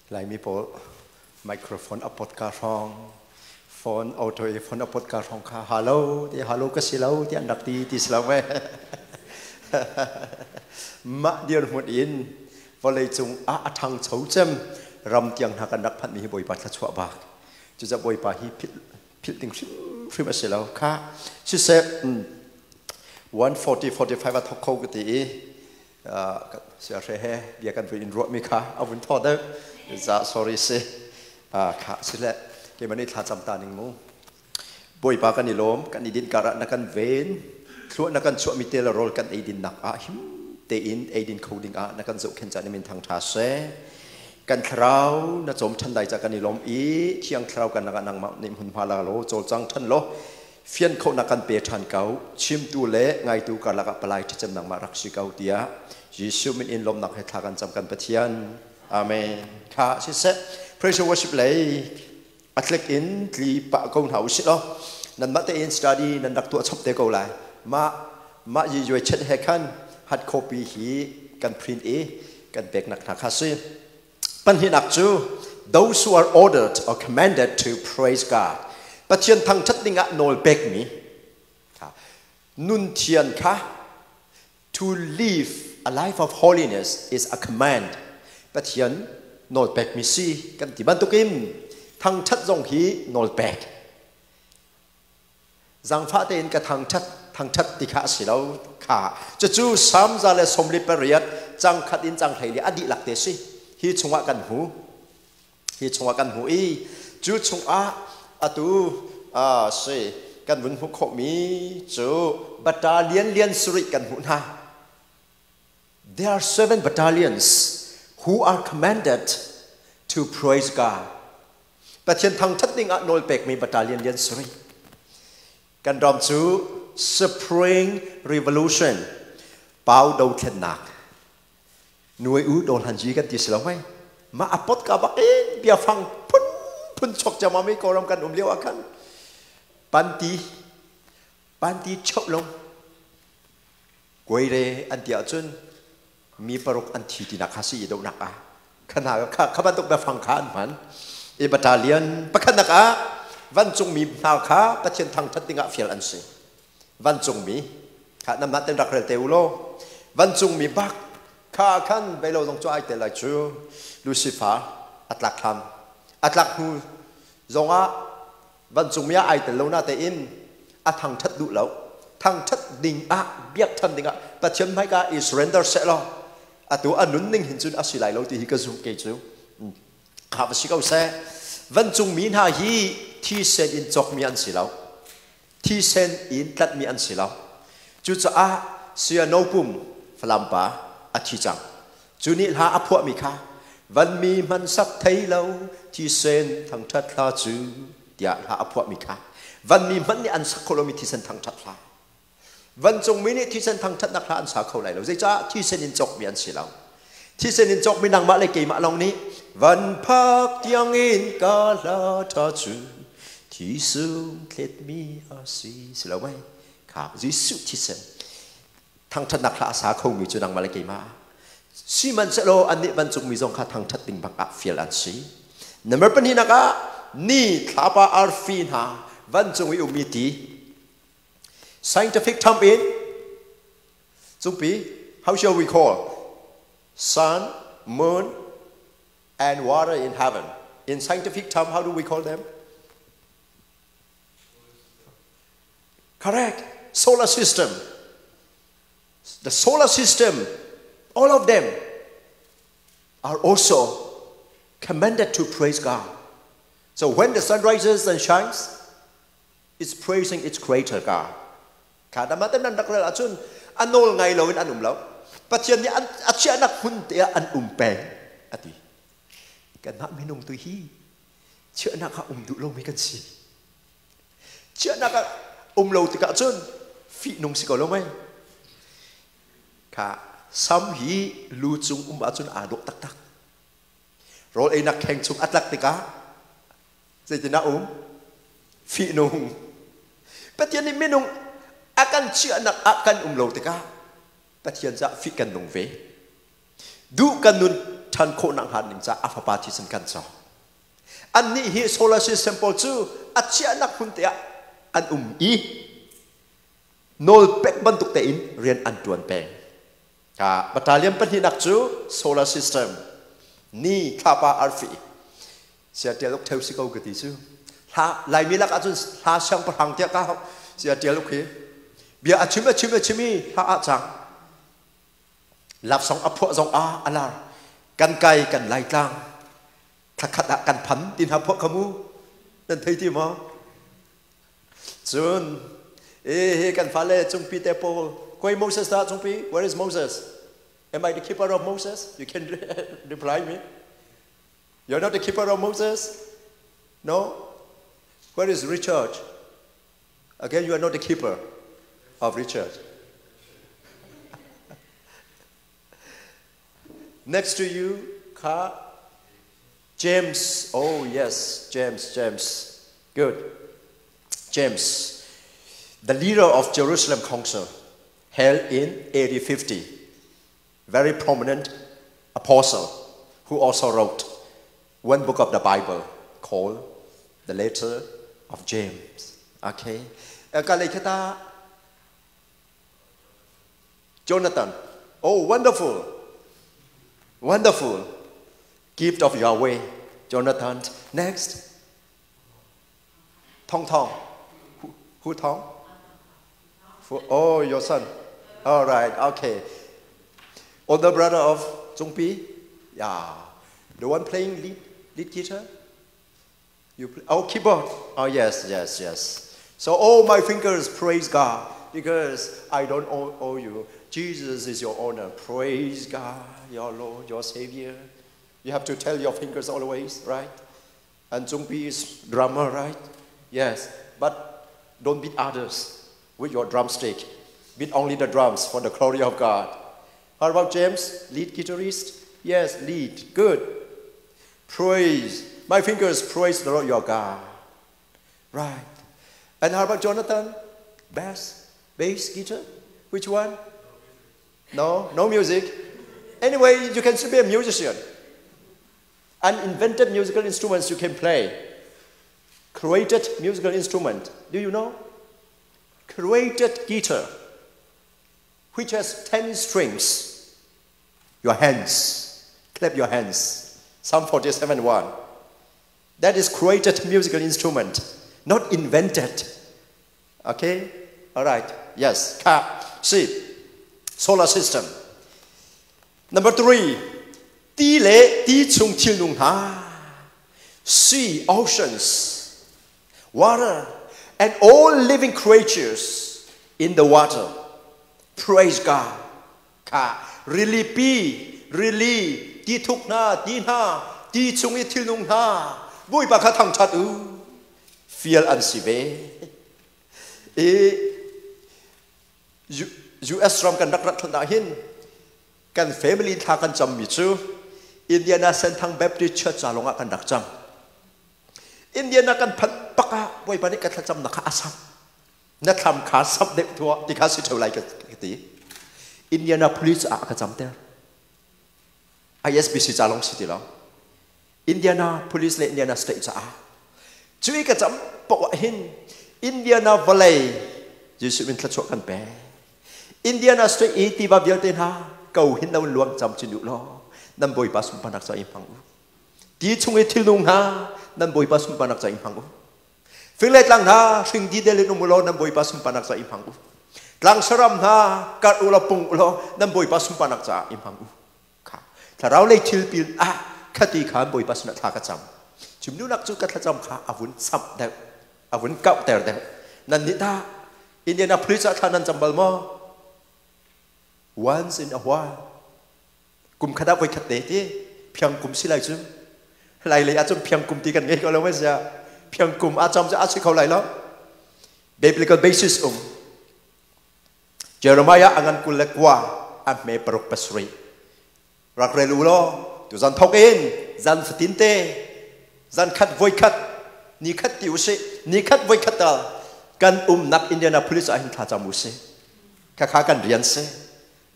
Laimi pawl microphone a pot ka hrawng phone auto i phone a pot ka hrawng kha halo ti halo ka si lo ti an rak ti ti si lo me mah dirhmun in vawlei cung ah a ṭhangcho cem ram tiang hna kan rak phanhmi hi Bawipa thluachuah bak. Cucaah Bawipa hi philh philh ding hrimhrim a si lo kha. Siseh, 140 45 a thok kho ka ti i siahre he bia kan vui in ruahmi kha a vun thaw deuh. Za sorry si. Kha sile keimah nih thla cam ta ning mu. Bawipa, kan i lawm, kan i din karah na kan ven, thluah na kan chuahmi te le rawl kan eidin nak ah him tein eidin kho ding ah na kan zohkhenh caan min thang tha seh. Kan thlarau na cawm than dai ca kan i lawm i Thiang Thlarau kan lakah nangmah nih hmunhma la law cawlcang than law fian khonak kan pe than ko. Chimtu le ngaitu karlak ah palai ṭhacem nangmah rak si ko tiah Jesuh min in lawmnak he thla kan cam, kan Pathian. Amen. Kha siseh, praise and worship lei a tlik in tli pah ko hna usih law nanmah tein study nan rak tuah chop te ko lai. Mah mah yi yuai chet he khan hard copy hi kan print i kan peknak hna kha si. Pahnihnak cu those who are ordered or commanded to praise God, Pathian thangṭhat dingah nawl pekmi nun thian kha. To live a life of holiness is a command. Pathian nawlpekmi si kan ti bantukin thangṭhat zong hi nawlpek. Zangfah tein ka thangṭhat thangṭhat ti kha a si lo kha. Cucu Salm 148 cang khat in cang 14 a dihlak te si. Hi chungah kan hmu. Hi chungah kan hmu i cu chungah atu si kan vun hmuh khawhmi cu battalion lian sarih kan hmuh hna. There are seven battalions who are commanded to praise God. Pathian thangṭhat ding ah nawl pekmi battalion lian sarih. Kan ram cu Spring Revolution, Pau dothlennak, nuai u dol han ji kan ti si lo mei? Mah a pot ka bak in biafang phun phun chok jama mi Kawlram kan um lio ah khan panti panti chok long kuai re an ti ahcun mi paruk an thi ti nak kha si i do nak ah khana kha kha bantuk biafang kha an hman i battalion pakhat nak ah vancung mi hna kha Pathian thangthat dingah fial an si. Vancungmi kha nam ten rak rel te u law vancungmi bak kha khan beilo zong cu ai te lai cu. Lucifer atlak thlam atlak hnu zongah vancungmi ah ai tel lo na tein a thangthat duh lo. Thangthat ding ah, biak than ding ah, Pathian hmaika i surrender seh law atu a nun ning hin cun a si lai lo ti hi ka zumh kei cu. Kha va si ko seh, vancungmi hna hi thisen in cawkmi an si lo, thisen in tlanhmi an si lo. Cucaah saya No Pum, Falam pa, a thi cang. Cu nih hla a phuahmi kha vanmi hmansak thei lo thisen thangṭhat hla cu tiah hla a phuahmi kha vanmi hmanh nih an sak kho lomi thisen thangṭhat hla. Vancungmi nih thisen thangṭhatnak hla an sa kho lai lo. Zeicah? Thisen in cawkmi an si lo. Thisen in cawkmi nangmah le keimah lawng nih van phak tiangin ka hla ṭha cu thisung thletmi a si si lo mei? Kha Jesuh thisen thangṭhatnak hla a sa khomi cu nangmah le keimah. Sihmanhsehlaw annih vancungmi zong kha thangṭhat ding bak ah fial an si. Number pahnihnak ah ni, thlapa, arfi hna, vancung i ummi ti. Scientific term in Cungpi, how shall we call sun, moon, and water in heaven? In scientific term, how do we call them? Correct. Solar system. The solar system, all of them are also commanded to praise God. So when the sun rises and shines, it's praising its creator God. Kha dama te nan rak rel ahcun a nawl ngai loin an um lo. Pathian nih a chiahnak hmun te ah an um peng a ti. Kanmah minung tu hi chiahnak ah um duh lomi kan si. Chiahnak ah um lo tikah cun fihnung si ko lo mei? Kha sam hi lu cung um ahcun aa dawh taktak. Rawl einak kheng chung a tlak tikah zeitin ah um? Fihnung. Pathian nih minung a kan chiahnak ah kan um lo tikah Pathian caah fih kan nung ve. Duh kan nun. ṭhan khawhnak hnga ding caah a fapa thisen kan cawk. Annih hi solar system pawl cu a chiahnak hmun te ah an um i nawl pek bantuk tein rian an ṭuan peng. Ka battalion pahnihnak cu solar system ni thlapa arfi sia tial uk theu si ko ka ti cu hla Laimi lak ahcun hla siangpahrang tiah ka sia tial uk hi bia a chim a chim a chim i hla ah cang love song a phuah zong ah a lar kan kai kan lai tlang thlakhat ah kan phan ti hna phuah kha mu nan thei ti maw cun e he kan fale cungpi te pawl koi Moses dah cungpi? Where is Moses? Am I the keeper of Moses? You can reply me. You're not the keeper of Moses? No. Where is Richard? Again, you are not the keeper of Richard. Next to you, Ka James. Oh, yes, James, James. Good. James, the leader of Jerusalem Council, held in AD 50. Very prominent apostle who also wrote one book of the Bible called the Letter of James. Okay. Kata Jonathan. Oh, wonderful. Wonderful. Gift of Yahweh. Jonathan. Next. Tong Tong. Who Tong? Oh, your son. All right, okay. Older brother of Zhongpi? Yeah. The one playing lead guitar? You play, oh, keyboard. Oh, yes, yes, yes. So all my fingers praise God because I don't owe you. Jesus is your owner. Praise God, your Lord, your Savior. You have to tell your fingers always, right? And Zhongpi is drummer, right? Yes, but don't beat others with your drumstick. Beat only the drums for the glory of God. How about James, lead guitarist? Yes, lead. Good. Praise. My fingers praise the Lord your God. Right. And how about Jonathan? Bass? Bass guitar? Which one? No, no music. Anyway, you can still be a musician. Uninvented musical instruments you can play. Created musical instrument. Do you know? Created guitar, which has 10 strings. Your hands. Clap your hands. Psalm 47:1. That is created musical instrument, not invented. Okay? All right. Yes. Ka. See. Solar system. Number 3. Ti le ti chung thil nung hna. Sea, oceans, water, and all living creatures in the water. Praise God. Ka. Rili pi, rili, ti thuk hna, ti hna, ti chung i thil nung hna. Bawipa kha thangṭhat u. Fial an si ve. I US ram kan rak rat ah hin kan family thla kan cammi cu Indiana Senthang Baptist Church ca lawngah kan rak cam. Indiana kan phanh bak ah Bawipa nih ka thlacamnak kha a sam. Na thlam kha samh deuh tuah ti kha si ṭheo lai ka ti. Indiana Police ah ka camter. ISBC ca lawng si ti lo. Indiana Police le Indiana State caah. Cu i ka cam paoh ah hin Indiana vawlei Jesuh min thluachuah kan pek. Indiana State i tiva vialte hna ko hin lo luang cam chin u law nan Bawipa sunparnak ca i hmang u. Ti chung i thilnung hna nan Bawipa sunparnak ca i hmang u. Fing le tlang hna hring didel in um u law nan Bawipa sunparnak ca i hmang u. Tlang saram hna karh u law pung u law nan Bawipa sunparnak caah i hmang u. Kha thlarau lei thil pin ah khati khan Bawipa sinah thla ka cam. Chimnunak cu ka thlacam kha a vun samh deuh, a vun kauhter deuh. Nan nih tah Indianapolis ah thla nan cam bal maw? Once in a while. Kum khat ah voi khat te ti phiang kum si lai cu. Lai lei ah cun phiang kum ti kan ngei ko lo ma sia. Phiang kum ah cam cu a si kho lai lo. Biblical basis um. Jeremiah a ngan 29 a hme 6 pasarih. Rak rel u law tu zan thok in zan fatin te zan khat voi khat ni khat ti usih ni khat voi khat tal kan umnak Indianapolis ah hin thlacam usih. Khakha kan rian si.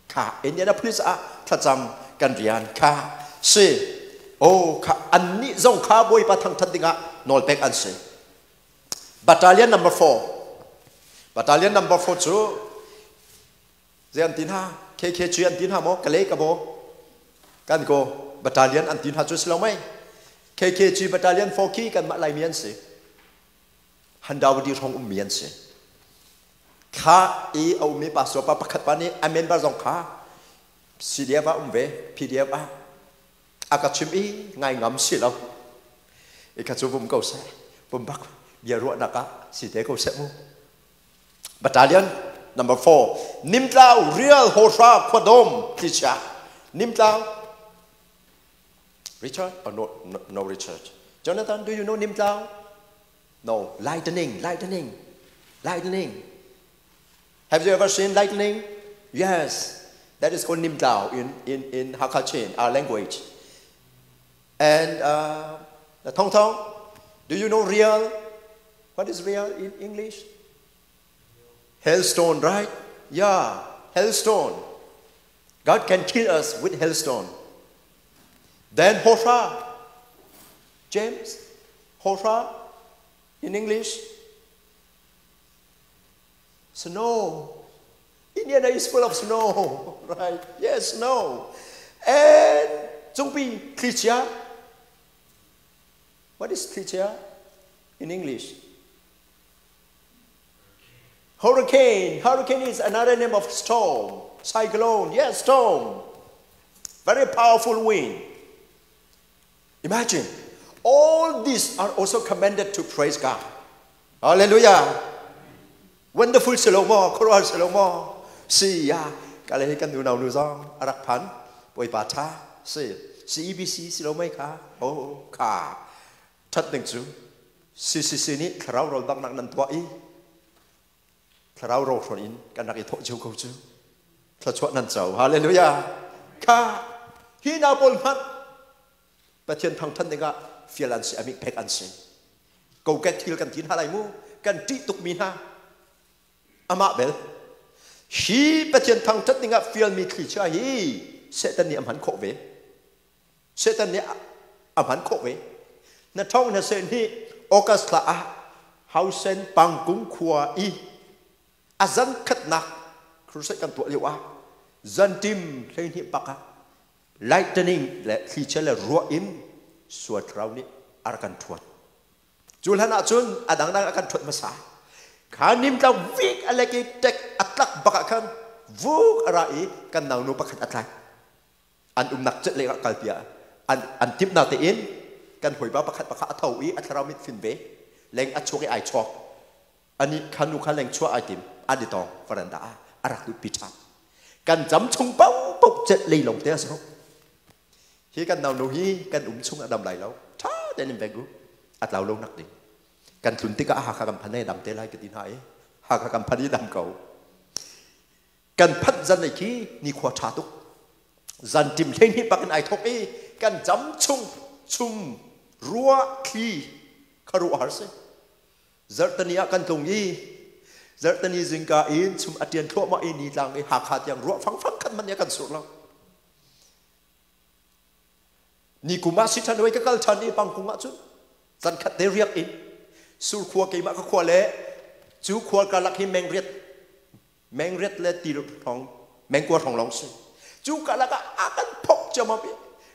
Kha Indianapolis ah thlacam kan rian kha. Si. Oh, kha annih zong kha Bawipa thangthat dingah nawlpek an si. Battalion number 4. Battalion number 4 cu zei an ti hna? KKG an ti hna maw? Kale ka bo. Kan ko battalion an ti hna cu si lo mei? KKG battalion 4 khi kanmah Laimi an si. Handawadi hrawng ummi an si. Kha i a ummi pastor pa pakhat pa nih a member zong kha CDF ah um ve, PDF ah a ka chim i ngai ngam si lo. I kha cu vum ko seh, vum bak bia ruahnak ah si te ko seh mu. Battalion number 4, Nimtlau Real Hawhra Khuadawm Tlichia. Nimtlau Richard or no, no, no Richard? Jonathan, do you know Nimtlau? No, lightning, lightning, lightning. Have you ever seen lightning? Yes, that is called Nimtlau in, in, in Hakha our language. And the Tong Tong, do you know real? What is real in English? Hailstone, right? Yeah, hailstone. God can kill us with hailstone. Then Hosha, James, Hosha in English, snow. Indiana is full of snow, right? Yes, snow. And Zhongbi, Klichia. What is Klichia in English? Hurricane. Hurricane is another name of storm. Cyclone. Yes, storm. Very powerful wind. Imagine, all these are also commanded to praise God. Hallelujah. Wonderful si lo maw, khuaruahhar si lo maw? Si ya, ka le hi kan unau nu zong a rak phan. Bawipa tha si. CEBC si lo mei kha? Oh, kha. That ning cu CCC nih thlarau rawl baknak nan tuah i thlarau ro hrawn in kan rak i thawh cio ko cu. Thluachuah nan co. Hallelujah. Kha hi na pawl hmanh Pathian thangthan dingah fial an si, amik pek an si. Kokek thil kan ti hna lai mu, kan ṭih tukmi hna. Amah bel, hi Pathian thangṭhat dingah fialmi thlichia hi Satan nih a hman khawh ve. Satan nih a hman khawh ve. Na ṭhawng na sen hi August thla ah Hausen Pangkung khua i a zan khatnak crusade kan tuah lio ah zantim 12 pak ah lightning le thlichia le ruah in sual thlarau nih a rak kan ṭhuat. Cu hlan ah cun a dangdang a kan ṭhuat hmasa. Kha nimtlau vik a lek i tek a tlak bak ah khan vuk a ra i kan naunu pakhat a tlai. An umnak cet leng ah kalpi ah an, an timhnak tein kan hawipa pakhat pakhat a tho i a thlarau mit fin ve. Leng a chuak i ai chawk. Ani kha nu kha leng chuah ai tim. An i tong faranda ah a rak lut pi ṭhan. Kan cam chung paohpaoh celh lei lawng te a si. Hi kan naunu hi kan um chung a dam lai lo. Ṭha tein in veng u. A tlau lo nak ding. Kan tlun tikah Hakha kan phan ai dam te lai ka ti hna i Hakha kan phan i dam ko. Kan phanh zan lei khi nikhua ṭha tuk. Zan ṭim 12 bak in ai thok i kan cam chung chum ruah thli kha ruah har si. Zarhtani ah kan tlung i zarhtani zingka in chum a ṭian thluahmah i nitlang i Hakha tiang ruah fangfang khat hmanh nih a kan sur lo. Ni kum ah si ṭhan ka kal ṭhan i pangkung ah cun zan khat te riak in surkhua keimah ka khua le cu khua karlak hi mengriat mengriat le ti hrawng mengkua hrawng lawng si cu karlak ah a kan phok ciammam i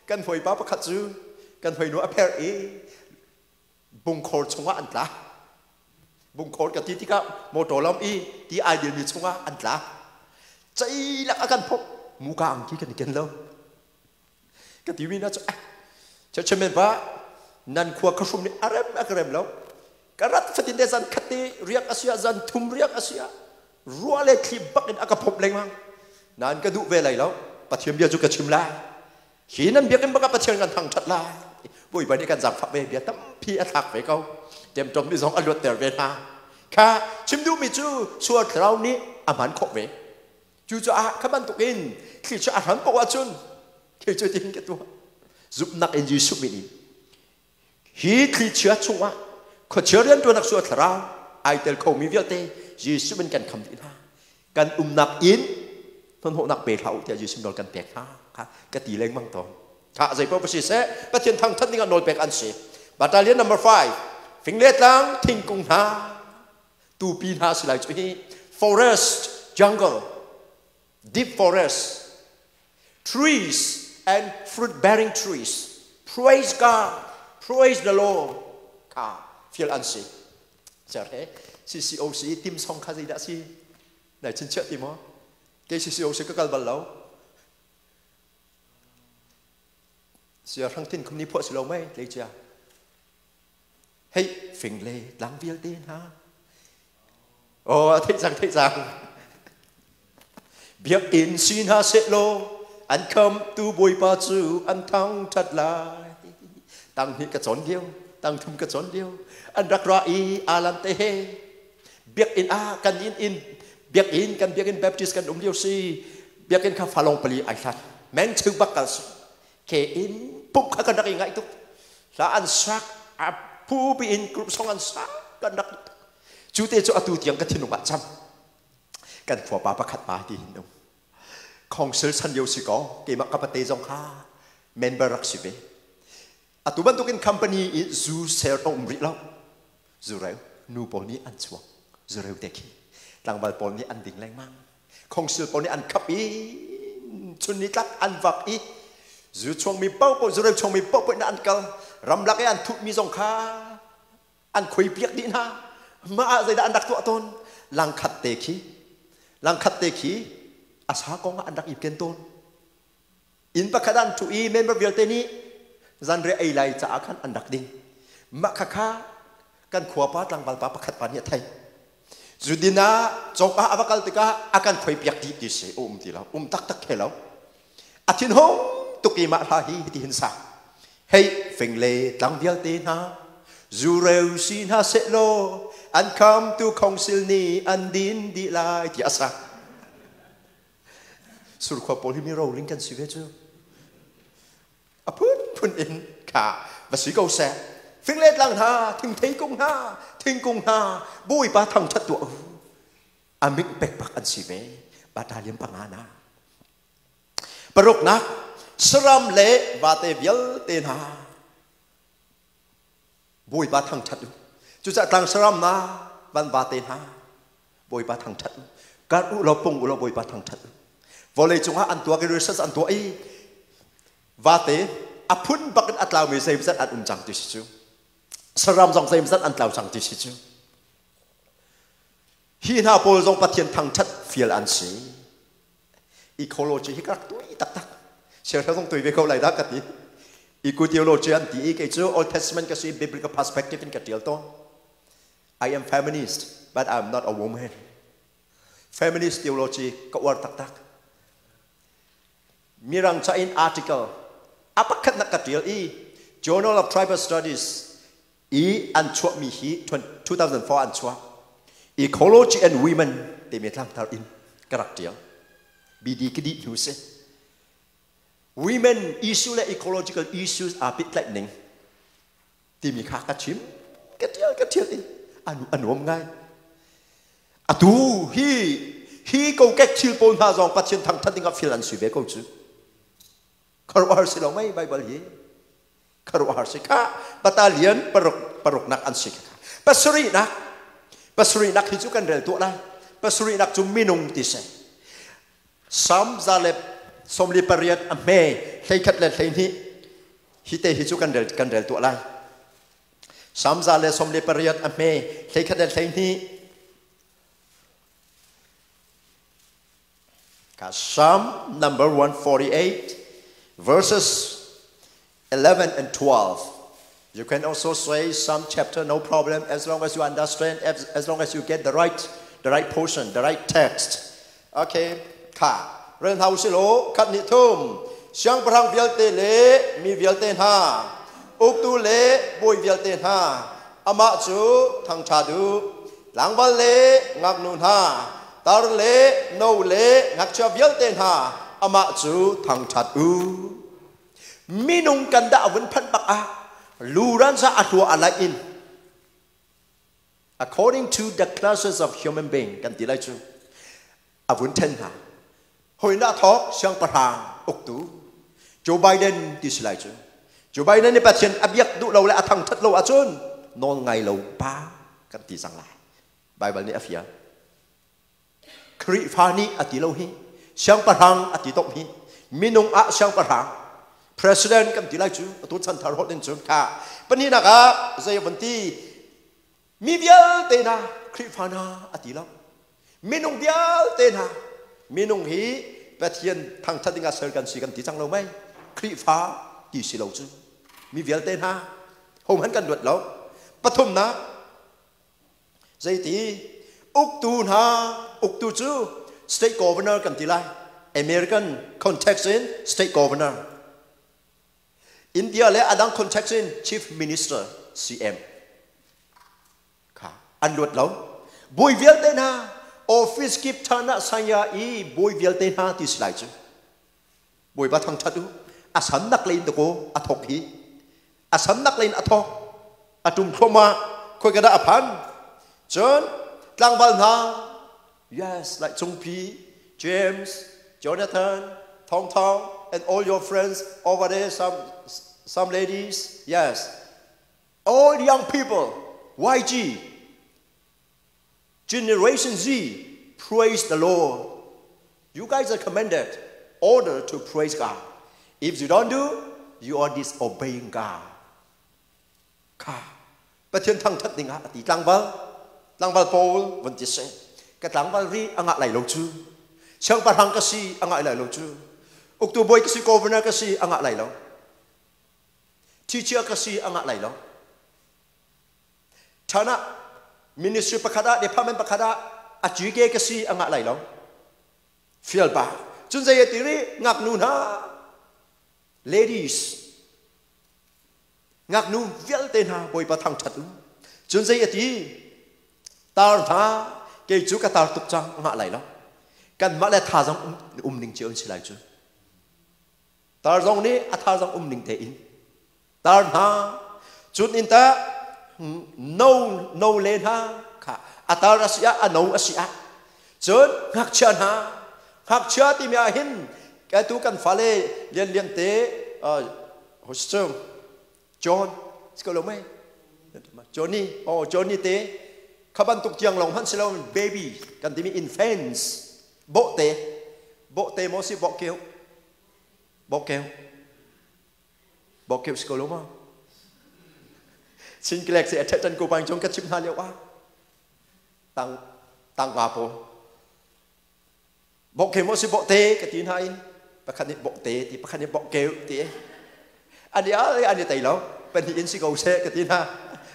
kan hawipa pakhat cu kan hawinu a pher i bungkhor chungah an tla. Bungkhor ka ti tikah motor lam i ti ai dilmi chungah an tla. Ceilak a kan phok muka angki kan i ken lo. Ka ti mi na cu eh chairman pa nan khua ka hrum nih a rem a ka rem lo. Ka rat fatin te zan khat te riak asia zan thum riak asia ruah le thli bak in a ka phop lengmang. Nan ka duh ve lai lo. Pathian bia cu ka chim lai. Hi nan biakinn bak ah Pathian kan thangṭhat lai. Bawipa nih kan zaangfah ve bia tampi a thlak ve ko. Ṭemṭom nih zong a luatter ve hna. Kha chim duhmi cu sual thlarau nih a hman khawh ve. Cucaah kha bantukin thli cu a hran paoh ahcun thil cu tin ka tuah. Zumhnak in Jesuh min in hi thlichia chungah khuachia rianṭuanak sual thlarau ai tel khomi vialte Jesuh min kan kham dih hna. Kan umnak inn hnawhnak pe hlah u tiah Jesuh nawl kan pek hna kha ka ti lengmang tawn. Tha zei paoh si seh, Pathian thangthat ding ah nawl pek an si. Battalion number 5, fing le tlang thingkung hna, tupi hna si lai cu hi forest, jungle, deep forest, trees and fruit bearing trees. Praise God, praise the Lord. Kha fial an si. Ser he CCOC tim song kha zeidah si? Nai chinchiah ti maw? Kei CCOC ka kal bal lo. Sia hrang thin khum ni phuah si lo mei tlei cia. Hei fing le tlang vialte hna. Oh, theih cang theih cang. Biakinn si hna seh law an kham tu Bawipa cu an thang that lai. Tang hnih ka cawn lio, tang thum ka cawn lio. An rak ra i alan te he biakinn ah kan inn in biakinn kan biakinn Baptist kan um lio si biakinn kha falong pali ai hlat meng cheu bak kal si ke in pumh kha kan rak i ngaih tuk hla an sak a phu pi in group song an sak kan rak cu te cu atu tiang ka thinlung ah cam kan khua pa pakhat pa ti hin um council chan lio si ko keimah ka pate zong kha member rak si ve atu bantukin company i zu ser a um rih lo zureu nu pawl nih an chuak zureu te khi tlangval pawl nih an ding lengmang khongsil pawl nih an khap i chun ni tlak an vak i zu chuangmi paohpaoh zureu chuangmi paohpaoh in an kal ramlak i an thutmi zong kha an khui piak dih hna mah ah zeidah an rak tuah tawn langkhat te khi langkhat te khi a sa kong ah an rak i ken tawn Inn pakhat ah an ṭhu i member vialte nih zanriah ei lai caah khan an rak ding. Mah khakha kan khuapa tlangval pa pakhat pa nih a theih. Zudin ah cawk ah a va kal tikah a kan khoi piak dih ti si um ti lo um taktak khe lo. A thinhung tuk i mah hla hi hitihin sa. Hei fing le tlang vialte hna zureu si hna seh law an khamtu khongsil nih an din dih lai ti a sa. Surkhua pawl hi mi roling kan si ve cu. A phunphun in kha va si ko seh. Fing le tlang hna, thingthei kung hna, thingkung hna, Bawipa thangṭhat tuah u. A ming pek bak an si ve. Battalion panga na. Paruknak, saram le vate vialte hna. Bawipa thangṭhat u. Cucaah tlang saram na van vate hna Bawipa thangṭhat u. Kar u law pung u law Bawipa thangṭhat u. Vawlei cungah an tuak i research an tuah i vate a phun bak in a tlaumi zeimzat an um cang ti si cu. Saram zong zeimzat an tlau cang ti si cu. Hi hna pawl zong Pathian thangṭhat fial an si. Ecology hi ka rak tui taktak. Siangthla zong tui ve ko lai dah ka ti. Eco-theology an ti i kei cu Old Testament ka si biblical perspective in ka ṭial tawn. I am feminist, but I'm not a woman. Feminist theology ka uar taktak. Mirang ca in article a pakhatnak ka ṭial i Journal of Tribal Studies i an chuahmi hi 2004 an chuah. Ecology and Women timi tlangtar in ka rak ṭial. BD ka dih hnu si. Women issue le ecological issues aa pehtlaih ning timi kha ka chim ka ṭial ka ṭial i a nuam ngai atu hi hi kokek thil pawl hna zong Pathian thangṭhat ding ah fil an si ve ko cu khuaruahhar si lo mei Bible hi khuaruahhar si kha battalion paruk paruknak an si kha pasarihnak pasarihnak hi cu kan rel tuah lai pasarihnak cu minung ti si Psalm 148 a hme 11 le 12 Hi te hi cu kan rel, kan rel tuah lai. Salm 148 a hme 11 le 12. Ka Psalm number 148 verses 11 and 12. You can also say some chapter, no problem, as long as you understand, as, as long as you get the right, the right portion, the right text. Okay, kha rel hna usih law khat nih thum siangpahrang vialte le mi vialte hna uktu le bawi vialte hna amah cu thangṭhat u tlangval le ngaknu hna tar le no le ngakchia vialte hna amah cu thangṭhat u minung kan dah vun phanh bak ah luran sa a hlua a laih in according to the classes of human being kan ti lai cu a vun then hna. Hoi na thawk siangpahrang uktu. Joe Biden ti si lai cu. Joe Biden nih Pathian a biak duh lo le a thangthat lo ahcun nawl ngai lo pa kan ti cang lai. Bible nih a fial. Khrihfa nih a ti lo hi. Siangpahrang a ti tok hi. Minung ah siangpahrang. President kan ti lai cu atu chanthar holh in cun kha. Pahnihnak ah zei van ti mi vialte hna Khrihfa hna a ti lo. Minung vialte hna minung hi Pathian thangthat ding ah ser kan si kan ti cang lo mei. Khrihfa ti si lo cu. Mi vialte hna hohmanh kan luat lo. Pathumnak Zeiti uktu hna uktu cu state governor kan ti lai. American context in state governor. India le adang context in chief minister CM. Kha an luat lo. Bawi vialte hna office kip thana sanya i bawi vialte hna ti si lai cu. Bawipa thangthat u. A sannak lein dakaw a thok hi. A sannak lein a thok. A tum thluahmah. Khoi ka dah a phan. Cun tlangval hna yes like Cungpi, James, Jonathan, Thong Thong and all your friends over there some ladies yes all young people YG Generation Z praise the Lord you guys are commanded order to praise God if you don't do you are disobeying God kha Pathian thangthat ding ah a ti tlangval tlangval Paul von ti seh ka tlangval ri a ngah lai lo cu siangpahrang ka si a ngah lai lo cu uktu bawi ka si governor ka si a ngah lai lo teacher ka si a ngah lai lo Ṭhan ah ministry pakhat ah department pakhat ah a GK ka si a ngah lai lo. Fial pa. Cun zei a ti rih ngaknu hna ladies ngaknu vialte hna Bawipa thangṭhat u. Cun zei a ti tar hna kei cu ka tar tuk cang a ngah lai lo. Kanmah le thazaang um ning cio an si lai cu. Tar zong nih a thazaang um ning tein tar hna cun in tah no no le hna kha a tar a si ah a no a si ah cun ngakchia hna ngakchia timi ah hin atu kan fale lian lian te hostung John si ko lo mei Johnny oh Johnny te kha bantuk tiang long hmanh si lo baby kan timi infants bawhte bawhte maw si bawhkeu bawhkeu Bawkep si ko lo ma? Chin kelek si a ṭhet ko bang chung ka chim hna lio ah tang tang nga pawl bawk mo si bawk te ka ti hna i pakhat nih bawk te ti pakhat nih bawk keu ti ani a ani tei lo pahnih in si ko seh ka ti hna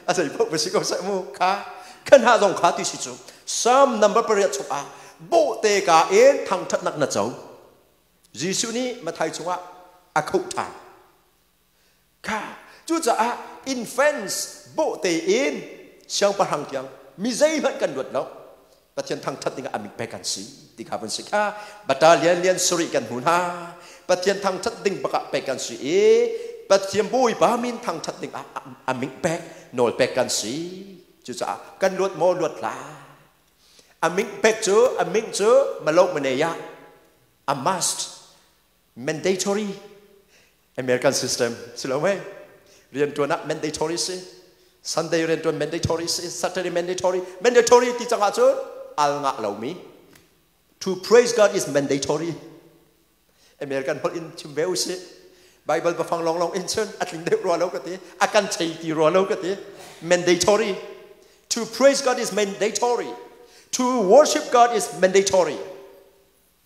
a zei paoh si ko seh mu kha kan ha zong kha ti si cu Psalm number 8 chung ah bawhte ka in thangṭhatnak na co Jesuh nih Matthai chungah a khoh ṭhan. Kha cucaah infants bawhte in siangpahrang tiang mi zeihmanh kan luat lo. Pathian thangṭhat dingah a mit pek kan si ti kha vun si kha battalion lian sarih kan hmu hna. Pathian thangṭhat ding bakah pek kan si i Pathian Bawipa min thangṭhat ding ah a min pek nawl pek kan si. Cucaah kan luat maw luat hlah. A min pek cu a min cu malo maneya a must mandatory American system si lo mei riantuan ah mandatory si Sunday riantuan mandatory si Saturday mandatory mandatory ti cang ahcun al ngah lomi to praise God is mandatory American holh in chim ve usih Bible bafang long long in cun a tling deuh rua lo ka ti a kan chei ti rua lo ka ti mandatory to praise God is mandatory to worship God is mandatory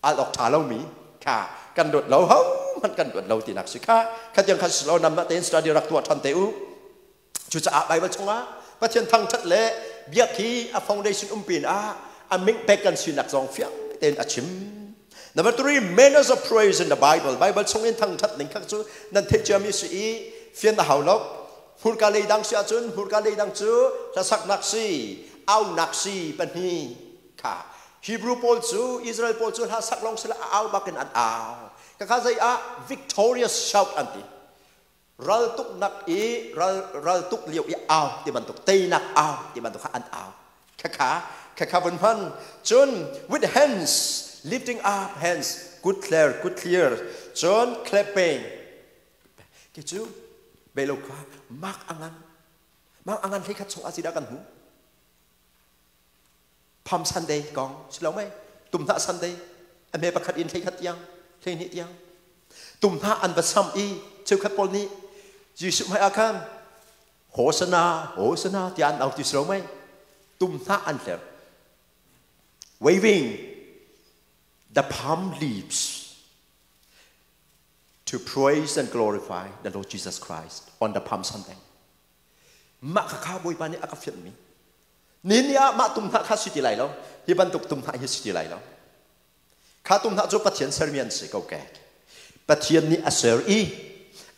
al awk ṭha lomi kha kan luat lo ho hmanh kan luat lo tinak si kha khatiang khan silo nam tein study rak tuah ṭhan te u cucaah Bible chungah Pathian thangṭhat le biak hi a foundation um pin ah a ming pek kan sinak zong fiang tein a chim Number three, manners of praise in the Bible. Bible chung in thangṭhat ning kha cu nan theih ciami si i fian a hau lo. Hmurka lei dang si ahcun hmurka lei dang cu hlasaknak si, aunak si pahnih kha Hebrew pawl cu Israel pawl cu hla sak lawng sila a au bak in an au. Khakha zei ah victorious shout an ti. Ral tuknak i ral ral tuk lio i au ti bantuk teinak au ti bantuk kha an au. Khakha khakha vun hman. Cun with hands lifting up hands good clear good clear. Cun clapping. Ke cu belo kha mak angan mak angan hlei khat chung ah dah kan hmu. Palm Sunday kong si lo mei tumhnah Sunday a me pakhat in hlei khat tiang hlei hnih tiang tumhnah an va sam i cheukhat pawl nih Jesuh hmai ah khan Hosana Hosana tiah an au ti si lo mei tumhnah an hler waving the palm leaves to praise and glorify the Lord Jesus Christ on the Palm Sunday. Mah kha Bawipa nih a ka fianhmi. Ni ni ah mah tum hna kha si ti lai lo. Hi bantuk tum hna hi si ti lai lo. Kha tum hna cu Pathian sermi an si ko ke. Pathian nih a ser i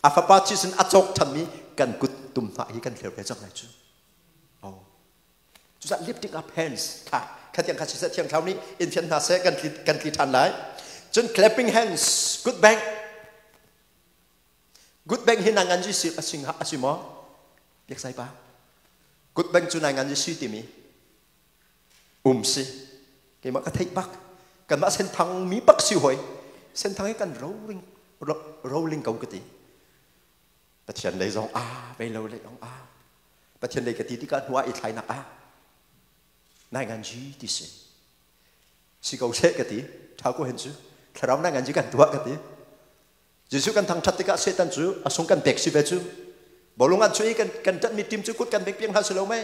a fapa thisen a cawk thanmi kan kut tum hna hi kan thler ve cang lai cu. Oh. Cucaah lifting up hands kha khatiang kha siseh thiang thlarau nih in fian hna seh kan tli kan tli ṭhan lai. Cun clapping hands good bank good bank hi nai ngan si a sing a si maw? Biak sai pa. Good bank cu nai ngan si timi um si. Keimah ka theih bak. Kanmah senthang mi bak si hoi. Senthang hi kan rolling rolling ko ka ti. Pathian lei zong a vei lo lei zong a Pathian lei ka ti tikah hnu ah i thlainak ah nai ngan ji ti si si ko seh ka ti tha ko hen cu thlarau nai ngan ji kan tuah ka ti Jesuh kan thangthat tikah Satan cu a sung kan pek si ve cu bolung an chui kan kan tat mi tim cu kut kan bek piang hna si lo mei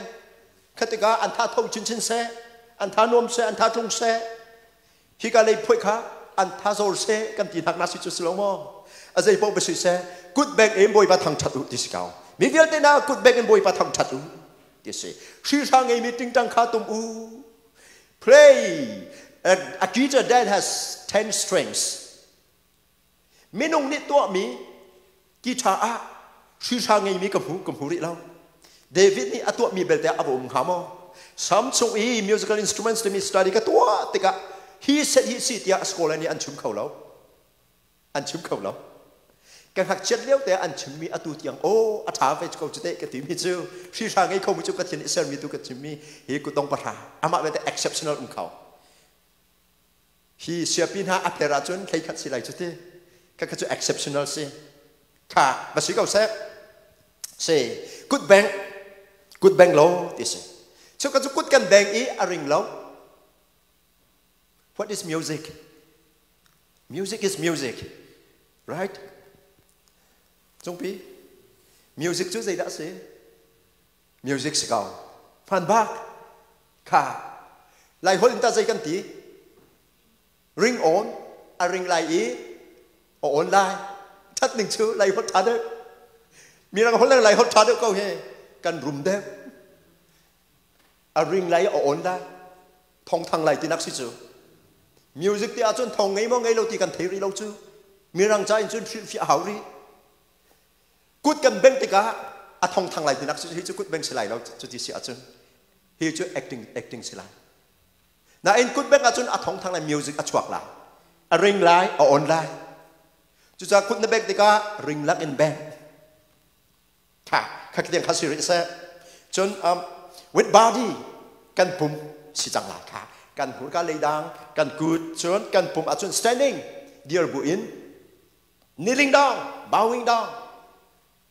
kha tikah an tha tho chinchin seh an tha nuam seh an tha tlung seh hika lei phuai kha an tha zor seh kan ti hnak na si cu si lo maw a zei paoh si seh kut beng in bawipa thangthat u ti si ko mi vialte na kut beng in bawipa thangthat u ti si hri hra ngei mi tingtang kha tum u play a guitar that has 10 strings minung nih tuahmi guitar ah hri hra ngeimi ka hmu ka hmu rih lo David nih a tuahmi belte a va um hnga maw Sam chung i musical instruments timi study ka tuah tikah hi set hi si tiah scholar nih an chim kho lo an chim kho lo ka ngakchiat lio te an chimmi atu tiang o a ṭha ve ko cu te ka timi cu hri hra ngei kho mi cu Pathian nih sermi tu ka chimmi hi kutdong pahra amah belte exceptional um kho Hi siapi hna a pher ahcun hlei khat si lai cu ti. Khakha cu exceptional si. Kha va si ko seh. Si kut beng kut beng lo ti si. Cu ka cu kut kan beng i a ring lo. What is music? Music is music. Right? Cungpi music cu zeidah si? Music si ko. Hman bak. Kha. Lai holh in ta zei kan ti? Ring on, a ring lai i a on lai. That ning cu lai holh tha deuh. Mirang holh le lai holh tha deuh ko he kan rum deuh. A ring lai i a on lai. Thong thang lai tinak si cu. Music ti ahcun thong ngei maw ngei lo ti kan thei rih lo cu. Mirang ca in cun hrilhfiah hau rih. Kut kan bengh tikah a thong thang lai tinak hi cu kut beng si lai lo cu ti si ahcun hi cu acting acting si lai. Nain kut bengh ahcun a thong thang lai music a chuak lai. A ring lai, a on lai. Cucaah kut na bengh tikah ring lak in bengh. Kha kha tiang kha si rih seh. Cun with body kan pum si cang lai kha. Kan hmurka leidang, kan kut, cun kan pum ahcun standing dir bu in kneeling down, bowing down.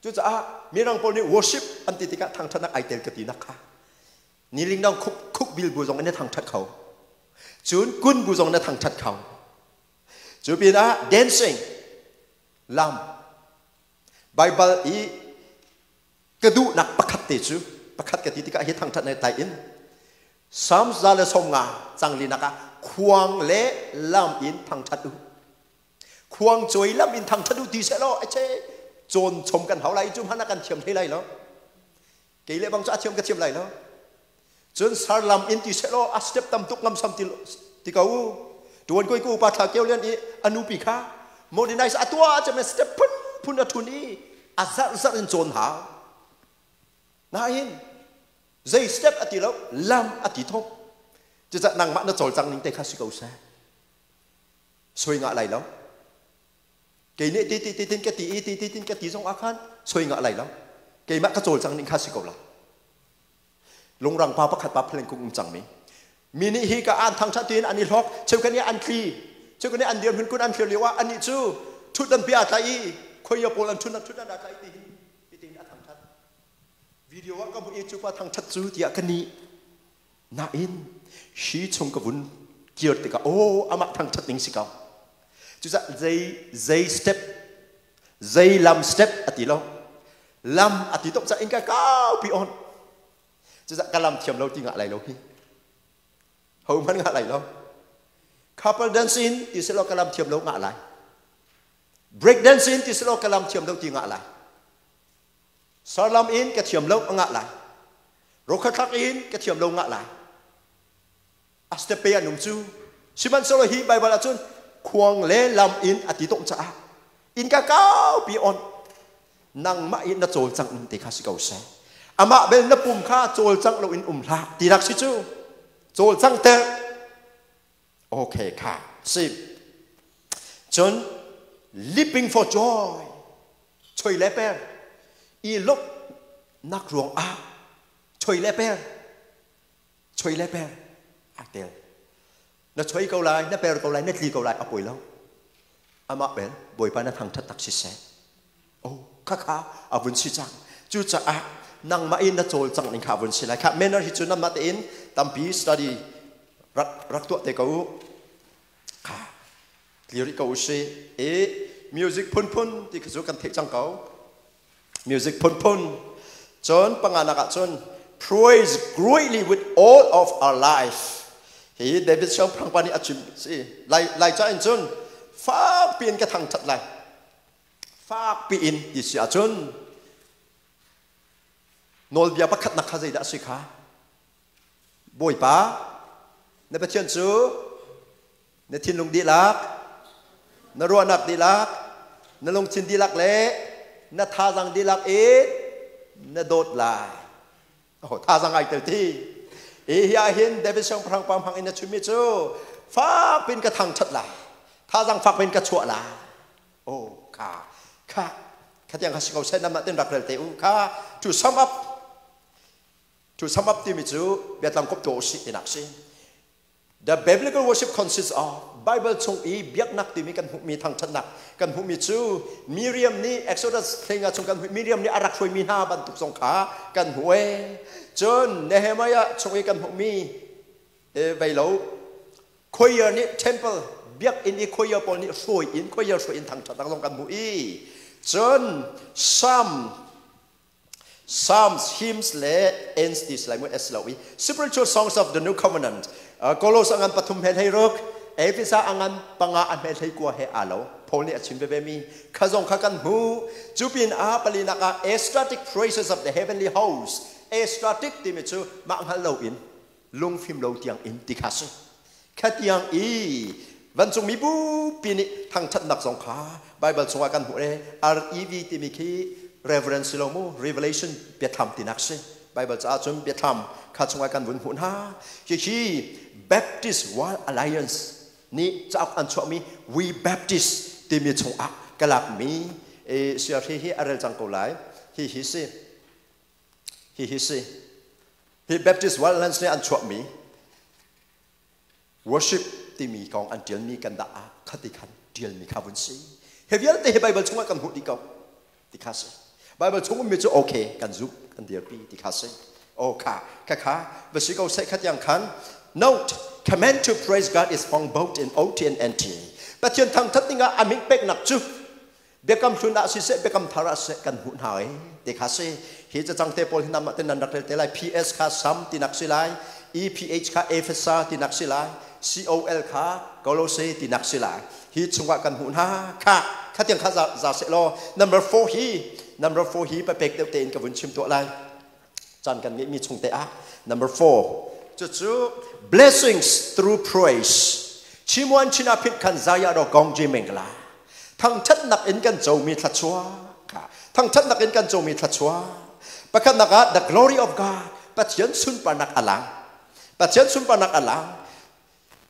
Cucaah mirang pawl nih worship an ti tikah thangṭhatnak ai tel ka ti nak kha. Kneeling down khuk khuk bil bu zong in na thangṭhat kho. Cun kun bu zong na thangṭhat kho. Cu pinah dancing, lam, Bible i ka duhnak pakhat te cu pakhat ka ti tikah hi thangṭhat na tai in Psalm 150 cang linak ah khuang le lam in thangṭhat u. Khuang cawi lam in thangṭhat u ti seh law ache cawn chom kan hau lai cu hmanh ah kan thiam hlei lai lo. Kei le bang cu a thiam ka thiam lai lo. Cun sar lam in ti seh law a step tam tuk ngam sam ti, ti ko u. Tuan koi ku pa thla keu lian i a nupi kha modernize a tua cem step phun phun a thun i a zarh zarh in cawn hau. Nain zei step a ti lo lam a ti thok. Cucah nangmah na cawlcang ning te kha si ko seh. Soi ngah lai lo. Kei nih ti ti ti tin ka ti i ti ti tin ka ti zong ah khan soi ngah lai lo. Keimah ka cawlcang ning kha si ko la. Lungrang pa pakhat pa phleng kung um cangmi. Mi nih hi ka an thangthat tiin an i hlok, cheukhat nih an thli, cheukhat nih an dirhmun kun an thlir lio ah anih cu thutdan pi aa tlai i Khoia pawl an thun an thun an tlai ti hin hitin a thangthat. Video ah ka hmuh i cu pa thangthat cu tiah ka ni. Nain hi chung ka vun kir tikah aw amah thangthat ning si ko. Cucah zei zei step zei lam step a ti lo. Lam a ti tuk ca in ka kaupi on. Cucah ka lam thiam lo ti ngah lai lo hi. Ho hmanh ngah lai lo. Couple dance in ti selaw ka lam thiam lo ngah lai. Break dance in ti selaw ka lam thiam lo ti ngah lai. Sarlam in ka thiam lo ngah lai. Rokha in ka thiam lo ngah lai. A step pe an um cu. Sihmanhsehlaw hi Bible ahcun khuang le lam in a ti tawm caah in ka kaupi on nangmah i na cawlcangh ning te kha si ko seh. Amah bel na pum kha cawlcangh loin um hlah tinak si cu. Cawlcangh ter. Okay kha si. Cun leaping for joy choi le per i lok nak ruang ah choi le per choi le per a tel na choi ko lai na per ko lai na tli ko lai a poi lo amah bel Bawipa na thangthat tak siseh oh khakha a vun si cang. Cucaah nangmah in na cawlcangh ning kha a vun si lai. Kha manner hi cu nangmah tein tampi study rak rak tuah te ko u. Kha clear ko u si. E music phunphun ti kha cu kan theih cang ko. Music phunphun. Cun panganak ah cun praise greatly with all of our life. Hi David Siangpahrang pa nih a chim si. Lai lai ca in cun fak piin ka thangthat lai. Fak piin ti si ahcun nawlbia pakhatnak kha zeidah a si kha? Bawipa na Pathian cu na thinlung dihlak, na ruahnak dihlak, na lungthin dihlak le na thazaang dihlak in na dawt lai. Oh, thazaang ai tel ti. Hi hi ah hin David siangpahrang pa hmang in a chimmi cu fak pin ka thangṭhat lai. Thazaang fak pin ka chuah lai. Oh, kha kha kha tiang kha si ko seh namah tin rak rel te u. Kha to sum up, to sum up timi cu biatlang kop tuah usih tinak si. The biblical worship consists of Bible chung i biaknak timi kan hmuhmi thangṭhatnak kan hmuhmi cu Miriam nih Exodus thlenga chung kan hmuh Miriam nih a rak hruaimi hna bantuk zong kha kan hmuh e. Cun Nehemiah chung i kan hmuhmi vei lo choir nih temple biakinn i choir pawl nih hruai in choir hruai in thangṭhatnak zong kan hmuh i cun Psalm Psalms, hymns le ends ti lai mu es lo i spiritual songs of the new covenant. Kolos angan pathum he hlei ruk, Efesa angan panga a hme hlei kua he aa lo. Paul nih a chim veve mi kha zong kha kan hmu. Cu pin ah palinak ah ecstatic praises of the heavenly host. Ecstatic timi cu mah hngal lo in lungfim lo tiang in ti kha si. Kha tiang i vancung mi bupi nih thangthatnak zong kha Bible chungah kan hmuh e. REV timi khi reverence si lo mu, revelation biathlam tinak si. Bible caah cun biathlam kha chungah kan vun hmuh hna. Hihi Baptist World Alliance nih cauk an chuahmi We Baptist timi chungah ka lakmi e siar hi hi a rel cang ko lai. Hihi si. Hihi si. Hi Baptist World Alliance nih an chuahmi worship timi kong an ṭialmi kan dah ah khati khan ṭialmi kha vun si. Hi vialte hi Bible chungah kan hmuh dih ko ti kha si. Bible chung ummi cu okay kan zumh kan dirpi ti kha si. Oh kha kha kha va si ko seh kha tiang khan. Note, command to praise God is found both in OT and NT. Pathian thangthat dingah a min peknak cu Biakam Hlun ah siseh, Biakam Thar ah siseh kan hmuh hna ei ti kha si. Hi cacang te pawl hi nam ah ten nan rak rel te lai. PS kha Sam tinak si lai, EPH kha Efesa tinak si lai, COL kha Kolose tinak si lai. Hi chungah kan hmuh hna. Kha kha tiang kha za, za seh law number 4 hi number 4 hi papek deuh tein ka vun chim tuah lai. Caan kan ngeihmi chung te ah number 4 cucu blessings through praise. Chimuan china phit khan zaya do gong ji mengla. Thangṭhatnak in kan comi thluachuah kha thangṭhatnak in kan comi thluachuah pakhatnak ah the glory of God, Pathian sunparnak a lang, Pathian sunparnak a lang.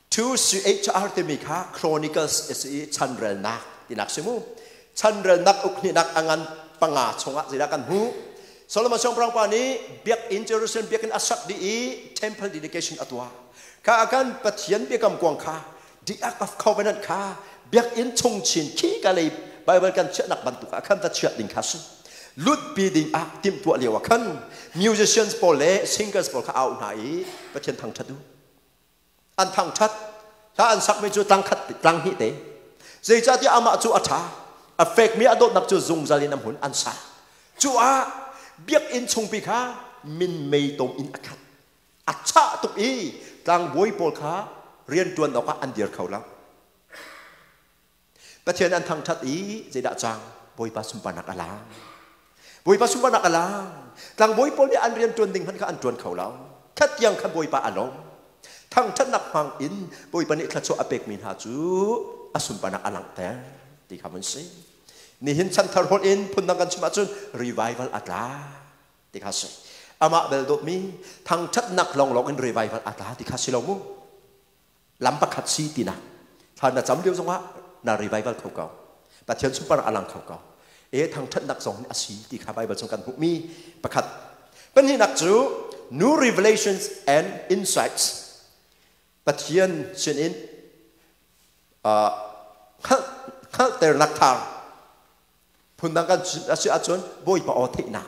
2 CHR timi kha Chronicles is i chanrelnak tinak si mu. Chanrelnak ukhnihnak angan panga chungah zeidah kan hmuh? Solomon siangpahrang pa nih biakinn Jerusalem biakinn a sak dih i temple dedication a tuah kha akan Pathian biakam kuang kha, the Ark of Covenant kha biakinn chung chin khi ka lei Bible kan chiahnak bantuk ah khan va chiah ding kha si. Lutpi ding ah timhtuah lio ah khan musicians pawl le singers pawl kha au hna i Pathian thangṭhat u. An thangṭhat. Hla an sakmi cu tlang khat tlang hnih te. Zeicahtiah amah cu a ṭha. A fekmi a dawtnak cu zungzal in a hmun an sa. Cu ah biakinn chungpi kha minmei tom in a khat. A chah tuk i tlangbawi pawl kha rianṭuan awkah an dir kho lo. Pathian an thangṭhat i zeidah cang? Bawipa sunparnak a lang. Bawipa sunparnak a lang. Tlangbawi pawl nih an rian ṭuan ding hmanh kha an ṭuan kho lo. Khat tiang khan Bawipa a lawm. Thangṭhatnak hmang in Bawipa nih thluachuah a pekmi hna cu a sunparnak a langhter ti kha mun si. Nihin chanthar holh in phundang kan chim ahcun revival a tla ti kha si. Amah bel dawtmi thangṭhatnak lawnglawng in revival a tla ti kha si lo mu. Lam pakhat si tinak thla na cam lio zongah na revival kho ko. Pathian sunpar a lang kho ko. E thangṭhatnak zong nih a si ti kha Bible chung kan hmuhmi pakhat. Pahnihnak cu new revelations and insights. Pathian sinin hngalhternak thar phundang kan a si ahcun Bawipa aw theihnak.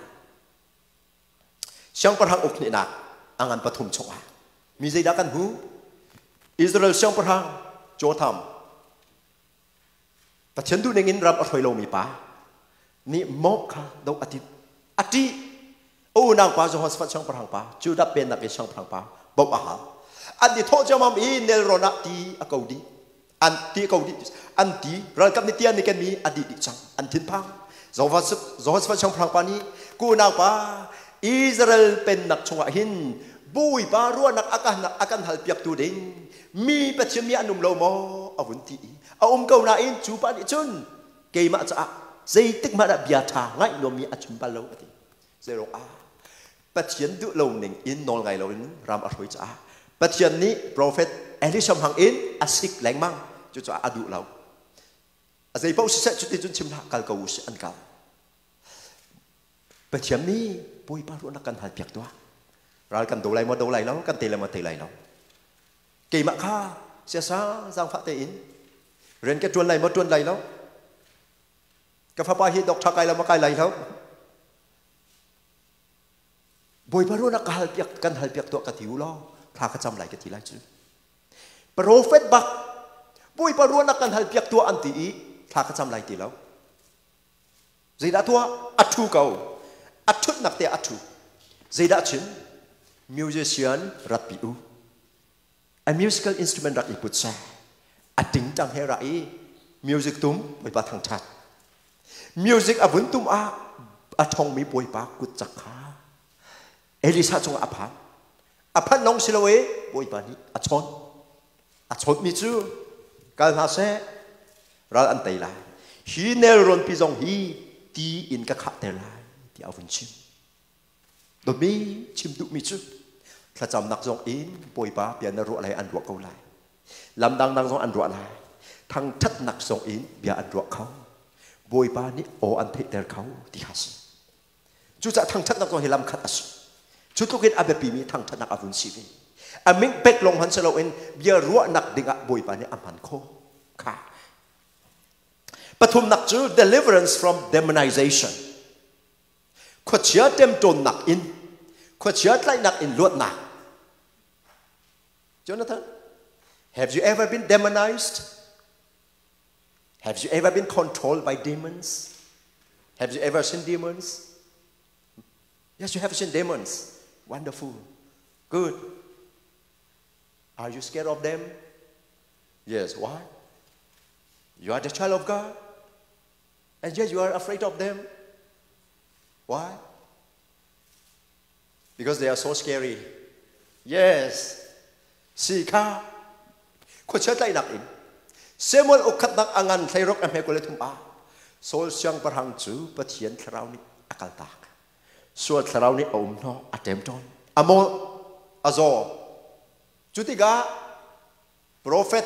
Siangpahrang uk hnihnak a ngan pathum chungah mi zeidah kan hmu? Israel siangpahrang Jotham Pathian duhning in ram a hruai lomi pa nih mawk kha do a timh. A ṭih. A unau pa Jehoshaphat siangpahrang pa, Judah pennak i siangpahrang pa bawmh a hal. An i thawh ciammam i nelrawn ah ti a ko dih. An ti ko dih. An ti ralkap nih ti an i kenmi a dih dih cang. An thinphang. Jehoshaphat siangpahrang pa nih ku unau pa Israel pennak chungah hin Bawipa ruahnak a kan halpiaktu ding mi Pathian mi an um lo maw a vun ti i a um ko nain cu pa nih cun keimah caah zeitik hmanh ah bia ṭha ngaih nuammi a chim bal lo a ti. Zeiruang ah Pathian duh lo ning in nawl ngai loin ram a hruai caah Pathian nih profet Elisha hmang in a sik lengmang cucaah a duh lo. A zei paoh siseh cuti cun chim hlah kal ko u sih an kal. Pathian nih Bawipa ruahnak kan hal piak tuah. Ral kan do lai maw do lai lo, kan te lai maw te lai lo. Keimah kha siasa zaangfah tein rian ka ṭuan lai maw ṭuan lai lo. Ka fapa hi doctor kai lo maw kai lai lo. Bawipa ruahnak ka hal piak kan hal piak tuah ka ti u law thla ka cam lai ka ti lai cu. Profet bak Bawipa ruahnak kan hal piak tuah an ti i thla ka cam lai ti lo. Zeidah tuah? A ṭhu ko. A ṭhutnak te a ṭhu. Zeidah chim? Musician rat pi u. A musical instrument rak i put seh. A tingtang he ra i music tum Bawipa thangṭhat. Music a vun tum ah a ṭhongmi Bawipa kut cak kha Elisa cungah a phan. A phanh lawng si lo e Bawipa nih a chawnh. A chawnhmi cu kal hna seh ral an tei lai. Hi nelrawnpi zong hi ti in ka khahter lai tiah a vun chim. Dawtmi chim duhmi cu thlacamnak zong in Bawipa bia na ruah lai an ruah ko lai. Lam dangdang zong an ruah lai. Thangṭhatnak zong in bia an ruah kho. Bawipa nih aw an theihter kho ti kha si. Cucaah thangṭhatnak zong hi lam khat a si. Cu tluk in a biapimi thangṭhatnak a vun si ve. A ming pek lawng hmanh si loin bia ruahnak dingah Bawipa nih a hman khawh kha. Pathumnak cu deliverance from demonization. Khuachia ṭemṭawnnak in, khuachia tlaihnak in luatnak. Jonathan, have you ever been demonized? Have you ever been controlled by demons? Have you ever seen demons? Yes, you have seen demons. Wonderful. Good. Are you scared of them? Yes. Why? You are the child of God. And yet you are afraid of them. Why? Because they are so scary. Yes. Si kha khuachia tlaihnak in Samuel ukkhatnak a ngan thleiruk a hme kul le thum ah Saul siangpahrang cu Pathian thlarau nih a kaltak. Sual thlarau nih a um hnawh, a ṭemṭawn, a mawl, a zaw. Cu tikah profet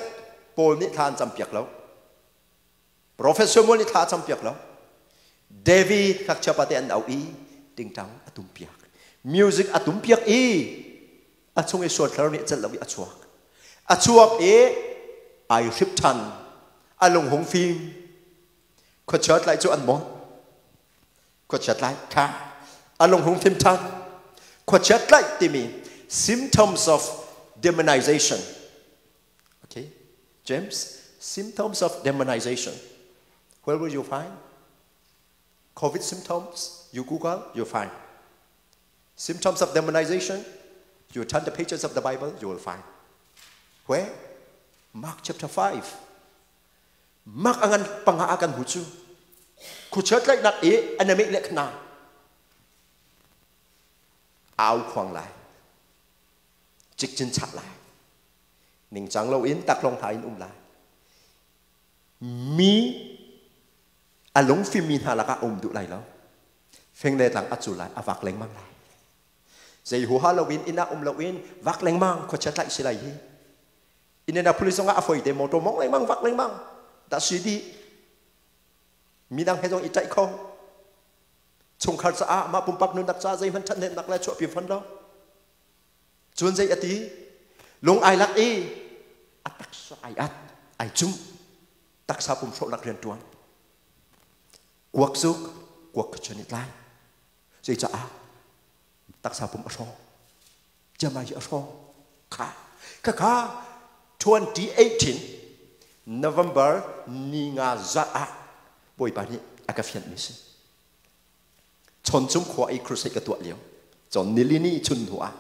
Paul nih thla an campiak lo. Profet Samuel nih thla a campiak lo. David ngakchia pate an auh i tingtang a tumpiak. Music a tumpiak i a chung i sual thlarau nih a celh lo i a chuak. A chuak i ai hrip ṭhan. A lung hung fim. Khuachia tlaih cu an mawl. Khuachia tlaih kha a lung hung fim ṭhan. Khuachia tlaih timi symptoms of demonization. Okay, James, symptoms of demonization. Where will you find? COVID symptoms, you Google, you find. Symptoms of demonization, you turn the pages of the Bible, you will find. Where? Mark chapter 5. Mark angan panga akan hu cu. Khuachia tlaihnak i anameh le khna. Au khuang lai. Cikcin chah lai. Ningcang lo in taklong hla in um lai. Mi a lungfimmi hna lakah a um duh lai lo. Feng le tlang a cul lai, a vak lengmang lai. Zei huaha loin inn ah um loin vak lengmang khuachia tlaih si lai hi. Indianapolis zongah a foi te motor mong lengmang vak lengmang dah si dih. Midang he zong i ṭaih kho. Chungkhar caah mah pumpak nunnak caah zeihmanh ṭhathnemnak le chuahpi fon lo. Cun zei a ti? Lung ai lak i a taksa ai at, ai cumh. Taksa pum hrawhnak rian ṭuan. Kuak zuk, kuak kha chun i tlai. Zeicah taksa pum a hrawng. Jamai hi a hrawng. Kha. Khakha 2018 November ni nga zat ah Bawipa nih a ka fianhmi si. Chawncung khua i crusade ka tuah lio. Cun nilini chun hnu ah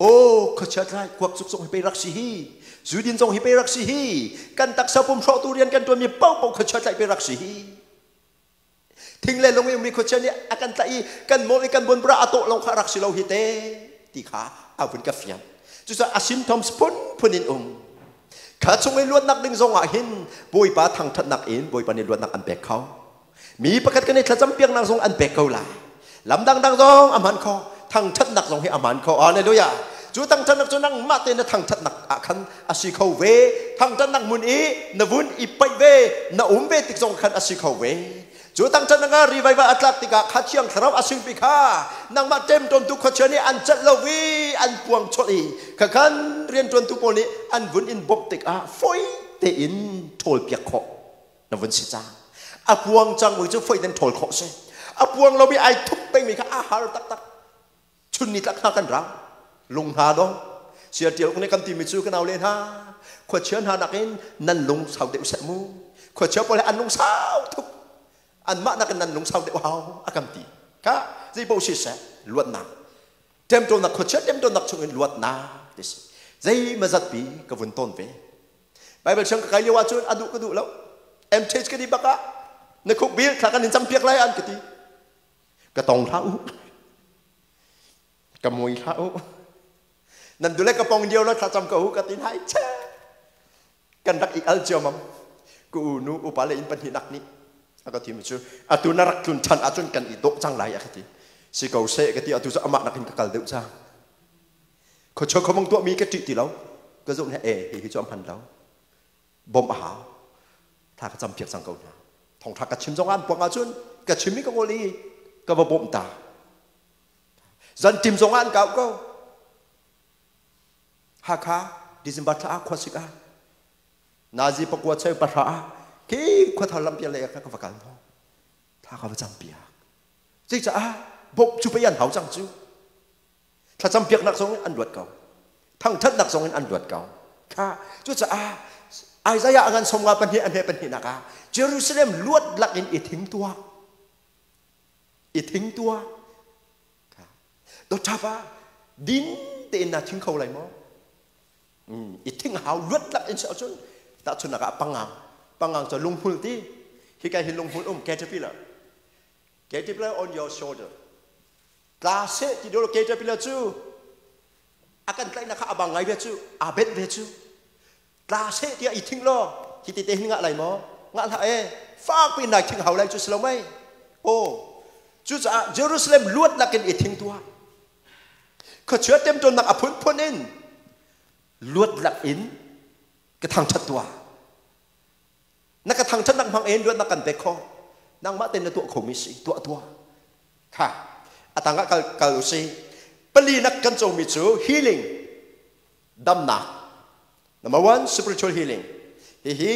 Oh, khuachia tlai kuak cuk zong hi pei rak si hi. Zudin zong hi pei rak si hi. Kan taksa pum hrawhtu rian kan tuanmi paohpaoh khuachia tlaih pei rak si hi. Thing le lung i ummi khuachia nih a kan tlaih i kan mawl i kan bonbra a tawh lo kha rak si lo hi te ti kha a vun ka fiang. Cucaah a symptoms phunphun in um. Kha chung i luatnak ding zong ah hin Bawipa thangthatnak in Bawipa nih luatnak an pek kho. Mi pakhat kan i thlacam piaknak zong an pek ko lai. Lam dangdang zong a hman kho. Thangthatnak zong hi a hman kho. Hallelujah. Cu thangthatnak cu nangmah te na thangthatnak ah khan a si kho ve. Thangthatnak hmun i na vun i paih ve, na um ve tik zong khan a si kho ve. Cu thangthatnak ah revival a tlak tikah kha thiang thlarau a singpi kha nangmah ṭemṭawntu khuachia nih an celh lo i an puang cholh i khakhan rianṭuantu pawl nih an vun in bawmh tikah foi tein ṭhawlpiak khawh na vun si cang a puang cang mi cu foi den ṭhawl khawh si a puang lomi ai thup pengmi kha a har taktak chun ni tlak hna kan rang lung hna dong siartial nih kan timi cu ka nau le hna khuachia hna nakin nan lung sau deuh seh mu khuachia pawl he an lung sau thuk anmah nakin nan lung sau deuh hau a kan ti kha zei paoh si seh luatnak ṭemṭawnak khuachia ṭemṭawnak chungin luatnak ti si zei mazat pi ka vun tawn ve Bible siang ka kai lio ahcun a duh ka duh lo. MTH ka di bak ah na khuk bil thla kan in cam piak lai an ka ti. Ka tong hlah u. Ka mui hlah u. Nan dule ka pong dio lo thla cam ka u ka tin hai che. Kan rak i al cio mam. Ku u nu upa le in pahnih nak nih a ka ti mi cu atu na rak tlun than ahcun kan i dawh cang lai a ka ti. Si ko seh ka ti atu cu amah nakin ka kal deuh cang. Khuachia khomong tuahmi ka ṭih ti lo. Ka zumh he e hihi cu a hman lo. Bawmh a hau. Thla ka campiak cang ko hna. Thawngṭha ka chim zong ah an puang ahcun ka chim i ka ngol i ka va bawmh ta. Zanṭim zong ah an kau ko. Hakha December thla ah khuasik ah nazi pakua cheu pahra ah khi khuathar lampial lei ah ka va kal hna. Thla ka va campiak. Cucaah bawmh cu pei an hau cang cu. Thlacam piaknak zong in an luat ko. Thangthatnak zong in an luat ko. Kha cucaah Isaiah a ngan somnga pahnih a hme pahnihnak ah Jerusalem luat lak in i thing tuah. I thing tuah. Kha dawtthapa din tein na thing kho lai maw? I thing hau luat lak in si ahcun tahchunhnak ah pangang pangang cu lunghmul ti hika hin lunghmul um caterpillar caterpillar on your shoulder Tla seh ti dawh caterpillar cu a kan tlaihnak kha a bang ngai ve cu aa benh ve cu tla seh tiah i thing law hi te te hin ngah lai maw ngah hlah e fak piin nai thing hau lai cu si lo mei aw cucaah Jerusalem luat lakin i thing tuah khuachia temtawnnak a phunphun in luat lakin ka thangṭhat tuah na ka thangṭhatnak hmang in luatnak kan pek kho nangmah ten na tuah khomi si tuah tuah kha atangah kal kal usi palinak kan comi cu healing damnak number one spiritual healing hihi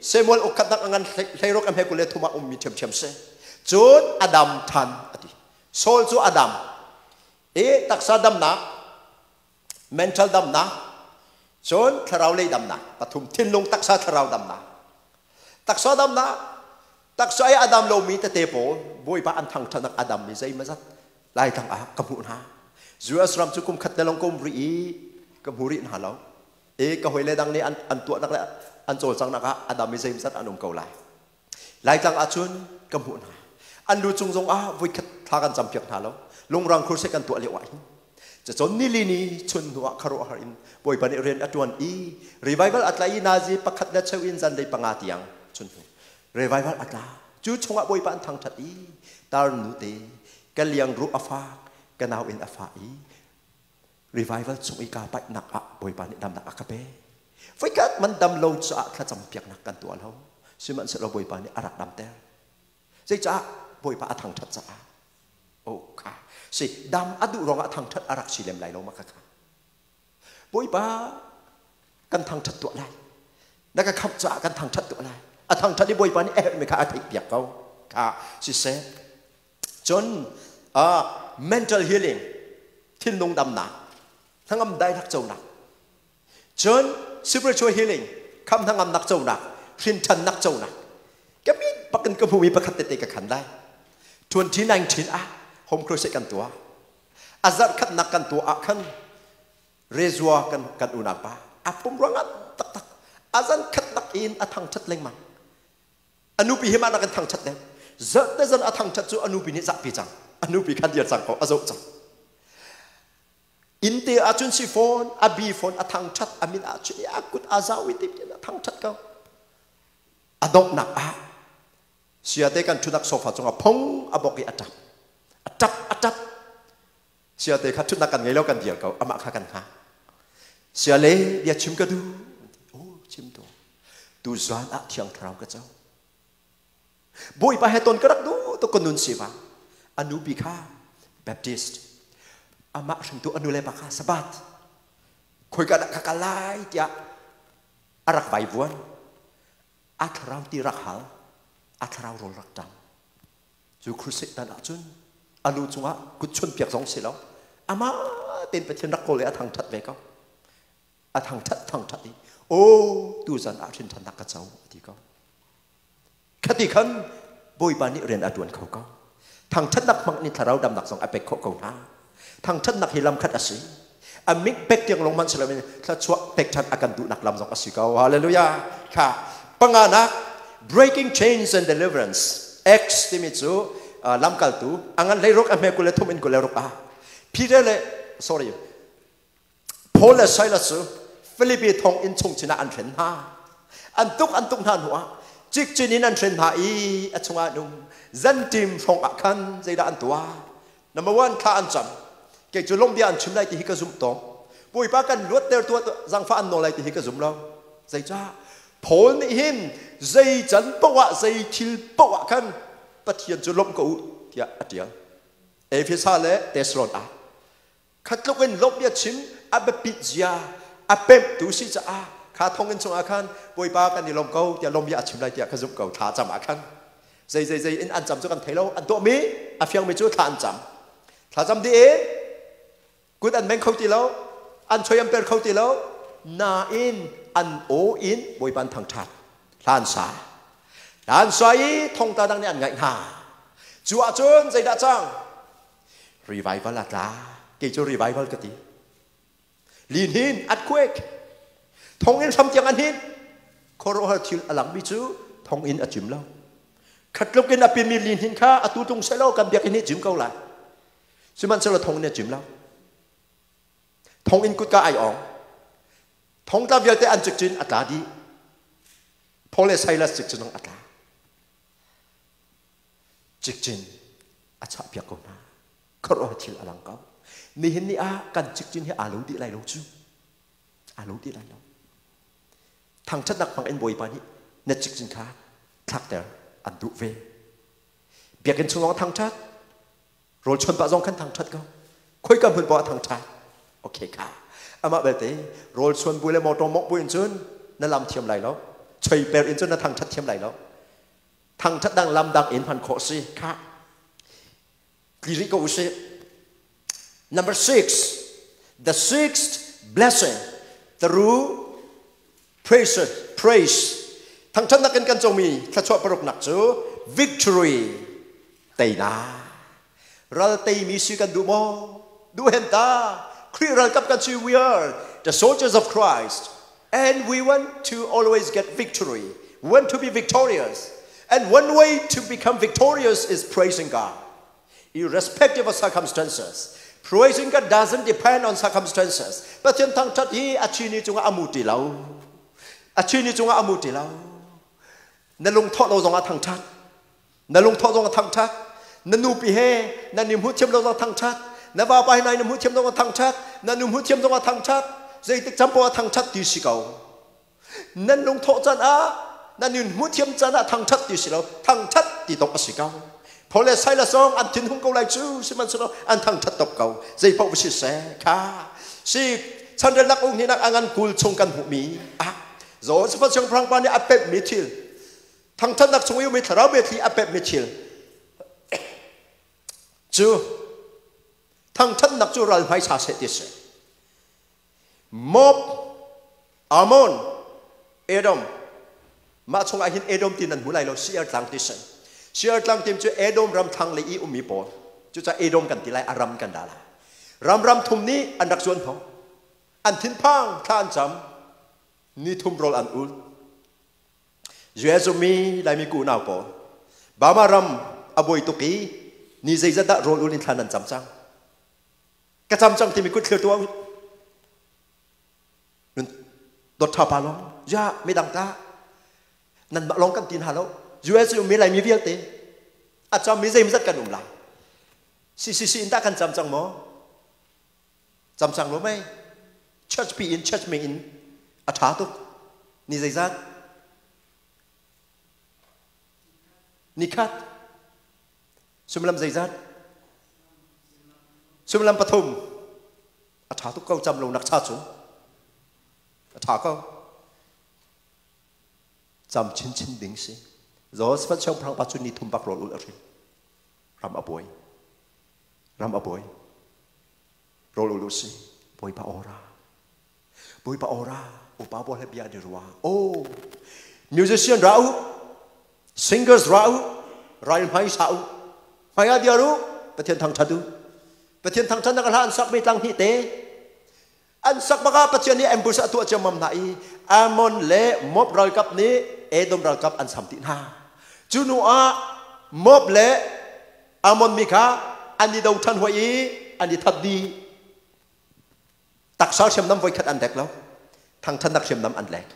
Samuel ukkhatnak a ngan 16 a hme 23 ah ummi ṭhiamṭhiam si. Cun a dam ṭhan a ti. Saul cu a dam. I taksa damnak, mental damnak, cun thlarau lei damnak, pathum thinlung taksa thlarau damnak. Taksa damnak, taksa i a dam lomi tete pawl Bawipa an thangṭhatnak a dammi zeimazat Laitlang ah ka hmuh hna. US ram cu kum khat te lawng ka um rih i ka hmu rih hna lo. I ka hawile dang nih an tuahnak le an cawlcanghnak ah a dam i zeimazat an um ko lai. Laitlang ahcun ka hmuh hna. An lu cung zong ah voikhat thla kan campiak hna lo. Lungrang khur kan tuah lio ah hin. Cacon nili ni chun hnu ah khuaruahhar in Bawipa nih rian a tuan i revival a tla i nazi pakhat le cheu in zanlei panga tiang chun hnu revival a tla. Cu chungah Bawipa an thangthat i tar nu te ka liang ruh a fak ka nau in a fah i revival chung i kaa paihnak ah Bawipa nih damnak a ka pe. Voikhat man dam lo caah thlacam piaknak kan tuah lo. Sihmanhsehlaw Bawipa nih a rak damter. Zeicah Bawipa a thangṭhat caah. Oh kha. Si dam a duh ruangah thangṭhat a rak si lem lai lo ma kha kha. Bawipa kan thangṭhat tuah lai. Na ka khamh caah kan thangṭhat tuah lai. A thangṭhat i Bawipa nih a herhmi kha a theihpiak ko. Kha siseh. Cun mental healing, thinlung damnak, hnangam daihnak conak. Cun spiritual healing, kham hnangamnak conak, hrinthannak conak. Ka mit bakin ka hmumi pakhat tete ka khan lai. 2019 ah home crusade kan tuah. A zarh khatnak kan tuah ah khan Rezua kan kan unau pa a pum ruangah taktak a zan khatnak in a thangthat lengmang. A nupi hi mah nak in thangṭhat deuh. Zarhte zan a thangṭhat cu a nupi nih zahpi cang. A nupi kha dir cang ko, a zoh cang. Innte ahcun si fawn, a bi fawn, a thangṭhat, a min ahcun i a kut a zau i tim a thangṭhat ko. A donghnak ah siate kan ṭhunak sofa cungah phong a bok i a ṭap. A ṭap, a ṭap. Siate kha ṭhutnak kan ngei lo kan dir ko, amah kha kan hngak. Siale bia chim ka duh. Oh, chim tu. Tu zan ah thiang thlarau ka co. Bawipa he ton ka rak duh tuk ka nun siva. A nupi kha Baptist. Amah hringtu a nu le pa kha Sabbath. Khoika dah ka kal lai tiah a rak vaivuan. A thlarau ti rak hal. A thlarau rawl rak ṭam. Cu crusade dan ahcun a lu cungah kut chun piak zong si lo. Amah tein Pathian rak kawl i a thangṭhat ve ko. A thangṭhat thangṭhat i aw tuzan ah hrinthannak ka co a ti ko. Khati khan Bawipa nih rian a ṭuan kho ko. Thangṭhatnak hmang nih thlarau damnak zong a pek khawh ko hna. Thangṭhatnak hi lam khat a si. A mik pek tiang lawng hmanh si loin thluachuah pek ṭhan a kan duhnak lam zong a si ko. Hallelujah. Kha panganak breaking chains and deliverance Acts timi cu lamkaltu a ngan 16 a hme 23 in 26 ah Peter le sorry Paul le Silas cu Filipi thong inn chung chin ah an hren hna. An tuk an tuk hna hnuah cikcin in an hren hna i a chungah an um. Zantim hrawng ah khan zeidah an tuah? Number one, thla an cam. Kei cu lawmhbia an chim lai ti hi ka zumh tawng. Bawipa kan luatter tuah zangfah an nawl lai ti hi ka zum lo. Zeicah? Paul nih hin zei can paoh ah zei thil paoh ah khan Pathian cu lawmh ko u tiah a ṭial. Efesa le Thessalon ah kha tluk in lawmhbia chim a biapit zia a pemhtu si caah kha thonginn chungah khan Bawipa kan i lawm ko tiah lawmhbia a chim lai tiah ka zumh ko thla cam ah khan zei zei zei in an cam cu kan thei lo an tuahmi a fiangmi cu thla an cam thla cam dih in kut an meng kho ti lo an choi an per kho ti lo nain an aw in Bawipa an thangṭhat hla an sa hla an sa i thongta dang nih an ngaih hna cu ahcun zeidah cang Revival a tla. Kei cu revival ka ti. Lin hin earthquake. Thonginn hram tiang an hin. Khuaruahhar thil a langmi cu thonginn a cim lo. Khatluk in a pimi lin hin kha atu tlung selaw kan biakinn hi cim ko lai. Sihmanhsehlaw thonginn a cim lo. Thonginn kutka ai ong. Thongtla vialte an cikcin a tla dih. Paul le Silas cikcin a tla. Cikcin a chahpiak ko hna. Khuaruahhar thil a lang ko. Nihin ni ah kan cikcin hi aa lo dih lai lo cu. Aa lo dih lai lo. Thangṭhatnak hmang in Bawipa nih na cikcin kha thlakter an duh ve. Biakinn chung zong thangṭhat, rawl chuan pah zong khan thangṭhat ko. Khoika hmun poah thangṭhat. Okay kha. Amah belte rawl chuan bu le motor mawngh bu in cun na lam thiam lai lo. Choi per in cun na thangthat thiam lai lo. Thangthat dang lam dang in hman khawh si. Kha. Tli rih ko usih. Number six, the sixth blessing through praise, praise. Thangthatnak in kan comi thluachuah paruknak cu victory, teinak. Ral teimi si kan duh maw? Duh hen ta. Khrih ralkap kan si. We are the soldiers of Christ. And we want to always get victory. We want to be victorious. And one way to become victorious is praising God, irrespective of circumstances. Praising God doesn't depend on circumstances. Pathian thangthat hi a chini cungah amu ti lo. A chini cungah amu ti lo. Na lungthawh lo zongah thangthat. Na lungthawh zong a thangṭhat. Na nupi he nan i hmuhthiam lo zong thangṭhat. Na vapa he nan i hmuhthiam zong a thangṭhat. Na nu hmuhthiam zong a thangṭhat. Zeitik caan poah a thangṭhat ti si ko. Nan lungthawh caan ah nan in hmuhthiam caan ah thangṭhat ti si lo, thangṭhat ti tok a si ko. Paul le Silas zong an thinhung ko lai cu, sihmanhsehlaw an thangṭhat tok ko. Zei paoh va si seh kha si chanrelnak ung hnihnak a ngan 20 chung kan hmuhmi ah Joseph siangpahrang pa nih a pemhmi thil Thangthatnak chung i ummi thlarau biathli a pemhmi thil cu thangthatnak cu ral hmaisa seh ti si. Moab, Ammon, Edom. Mah chungah hin Edom ti nan hmu lai lo, Seir tlang ti si. Seir tlang tim cu Edom ram thlang lei i ummi pawl. Cucaah Edom kan ti lai, a ram kan dah lai. Ram ram thum nih an rak zuan hnawh. An thinphang, thla an cam. Ni thum rawl an ul. US ummi Laimi ku unau pawl Burma ram a buai tuk i ni zeizat dah rawl ul in thla nan cam cang? Ka cam cang timi kut thlir tuah u. Nun dot tha pa long ya midang ta nan mah long kan tin ha lo. US ummi Laimi vialte a cam mi zeimzat kan um lai. CCC in ta kan cam cang maw? Cam cang lo mei? Church pi in church ming in a ṭha tuk. Ni zeizat? Nikhat. Suimilam zeizat? Suimilam 3. A ṭha tuk ko cam lo nak cha cu. A ṭha ko. Cam chinchin ding si. Joseph siangpahrang pa cu ni thum bak rawl ul a hrin. Ram a buai. Ram a buai. Rawl ul u si. Bawipa ora. Bawipa ora. Upa pawl he bia an i ruah. Oh, musician ra u. Singers ra u. Ral hmai sa u. Hmai ah diar u. Pathian thangthat u. Pathian thangthat nak hla an sak mi tlang hnih te. An sak bak ah Pathian nih ambush a tuah ciammam hna i Ammon le Moab ralkap nih Edom ralkap an sam ti hna. Cu hnu ah Moab le Ammon mi kha an i do ṭhan hoi i an i that dih. Taksa hriamnam voikhat an lek lo. Thangṭhatnak hriamnam an lek.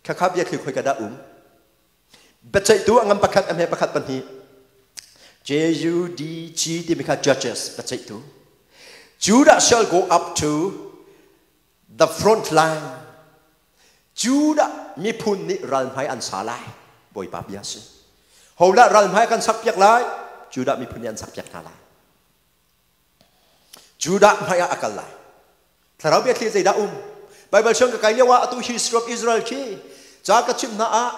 Khakha biathli khoi ka dah um. Biaceihtu a ngan pakhat a hme pakhat pahnih. J-U-D-G timi kha judges biaceihtu. Judah shall go up to the front line. Judah miphun nih ral hmai an sa lai. Bawipa bia si. Holah ral hmai kan sak piak lai. Judah miphun nih an sak piak hna lai. Judah hmai ah a kal lai. Thlarau biathli zeidah um? Bible siang ka kai lio ah atu history of Israel khi ca ka chim hna ah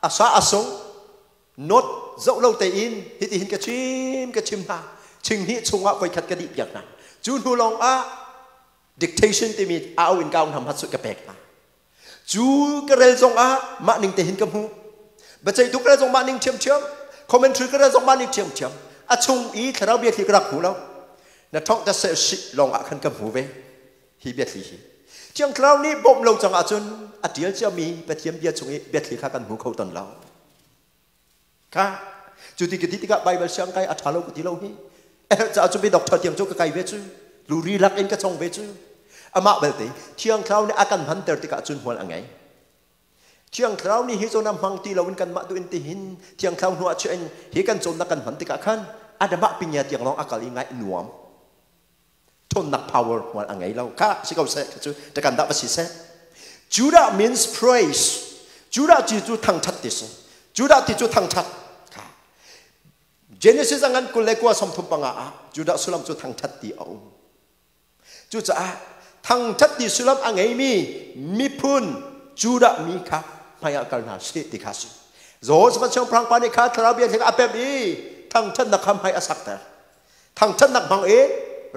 asa asung not zoh lo tein hiti hin ka chim ka chim hna ching hnih chungah voikhat ka dih piak hna cu hnu lawng ah dictation timi au in kau nam hat ka pek hna cu ka rel zong ah mah ning te hin ka hmu biaceihtu ka rel zong mah ning ṭhiamṭhiam commentary ka rel zong mah ning ṭhiamṭhiam a chung i thlarau biathli ka rak hmu lo na thong ta se shi lawng ah khan ka hmu ve hi biathli hi Thiang Thlarau nih bawmh lo cang ahcun a ṭial ciami Pathian bia chung i biathli kha kan hmu kho ton lo kha cu ti ka ti tikah Bible siang kai a ṭha lo ka ti lo hi caah cu mi doctor tiang cu ka kai ve cu luri lak in ka chong ve cu amah belte Thiang Thlarau nih a kan hmanter tikah cun hmual a ngei Thiang Thlarau nih hi zawn ah hmang ti loin kanmah duh in tihin Thiang Thlarau hnu ah chiah in hi kan cawnnak kan hman tikah khan adamah pinya tiang lawng a kal i ngaih nuam ṭhawnnak power hmual a ngei lo kha si ko seh cu takan dah va si seh Judah means praise. Judah ti cu thangṭhat ti si. Judah ti cu thangṭhat kha Genesis a ngan 29 35 ah Judah sullam cu thangṭhat ti a um. Cucaah thangṭhat ti sullam a ngeimi miphun Judah mi kha Hmai ah kal hna sih ti kha si. Jehoshaphat siangpahrang pa nih kha thlarau bia a pem i thangṭhatnak kha hmai a sakter. Thangṭhatnak hmang i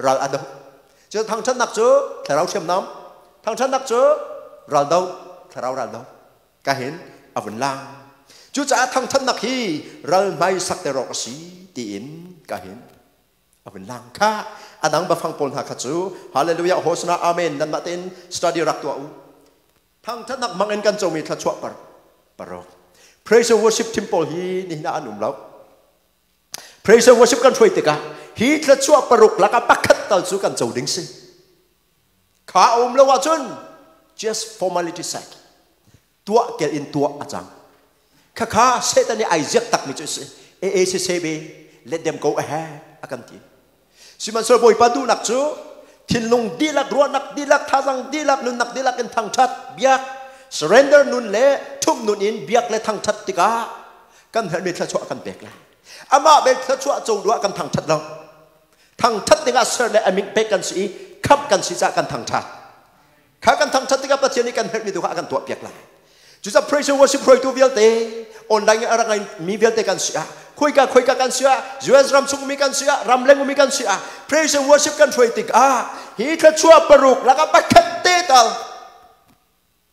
ral a doh. Cu thangṭhatnak cu thlarau hriamnam, thangṭhatnak cu ral do, thlarau ral do. Ka hin a vun lang. Cucaah thangṭhatnak hi ral hmai sakter awk a si tiin ka hin a vun lang kha. A dang bafang pawl hna kha cu hallelujah, hosana, amen nanmah tein study rak tuah u. Thangṭhatnak hmang in kan comi thluachuah par paruk. Praise and worship team pawl hi nihin ah an um lo. Praise and worship kan hruai tikah hi thluachuah paruk lakah pakhat tal cu kan co ding si. Kha a um lo ahcun just formality sake tuah kel in tuah a cang. Khakha Satan nih ai ziak takmi cu si. AACCB let them go ahead a kan ti. Sihmanhsehlaw Bawipa duhnak cu thinlung dihlak, ruahnak dihlak, thazang dihlak, nunnak dihlak in thangṭhat, biak, surrender nun le ṭhumh nun in biak le thangṭhat tikah kan herhmi thluachuah kan pek lai. Amah bel thluachuah co duh ah kan thangṭhat lo. Thangṭhat dingah ser le a min pek kan si i khamh kan si caah kan thangṭhat. Kha kan thangṭhat tikah Pathian nih kan herhmi tu kha a kan tuahpiak lai. Cucaah praise and worship hruaitu vialte, online in a rak mi vialte kan si ah, khoika khoika kan si ah, US ram chung mi kan si ah, ramleng mi kan si ah, praise and worship kan hruai tikah hi thluachuah paruk lakah pakhat te tal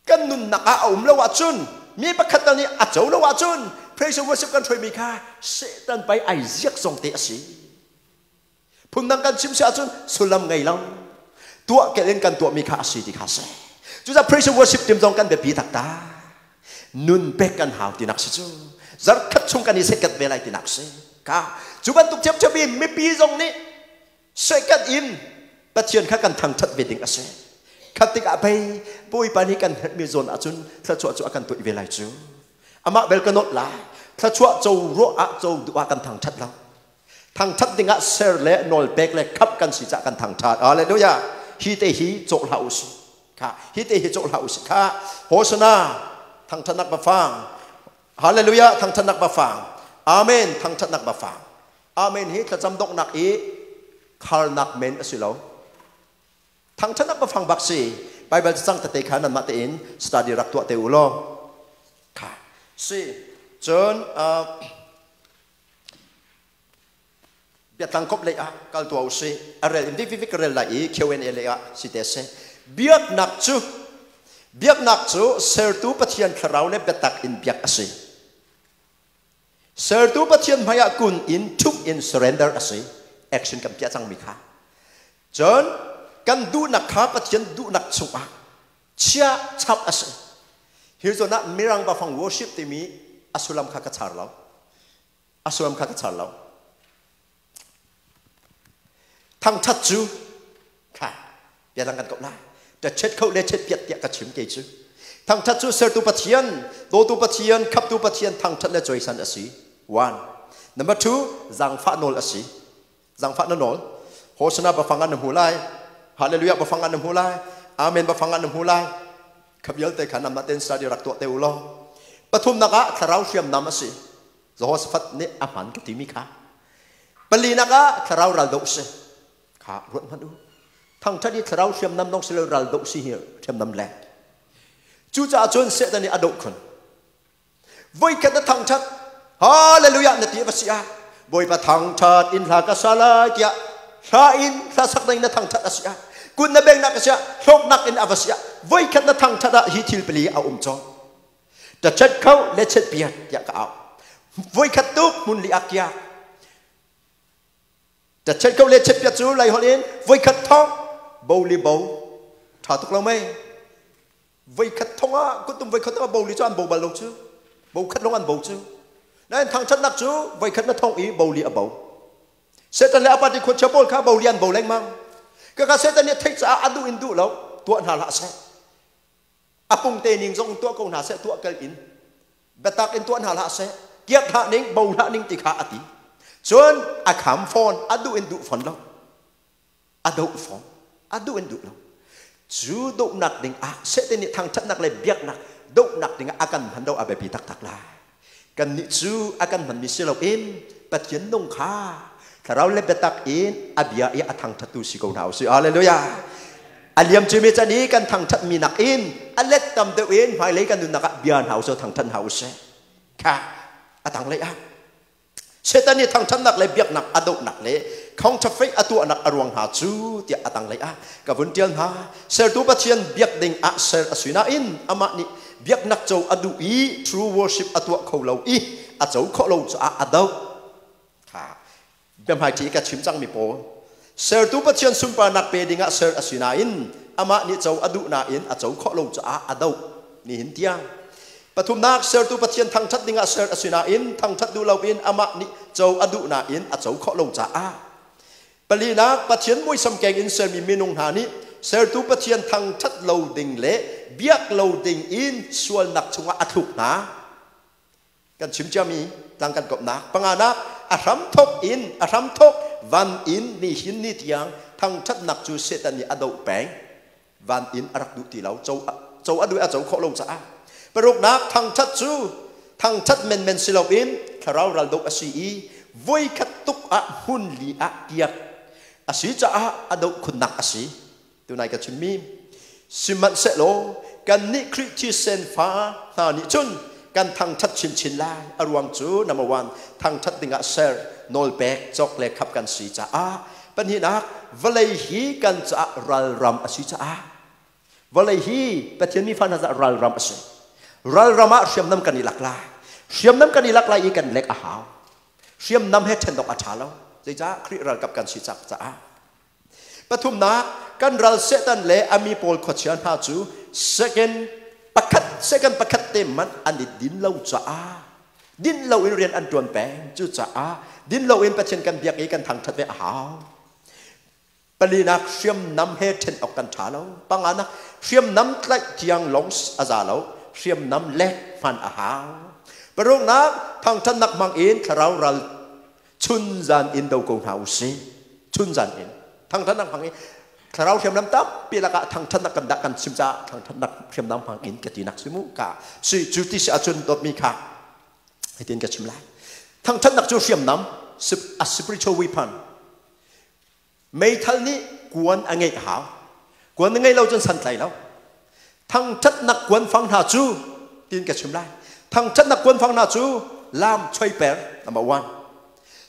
kan nunnak ah a um lo ahcun, mi pakhat tal nih a co lo ahcun, praise and worship kan hruaimi kha Satan pai ai ziak zong te a si. Phundang kan chim si ahcun sullam ngei lo. Tuah kel in kan tuahmi kha a si ti kha si. Cucaah praise and worship team zong kan biapi taktak. Nun pek kan hau tinak si cu. Zarkhat chung kan i sekat ve lai tinak si. Ka cu bantuk ṭhiamṭhiam in mipi zong nih sekat in Pathian kha kan thangṭhat ve ding a si. Khat tikah pei Bawipa nih kan herhmi zawn ahcun thluachuah cu a kan tuah ve lai cu. Amah bel ka nolh lai. Thluachuah co ruah ah co duh ah kan thangṭhat lo. Thangṭhat dingah ser le nawlpek le khamh kan si caah kan thangṭhat. Hallelujah. Hi te hi cawh hlah u sih. Kha hi te hi cawh hlah u sih. Kha Hosana thangṭhatnak bafang. Hallelujah thangṭhatnak bafang. Amen thangṭhatnak bafang. Amen hi thlacam donghnak i kharnak men a si lo. Thangṭhatnak bafang bak si. Bible cacang tete kha nanmah tein study rak tuah te u law. Kha si. Cun Biatlang kop lei ah kal tuah usih. A rel in vik ka rel lai i Q&A lei ah si te seh. Biaknak cu biaknak cu sertu Pathian thlarau le biatak in biak a si. Sertu Pathian hmai ah kun in thup in surrender a si. Action kan piah cangmi kha. Cun kan duhnak kha Pathian duhnak chungah chia chap a si. Hi zawn ah Mirang bafang worship timi a sullam kha ka char lo. A sullam kha ka char lo. Thangthat cu kha bia dang kan koh lai. Ta chet kho le chet piat tiah ka chim kei cu. Thangthat cu sertu Pathian, dawtu Pathian, khaptu Pathian thangthat le cawisan a si. One. Number two, zaangfah nawl a si. Zaangfah na nawl. Hosana bafang an na hmu lai. Hallelujah bafang an na hmu lai. Amen bafang an na hmu lai. Kha vialte kha namah ten study rak tuah te u law. Pathumnak ah thlarau hriamnam a si. Jehoshaphat nih a hman ka timi kha. Palinak ah thlarau ral doh si. Kha ruat hmanh u. Thangṭhat i thlarau hriamnam dong si lo ral doh si hi hriamnam le. Cucaah cun Satan nih a doh khun. Voikhat na thangṭhat hallelujah na ti va si ah Bawipa thangṭhat in hla ka sa lai tiah hla in hla sak ding na thangṭhat a si ah kun na bengnak a si ah hlawknak in a va si ah voikhat na thangṭhat ah hi thil pali a um cawng. Ta chet kho le chet piat tiah ka au. Voikhat tuk hmun li ak kia. Ta chet kho le chet piat cu lai holh in voikhat thong bo li bo tha tuk lo mei. Voikhat thong ah kutum voikhat ah bo li cu an bo bal lo cu. Bo khat long an bo cu. Nain thangthatnak cu voikhat na thong i bo li a bo. Satan le a party khuachia pawl kha bo li an bo lengmang. Kaka Satan nih theih caah a duh in duh lo tuah hna hlah seh. A pungte ning zong tuah ko hna seh, tuah kal in biatak in tuah hna hlah seh, kiak hlah ning, bo hlah ning ti kha a ti. Cun a kham fawn, a duh in duh fawn lo, a doh fawn, a duh in duh lo. Cu dohnak ding ah Satan nih thangṭhatnak le biaknak dohnak ding ah a kan hman do a biapi taktak lai. Kannih cu a kan hmanmi si loin Pathian nung kha thlarau le biatak in a bia i a thangṭhattu si ko hna usih. Hallelujah! A liam cimi can i kan thangṭhatmi nakin a let tam deuh in hmailei kan nunnak ah bia hna usih, thangṭhat hna usih. Kha a tanglei ah Satan nih thangṭhatnak le biaknak a dohnak le counterfeit a tuahnak a ruang hna cu tiah a tanglei ah ka vun ṭial hna. Sertu Pathian biak ding ah ser a si nain amah nih biaknak co a duh i true worship a tuah kho lo i a co khawh lo caah a doh. Kha biahmaiṭhi ka chim cangmi pawl sertu Pathian sunparnak pe dingah ser a si nain amah nih co a duh nain a co khawh lo caah a doh nihin tiang. Pathumnak, sertu Pathian thangṭhat dingah ser a si nain thangṭhat duh loin amah nih co a duh nain a co khawh lo caah. Palinak, Pathian muisam keng in sermi minung hna nih sertu Pathian thangṭhat lo ding le biak lo ding in sualnak chungah a thluk hna. Kan chim ciami tlang kan komhnak panganak, a hramthok in a hramthok van in nihin ni tiang thangṭhatnak cu Satan nih a doh peng. Van in a rak duh ti lo, co co a duh a co khawh lo caah. Paruknak, thangṭhat cu thangṭhat menmen si loin thlarau raldoh a si i voikhat tuk ah hmun li ah kiak a si caah a doh khunnak a si. Tunai ka chimmi, sihmanhsehlaw kannih Khrih thisen fa hna nih cun kan thangṭhat chinchin lai. A ruang cu number one, thangṭhat dingah ser nawlpek cawk le khap kan si caah. Pahnihnak, vawlei hi kan caah ralram a si caah. Vawlei hi Pathian mi fa hna caah ralram a si. Ralram ah hriamnam kan i lak lai. Hriamnam kan i lak lai i kan lek a hau. Hriamnam he ṭhen awk a ṭha lo. Zeicah? Khrih ralkap kan si caah. Pathumnak, kan ral Satan le a mi pawl khuachia hna cu second pakhat second pakhat te man an i din lo caah din lo in rian an ṭuan peng. Cucaah din lo in Pathian kan biak i kan thangṭhat ve a hau. Palinak, hriamnam he ṭhen awk kan ṭha lo. Panganak, hriamnam tlaih tiang lawng a za lo, hriamnam lek hman a hau. Paruknak, thangṭhatnak hmang in thlarau ral chunzan in do ko hna u sih. Chunzan in thangṭhatnak hmang in thlarau hriamnam tampi lakah thangṭhatnak kan dah kan chim caah thangṭhatnak hriamnam hmang in ka tinak si mu ka si. Cu ti si ahcun, dawtmi kha hitin ka chim lai: thangṭhatnak cu hriamnam, a spiritual weapon. Meithal nih kuan a ngeih hau. Kuan a ngeih lo cun santlai lo. Thangṭhatnak kuanfang hna cu tiin ka chim lai. Thangṭhatnak kuanfang hna cu lam choiper, number one.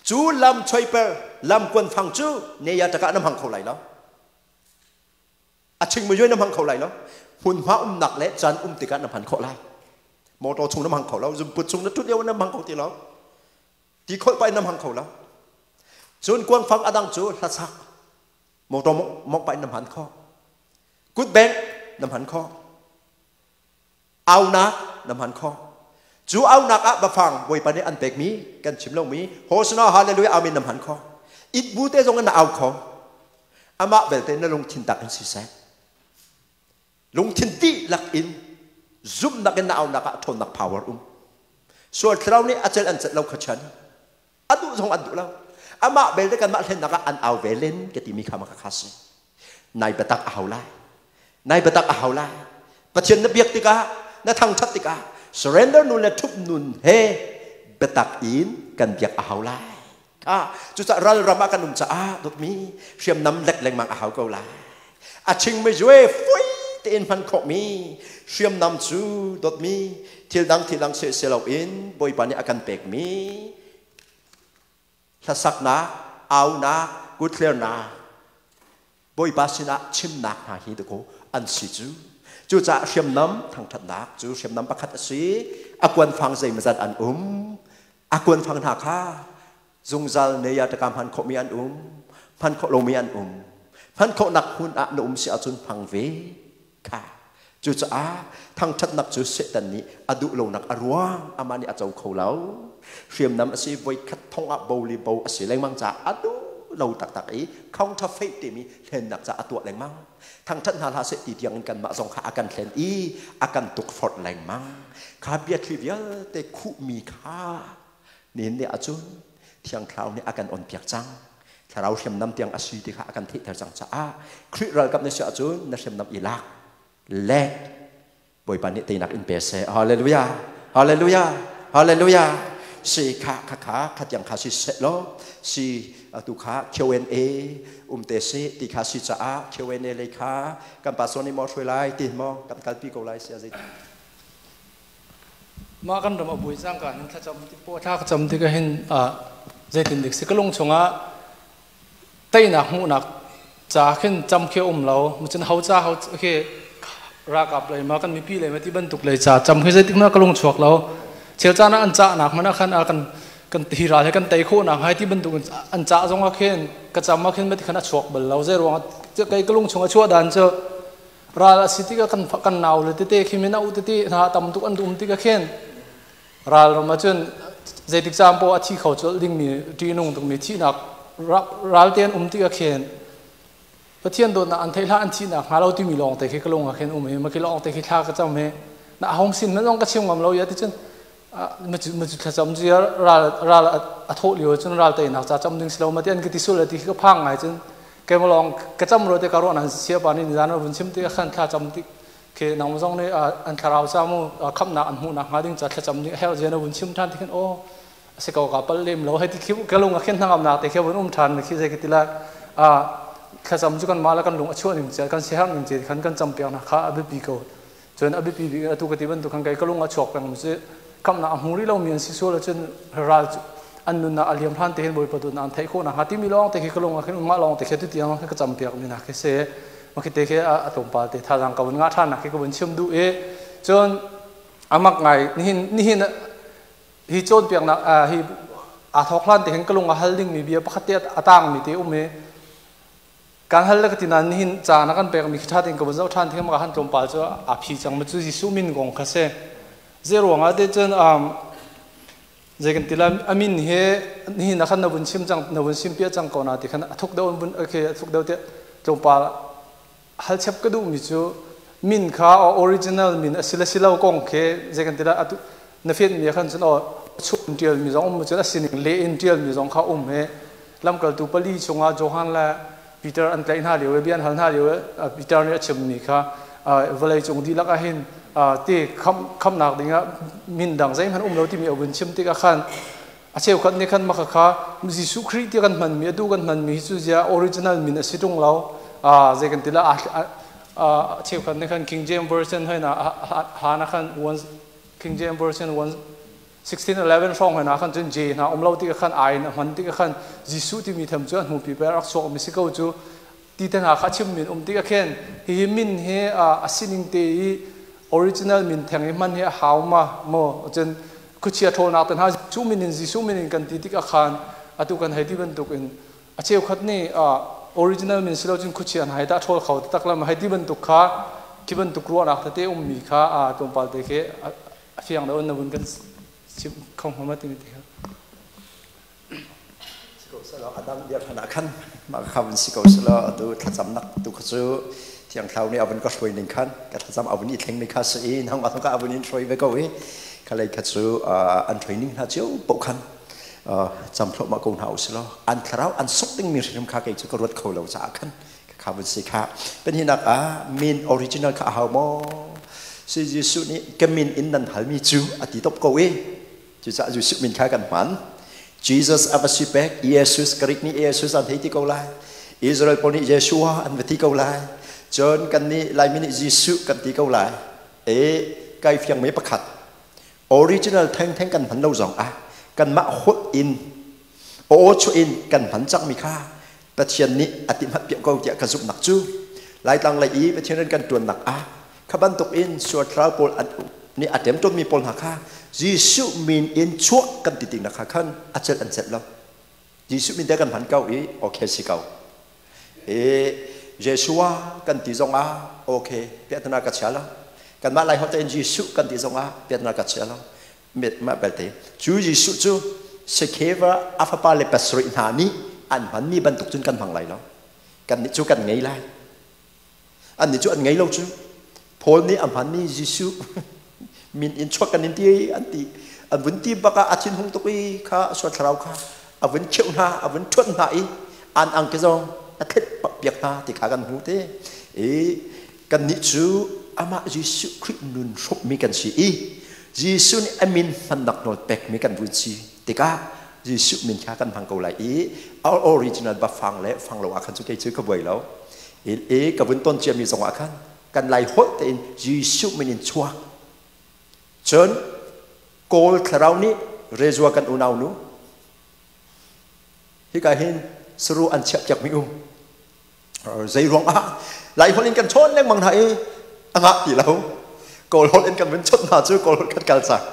Cu lam choiper, lam kuanfang cu ne ya takah na hmang kho lai lo. A ching muyuai na hmang kho lai lo. Hmunhma umnak le caan um tikah na hman khawh lai. Motor chung na hmang kho lo, zumput chung na ṭhut lio na hmang kho ti lo. Ti kholh pa in na hmang kho lo. Cun kuangfang a dang cu hlasak, motor mongh pa in na hman khawh, kut bengh na hman khawh, aunak na hman khawh. Cu aunak ah bafang Bawipa nih an pekmi kan chim lomi Hosana, Hallelujah, Amen na hman khawh. It bu te zong in na au kho. Amah belte na lungthin tak in siseh, lungthin dihlak in zumhnak in na aunak ah ṭhawnnak power um. Sual thlarau nih a celh an celh lo kha chan a duh zong an duh lo. Amah belte kanmah hlennak ah an au ve len ka timi kha ma kha si. Nai biatak a hau lai, nai biatak a hau lai. Pathian na biak tikah, na thangṭhat tikah, surrender nun le ṭhup nun he biatak in kan biak a hau lai. Kha cucaah ralram ah kan um caah, dawtmi, hriamnam lek lengmang a hau ko lai. A ching mejue fui tein hman khawhmi hriamnam cu, dawtmi, thil dang thil dang se loin Bawipa nih a kan pekmi hlasaknak, aunak, kuthlernak, Bawipa sinah chimnak hna hi dakaw an si cu. Cucaah hriamnam thangṭhatnak cu hriamnam pakhat a si. A kuanfang zeimawzat an um. A kuanfang hna kha zungzal neya taka hman khawhmi an um, hman khawh lomi an um. Hman khawhnak hmun ah na um si ahcun hmang ve kha. Cucaah thangṭhatnak cu Satan nih a duh lonak a ruang amah nih a co kho lo. Hriamnam a si, voikhat thong ah bo li bo a si lengmang caah a duh lo taktak i counterfeit timi hlennak caah a tuah lengmang. Thangṭhat hna hlah seh ti tiang in kanmah zong kha a kan hlen i a kan tukforh lengmang. Kha biathli vialte khuhmi kha nihin ni ahcun Thiang Thlarau nih a kan onpiak cang. Thlarau hriamnam tiang a si ti kha a kan theihter cang caah Khrih ralkap na si ahcun na hriamnam i lak le Bawipa nih teinak in pe seh. Hallelujah! Hallelujah! Hallelujah! Si kha kha kha kha tiang kha si seh law si atu kha Q&A um te se ti kha si caah Q&A lei kha kan pastor nih maw hruai lai ti maw kan kalpi ko lai sia zei. Mah kan ram a buai cangka hin thlacam ti po thla ka cam ti ka hin zeitin dik si ka lung chungah teinak hmuhnak ca khin cam khi um lo mucun ho ca ho khi rakap lei ma kan mipi lei ma ti bantuk lei ca cam khi zeitik na ka lung chuak lo chel ca na an ca nak mana khan a kan kan hi ral he kan tei khawh nak hai ti bantuk an ca zong ah khin ka cam ah khin ma ti khan a chuak bal lo zei ruang kai ka lung chung a chuah dan cu ral a si tikah kan kan nau le tete khi min a u tete hna tam tuk an um tikah khin ral ram ahcun zeitik caan poah a thi kho colh dingmi ṭihnung tukmi thihnak ral te an um tikah khin Pathian dawtnak an theih hlah an thihnak hnga lo timi lawng te khi ka lung ah khin um hi ma khi lawng te khi thla ka cam hi na hong sin man zong ka chim ngam lo ya ti cun ma cu thlacam cu ral ral a thawh lio cun ral teinak ca cam ding si lo ma ti an ka ti sul ti khi ka phang ngai cun keimah lawng ka cam ro te ka ruah nan sia pa nih zan vun chim ti khan thla cam ti khi nang zong nih an thlarau ca mu khamnak an hmuhnak hnga ding ca thlacam ding hel zian vun chim than ti khin o si ko ka pal lem lo hei ti khi ka lung a khin hnangamnak te khi vun um than khi zei ka ti la a thlacam cu kan mah le kan lung a chuah ning che kan siherh ning che khan kan cam piak na kha a biapi ko cun a biapi bik atu ka ti bantuk khan kai ka lung a chuak peng mu si khamnak a hmu rih lomi an si sual ahcun ral an nunnak a liam hlan te hin Bawipa dawtnak an theih khawh nakhnga timi lawng te khi ka lung ah khin mah lawng te khi tutiang ka campiak mi nak khi si ma khi te khi a tlawmpal te thazaang ka vun ngah ṭhan nak khi ka vun chim duh i cun amak ngai nihin nihin hi cawnpiaknak hi aa thawk hlan te hin ka lung a hal ding mi bia pakhat te a tang mi te um i kan hal le ka ti nain nihin ca na kan pek mi khi ṭha tein ka vun zoh ṭhan theng ma han tlawmpal cu a phi cang ma cu Jesuh min kong kha si zei ruangah te cun zei kan ti la amin he nihin ah khan na vun chim cang na vun sim pia cang ko na ti khan a thuk deuh vun okay a thuk deuh te tlawmpal hal chep ka duh mi cu min kha original min a si le si lo kong khi zei kan ti la atu na fian mi khan cun o chun tial mi zong um cun a sining le in tial mi zong kha um he lamkaltu pali chungah Johan le Peter an tlaih hna lio i bia an hal hna lio i Peter nih a chimmi kha vawlei cung dihlak ah hin ti khamnak dingah min dang zeihmanh um lo timi a vun chim tikah khan a cheukhat nih khan maka kha Jesuh Khrih ti kan hmanmi atu kan hmanmi hi cu zia original min a si ṭung lo zei kan ti la a cheukhat nih khan King James Version hoi na hlan ah khan King James Version 1 1611 hrawng hna khan cun J hna um lo ti khan ai in a hman ti khan Jesuh timi tham cu an hmupi pe rak chuak mi si ko cu ti te hna kha chim min um ti ka khen hi min hi a sining te i original min theng i hman hi a hau ma mo cun khuachia ṭhawlnak te hna Jesuh min in Jesuh min in kan ti tik ah khan atu kan hei ti bantuk in a cheukhat nih original min si lo cun khuachia hna hi dah ṭhawl kho tak lam hei ti bantuk kha khi bantuk ruahnak tete ummi kha tlawmpal te khi a fiang lo na vun kan chim kho hnga ma timi ti kha. Si ko selaw adam bia khan ah khan mah kha vun si ko selaw atu thlacamnak tu kha cu Thiang Thlarau nih a vun ka hruai ning khan ka thlacam a vun i thleng mi kha si i nangmah thong ka a vun in hruai ve ko i khalei kha cu an hruai ning hna cio paoh khan cam thluahmah ko hna usilaw an thlarau an suk ding mi hrim kha kei cu ka ruat kho lo caah khan kha vun si kha panhinak ah min original kha a hau maw si Jesuh nih ka min in nan halmi cu a ti top ko i cucaah Jesuh min kha kan hman Jesus a va si pek Jesus Greek nih Jesus an hei ti ko lai Israel pawl nih Yeshua an va ti ko lai cun kan nih Laimi nih Jesuh kan ti ko lai e kai fiang me pakhat original thengtheng kan hman lo zong ah kanmah holh in aw chuah in kan hman cangmi kha Pathian nih a timh piak ko tiah ka zumhnak cu Laitlang lei i Pathian rian kan ṭuannak ah kha bantuk in sual thlarau pawl an nih a ṭemṭawnmi pawl hna kha Jesuh min in chuah kan ti tinak kha khan a celh an celh lo. Jesuh min te kan hman ko i okay si ko. E Jeshua kan ti zong ah okay piahtana ka chia lo. Kanmah Lai holh tein Jesuh kan ti zong ah piahtana ka chia lo. Mah belte cu Jesuh cu Sekeva a fapa le pasarih hna nih an hmanmi bantuk cun kan hmang lai lo. Kannih cu kan ngei lai. Annih cu an ngei lo cu. Paul nih a hmanmi Jesuh min in chuak kan in ti an ti. An vun ti bak ah a thinhung tuk i kha sual thlarau kha a vun kheuh hna, a vun ṭhuat hna i an angki zong a thlet piak hna ti kha kan hmu te. I kannih cu amah Jesuh Khrih nun hrupmi kan si i Jesuh nih a min hmannak nawl pekmi kan vun si. Tikah Jesuh min kha kan hmang ko lai i original bafang le fang lo ah khan cu kei cu ka buai lo. I ka vun ton ciami zong ah khan kan lai holh tein Jesuh min in chuak. Cun Kawl thlarau nih Rezua kan unau nu hika hin saru an chiah piak mi um. Zei ruang ah lai holh in kan chawn lengmang hna i a ngah ti lo. Kawl holh in kan vun chawnh hna cu Kawl holh kan kal cang.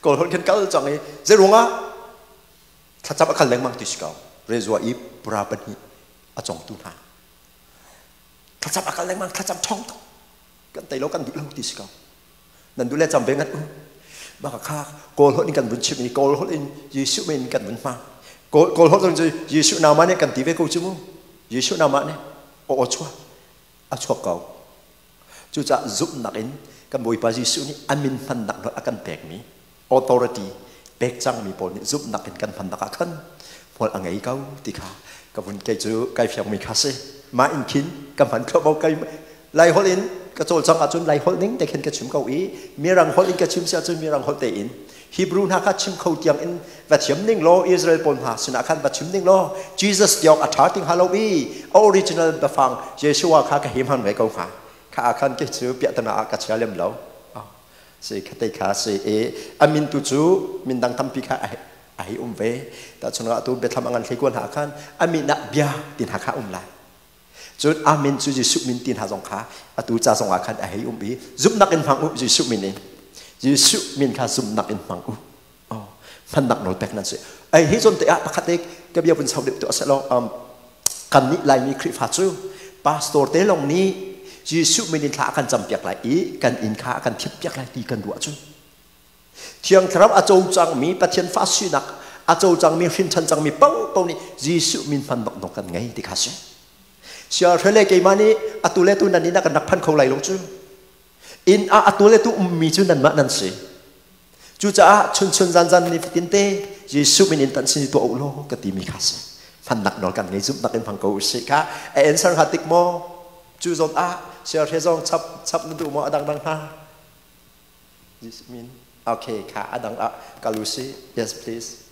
Kawl holh kan kal cang i zei ruang ah thlacam a kal lengmang ti si ko. Rezua i pura pahnih a congtu hna. Thlacam a kal lengmang, thlacam ṭhawng tuk. Kan tei lo, kan duh lo ti si ko. Nan duh le cam ve ngat u. Mah kha Kawl holh in kan vun chim i Kawl holh in Jesuh min kan vun hmang. Kawl holh cu Jesuh nama nih kan ti ve ko cu mu. Jesuh nama nih aw chuak a chuak ko. Cucaah zumhnak in kan Bawipa Jesuh nih a min hmannak nawl a kan pekmi authority pek cangmi pawl nih zumhnak in kan hmannak ah khan hmual a ngei ko ti kha ka vun kei cu kai fiangmi kha si. Mah in khin ka hman kho bo kai Lai holh in ka cawlcangh ahcun Lai holh ning te khin ka chim ko i Mirang holh in ka chim si ahcun Mirang holh tein Hebrew hna kha chim kho tiang in va thiam ning law Israel pawl hna sinah khan va chim ning law Jesus tiang a ṭha ting hnga lo i original biafang Yeshua kha ka him han ve ko hnga. Kha ah khan kei cu piahtana ah ka chia lem lo. Si kha te kha si i a min tu cu min dang tampi kha a hei um ve. Tahchun ah tu biathlam a ngan hlei kuan hna khan a min ah bia ti hna kha um lai. Cun amen cu Jesuh min ti hna zong kha atu ca zong ah khan a hei um i zumhnak in hmang u Jesuh min in. Jesuh min kha zumhnak in hmang u. Oh, hmannak nawl pek nan si. Ai hi zawn te ah pakhat te ka bia vun sau deuh tu a lo kan nih Laimi Khrihfa cu pastor te lawng nih Jesuh min in thla a kan campiak lai i kan inn kha a kan thimpiak lai ti kan ruah cu. Thiang Thlarau a co cangmi Pathian fa sinak a co cangmi hrinṭhan cangmi paohpaoh nih Jesuh min hman bak kan ngei ti kha si. Sialhre le keimah nih atu le tu nan inn ah kan rak phan kho lai lo cu. Inn ah atu le tu ummi cu nanmah nan si. Cucaah chunchun zanzan ni fatin te Jesuh min in tan sin tuah u law ka timi kha si. Hmannak nawl kan ngei zumhnak in hmang ko u sih kha. A answer hnga tik maw? Cu zawn ah sialhre zong chap chap na duh maw a dangdang hna? This mean okay kha adang ah kal u si. Yes please.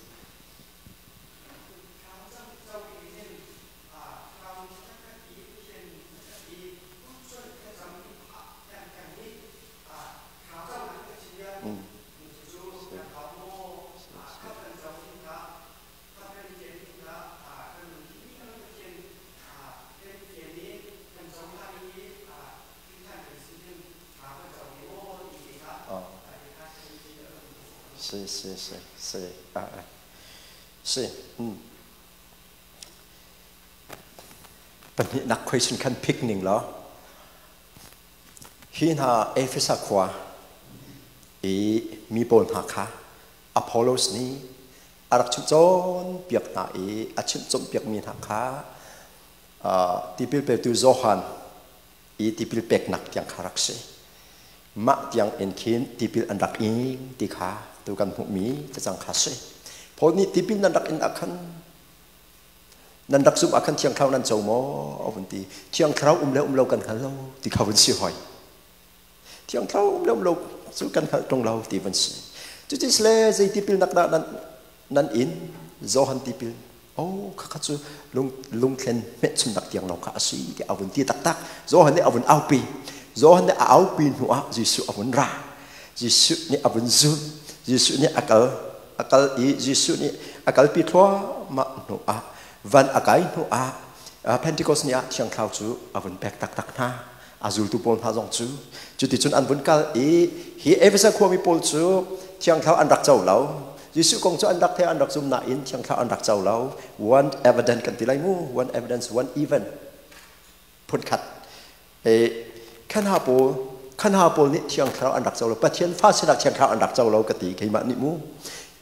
Si si si si ah si Pahnihnak question khan pick ning law hi hna Efesa khua i mi pawl hna kha Apollos nih a rak chimh cawnpiak hna i a chimh cawnpiakmi hna kha tipil petu Johan i tipil peknak tiang kha rak si. Mah tiang in khin tipil an rak ing ti kha tu kan hmuhmi cacang kha si. Paul nih tipil nan rak in ah khan nan rak zumh ah khan Thiang Thlarau nan co maw a vun ti. Thiang Thlarau um le um lo kan hngal lo ti kha vun si hoi. Thiang Thlarau um le um lo cu kan hngalh ṭung lo ti vun si. Cuti le zei tipil nak dah nan nan in Johan tipil oh khakha cu lung lungthlen hmehchunnak tiang lawng kha a si ti a vun ti taktak. Johan nih a vun aupi. Johan nih a aupi hnu ah Jesuh a vun ra. Jesuh nih a vun zulh. Jesuh nih a kal a kal i Jesuh nih a kalpi thluahmah hnu ah van a kai hnu ah Pentecost ni ah Thiang Thlarau cu a vun pek taktak hna. A zultu pawl hna zong cu cuticun an vun kal i hi Efesa khuami pawl cu Thiang Thlarau an rak co lo. Jesuh kong cu an rak thei an rak zum nain Thiang Thlarau an rak co lo. One evidence kan ti lai mu. One evidence, one event. Phunkhat. E, khan ha pawl khan ha pawl nih Thiang Thlarau an rak co lo. Pathian fa sinak Thiang Thlarau an rak co lo ka ti keimah nih mu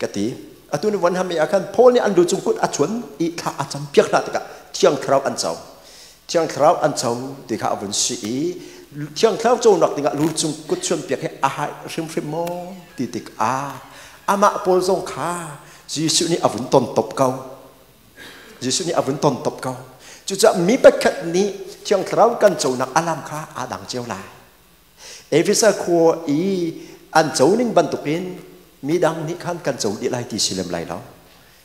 ka ti. Atu ni von ham i ah khan Paul nih an lu cung kut a chuan i thla a cam piak hna tikah Thiang Thlarau an co. Thiang Thlarau an co ti kha a vun si i Thiang Thlarau conak dingah lu cung kut chuan piak hi a hai hrimhrim maw ti tikah amah pawl zong kha Jesuh nih a vun ton top ko. Jesuh nih a vun ton top ko. Cucaah mi pakhat nih Thiang Thlarau kan conak alam kha aa dang cio lai. Efesa khua i an co ning bantukin Mi dang nih khan kan co dih lai ti si lem lai lo.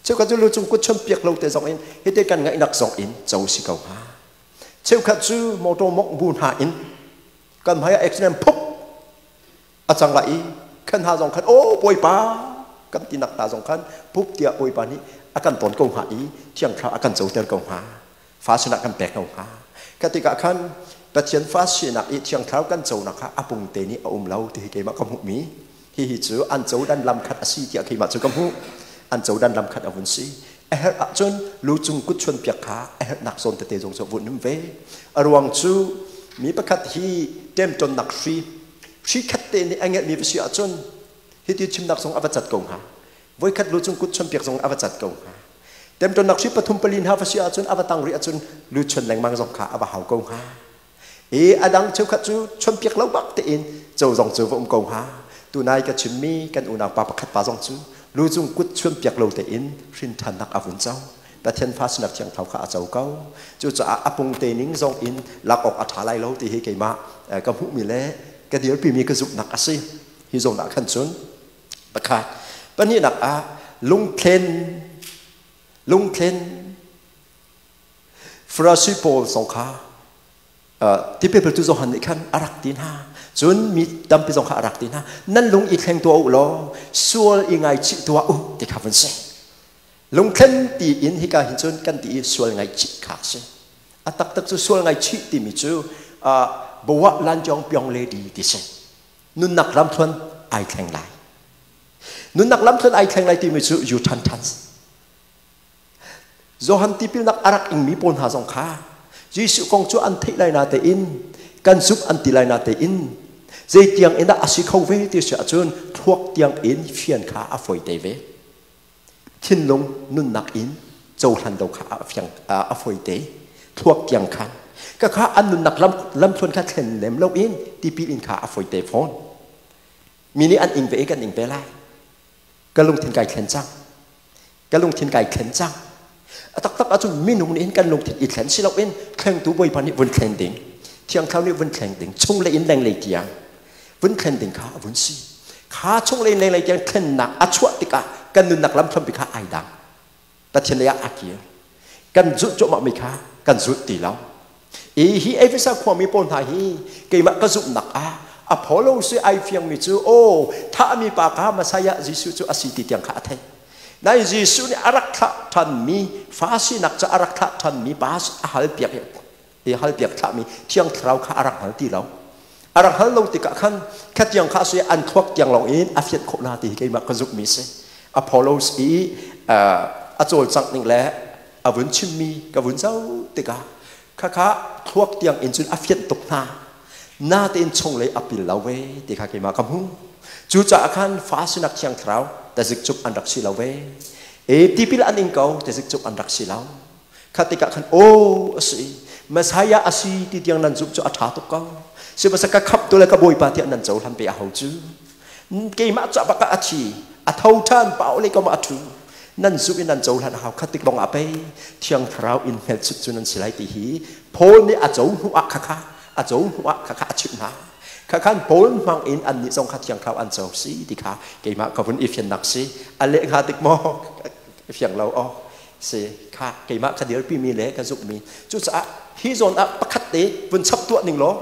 Cheukhat cu lu cung kut chon piak lo te zong in hite kan ngaihnak zong in co si ko hnga. Cheukhat cu motor mongh bu hna in kan hmai ah accident phup a cang lai i khan ha zong khan o Bawipa kan tinak hna zong khan pup tiah Bawipa nih a kan ton ko hnga i Thiang Thlarau a kan coter ko hnga, fa sinah kan pek ko hnga. Kha tikah khan Pathian fa sinak i Thiang Thlarau kan conak kha a pungte nih a um lo ti hi keimah ka hmuhmi. Hihi cu an codan lam khat a si tiah keimah cu ka hmuh. An codan lam khat a vun si. A herh ahcun lu cung kut chuan piak kha a herhnak zawn tete zong cu a vun um ve. A ruang cu mi pakhat hi ṭemṭonnak hri hri khat te nih a ngeihmi va si ahcun hiti chimnak zong a va cat ko hnga. Voikhat lu cung kut chuan piak zong a va cat ko hnga. Ṭemṭonnak hri pathum pali hna va si ahcun a va tang rih ahcun lu chuan lengmang zong kha a va hau ko hnga. I a dang cheukhat cu chawnpiak lo bak tein co zong cu va um ko hnga. Tunai ka chimmi kan unau pa pakhat pa zong cu lu cung kut chuanpiak lo tein hrin ṭhannak a vun co. Pathian fa sinak thiang thlarau kha a co ko. Cucaah a pung te ning zong in lak awk a ṭha lai lo ti hi keimah ka hmuhmi le ka dirpimi ka zumhnak a si. Hi zawn ah khan cun pakhat. Pahnihnak ah lungthlen lungthlen Farasi pawl zong kha tipil petu Johan nih khan a rak ti hna. Cun mi tampi zong kha a rak ti hna. Nan lung i thleng tuah u law sual i ngaichih tuah u ti kha vun si. Lungthlen ti in hika hin cun kan ti i sual ngaihchih kha a si. A taktak cu sual ngaihchih timi cu bawa lan jong pyong le di ti si. Nunnak lamthluan ai thleng lai. Nunnak lamthluan ai thleng lai timi cu yu than than. Johan tipilnak a rak ingmi pawl hna zong kha Jesuh kong cu an theih lai na tein kan zumh an ti lai na tein zeitiang in dah a si kho ve ti si ahcun thluak tiang in fian kha a fawi te ve. Thinlung nunnak in cohlan do kha a fiang a fawi te. Thluak tiang khan ka kha an nunnak lam lamthluan kha thlen lem lo in tipil in kha a fawi te fawn. Mi nih an ing ve i kan ing ve lai. Ka lungthin kai thlen cang. Ka lungthin kai thlen cang. A taktak ahcun minung nih hin kan lungthin i thlen si loin thlengtu Bawipa nih vun thlen ding, Thiang Thlarau nih vun thleng ding, chunglei in lenglei tiang vun thlen ding kha a vun si. Kha chunglei in lenglei tiang thlennak a chuah tikah kan nunnak lam hrampi kha ai dang. Pathian lei ah a kir. Kan zulh cuahmahmi kha kan zulh ti lo. I hi Efesa khuami pawl hna hi keimah ka zumhnak ah Apollo si ai fiangmi cu aw thahmi pa kha Messiah Jesuh cu a si ti tiang kha a theih. Nain Jesuh nih a rak thlah ṭhanmi fa sinak cu a rak thlah ṭhanmi pa a hal piak i hal piak thlahmi Thiang Thlarau kha a rak hngal ti lo. A rak hngal lo tikah khan khatiang kha si an thluak tiang lawng in a fianh khawh na ti hi keimah ka zumhmi si. Apollos i a cawlcangh ning le a vun chimmi ka vun zoh tikah khakha thluak tiang in cun a fianh tuk hna. Natein chunglei a pil lo ve ti kha keimah ka hmu. Cucaah khan fa sinak Thiang Thlarau tazik cuk an rak si lo ve. E tipil an ing ko tazik cuk an rak si lo. Kha tikah khan aw a si Messiah a si ti tiang nan zumh cu a ṭha tuk ko. Sihmanhsehlaw ka khamhtu le ka Bawipa tiah nan cohlan pe a ho cu. Keimah ca bak ah a thi, a tho ṭhan, Paul i kam ah a ṭhu. Nan zumh i nan cohlan a hau kha tik lawng ah pei Thiang Thlarau in hmelchunh cu nan si lai ti hi Paul nih a co hnu ah khakha a co hnu ah khakha a chimh hna. Khakhan Paul hmang in annih zong kha Thiang Thlarau an co si ti kha keimah ka vun i fiannak si. A leh hnga tik maw? Fiang lo aw. Si kha keimah ka dirpimi le ka zumhmi. Cucaah hi zawn ah pakhat te vun chap tuah ning law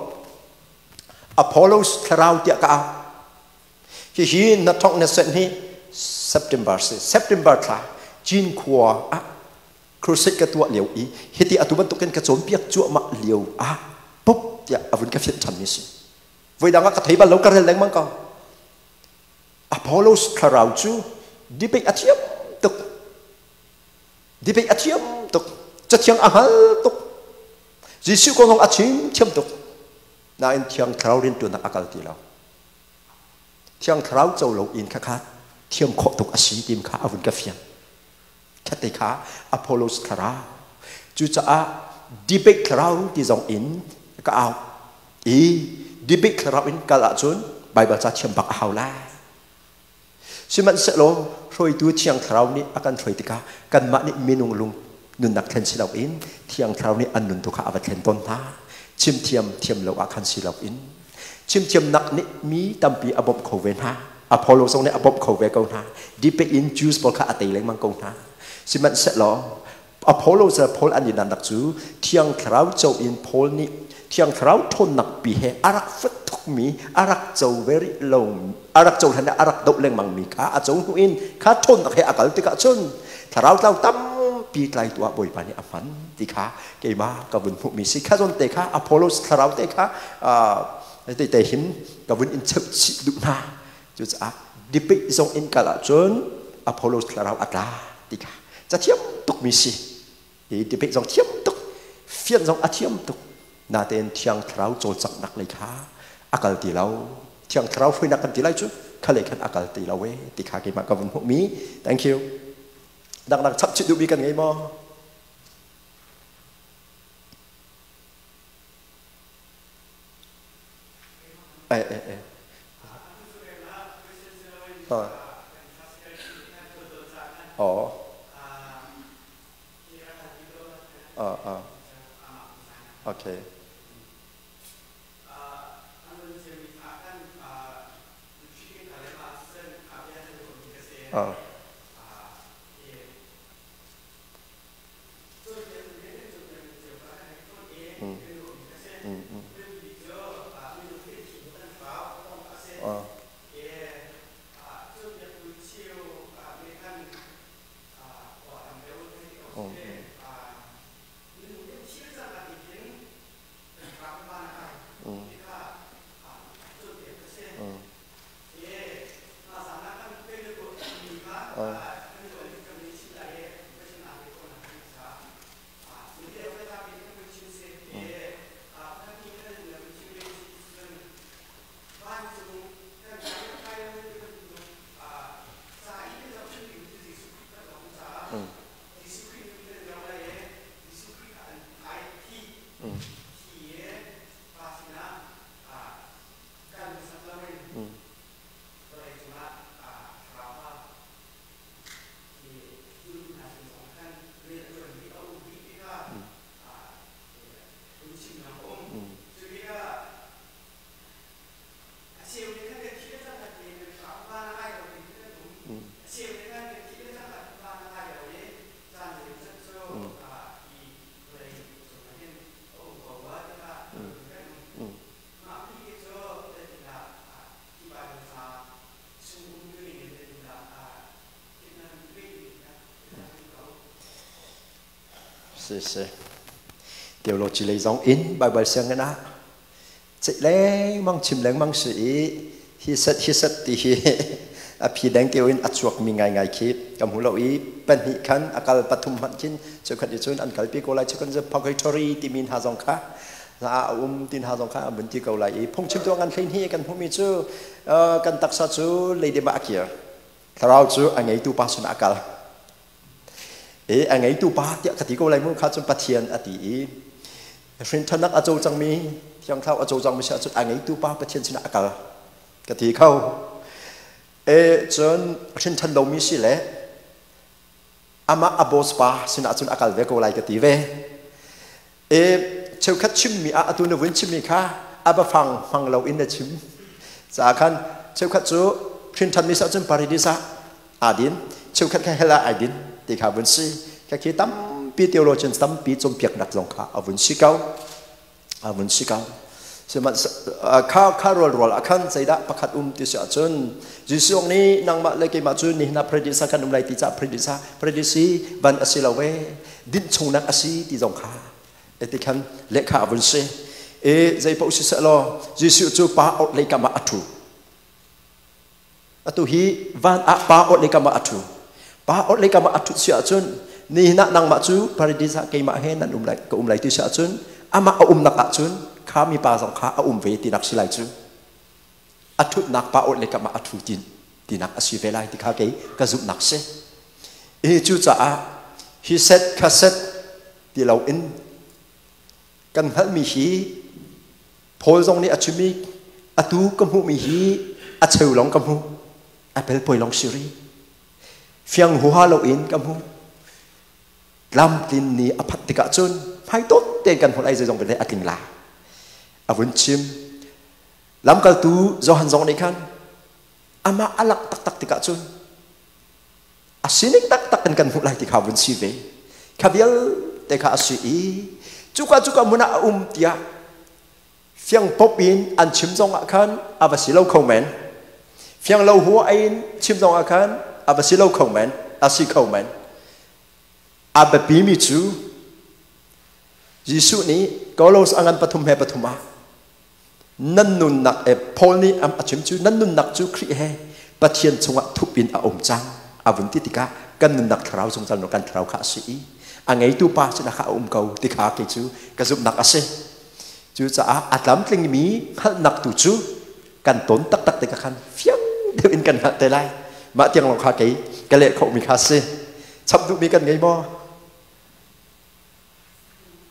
Apollos thlarau tiah ka au. Hihi na thong na sen hi September si. September thla Cinkhua ah crusade ka tuah lio i hiti atu bantukin ka cawnpiak cuahmah lio ah pop tiah a vun ka fianh ṭhanmi si. Voidang ah ka thei bal lo, ka rel lengmang ko. Apollos thlarau cu debate a thiam tuk. Debate a thiam tuk. Cathiang a hngal tuk. Jesuh kong zong a chim thiam tuk. Nain Thiang Thlarau rianṭuannak a kal ti lo. Thiang Thlarau co lo in khakha thiam khawh tuk a si tim kha a vun ka fiang. Khatte kha Apollos thlarau. Cucaah debate thlarau ti zong in ka au. I debate thlarau in kal ahcun Bible ca thiam bak a hau lai. Sihmanhsehlaw hruaitu Thiang Thlarau nih a kan hruai tikah kanmah nih minung lung nunnak thlen si loin Thiang Thlarau nih an nun tu kha a va thlen tawn hna. Chimthiam thiam lo ah khan si loin chimthiamnak nih mi tampi a bawmh kho ve hna. Apollo zong nih a bawmh kho ve ko hna. Debate in Jews pawl kha a tei lengmang ko hna. Sihmanhsehlaw Apollo le Paul an i dannak cu Thiang Thlarau co in Paul nih Thiang Thlarau ṭhawnnak pi he a rak fut tukmi, a rak co ve rih lo, a rak co hlan ah a rak doh lengmangmi kha a co hnu in kha ṭhawnnak he a kal tikah cun thlarau tlau tampi tlaitu ah Bawipa nih a hman ti kha keimah ka vun hmuhmi si. Kha zawn te kha Apollos thlarau te kha te te hin ka vun in cheuh chih duh hna. Cucaah debate zong in kal ahcun Apollos thlarau a tla ti kha cathiam tukmi si. Hi debate zong thiam tuk, fian zong a thiam tuk. Natein Thiang Thlarau cawlcanghnak lei kha a kal ti lo. Thiang Thlarau hruainak kan ti lai cu kha lei khan a kal ti lo e ti kha keimah ka vun hmuhmi. Thank you. Dangdang chap chih duhmi kan ngei maw? Eh eh eh. Ah. Oh. Ah ah. Okay. Ah. Mm. Mm mm. Ah. Mm mm. Mm. Mm. Ah. Mm. Mm. Mm. Mm. Mm. Mm. Mm. Mm. Mm. Si si. Theology lei zong in Bible sianginn ah ceih lengmang chim lengmang si i hi set hi set ti hi a phi deng keu in a chuakmi ngaingai khi ka hmu lo i pahnih khan a kal pathum hmanh khin cheukhat nih cun an kalpi ko lai cheukhat cu purgatory timi hna zong kha a um ti hna zong kha an vun ti ko lai i phungchimtu ngan hlein hi kan hmuhmi cu kan taksa cu leidip ah a kir thlarau cu a ngeitu pa sinah a kal e a ngeitu pa tiah ka ti ko lai mu kha cun Pathian a ti i hrinthanak a co cangmi thiang thlarau a co cangmi si ahcun a ngeitu pa Pathian sinah a kal ka ti kho e cun hrinthan lomi si le amah a boss pa sinah cun a kal ve ko lai ka ti ve E cheukhat chimmi ah atu na vun chimmi kha a biafang hmang lo in na chim caah khan cheukhat cu hrinṭhanmi sah cun paradis ah aa din, cheukhat kha hell ah ai din ti kha vun si. Khi tampi theologians tampi cawnpiaknak zong kha a vun si ko, a vun si ko. Kha kha rual rual ah khan zeidah pakhat um ti si ahcun Jesuh nih nangmah le keimah cu nihin ah paradis ah kan um lai ti caah paradis ah paradis hi van a si lo ve dinh chungnak a si ti zong kha ti khan lehkha a vun si. E zei paoh si seh law Jesuh cu pa orhlei kam ah a ṭhu. Atu hi van ah pa orhlei kam ah a ṭhu. Pa orhlei kam ah a ṭhut si ahcun nihin ah nangmah cu paradis ah keimah he nan um lai ka um lai ti si ahcun amah a umnak ahcun kha mipa zong kha a um ve tinak si lai cu. A ṭhutnak pa orhlei kam ah a ṭhu tin tinak a si ve lai ti kha kei ka zumhnak si. I cucaah hi set kha set ti loin kan hngalhmi hi Paul zong nih a chimmi atu ka hmuhmi hi a cheu lawng ka hmu, a pelpawi lawng si rih, fiang huha loin ka hmu. Tlamtlin ni a phanh tikah cun hmaitonh tein kan hmuh lai, zeizong vialte a tling lai a vun chim. Lamkaltu Johan zong nih khan Amah a langh taktak tikah cun a sining taktak in kan hmuh lai ti kha vun si ve. Kha vialte kha a si i cuka cuka hmun ah a um tiah fiang pop in an chim zong ah khan a va si lo kho men. Fiang lo hua in chim zong ah khan a va si lo kho men, a si kho men. A biapimi cu Jesuh nih Kolos a ngan pathum he pathum ah nan nunnak e Paul nih a chim cu nan nunnak cu Khrih he Pathian chungah thup in a um cang a vun ti tikah kan nunnak thlarau zungzal kan thlarau kha a si i a ngeitu pa sinah kha a um ko ti kha kei cu ka zumhnak a si. Cucaah a tlamtlingmi hngalhnak tu cu kan ton taktak tikah khan fiang deuh in kan hngalh te lai. Mah tiang lawng kha kei ka leh khawhmi kha si. Chap duhmi kan ngei maw?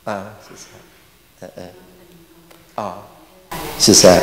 Ah, siseh. Eh, eh. Ah, siseh.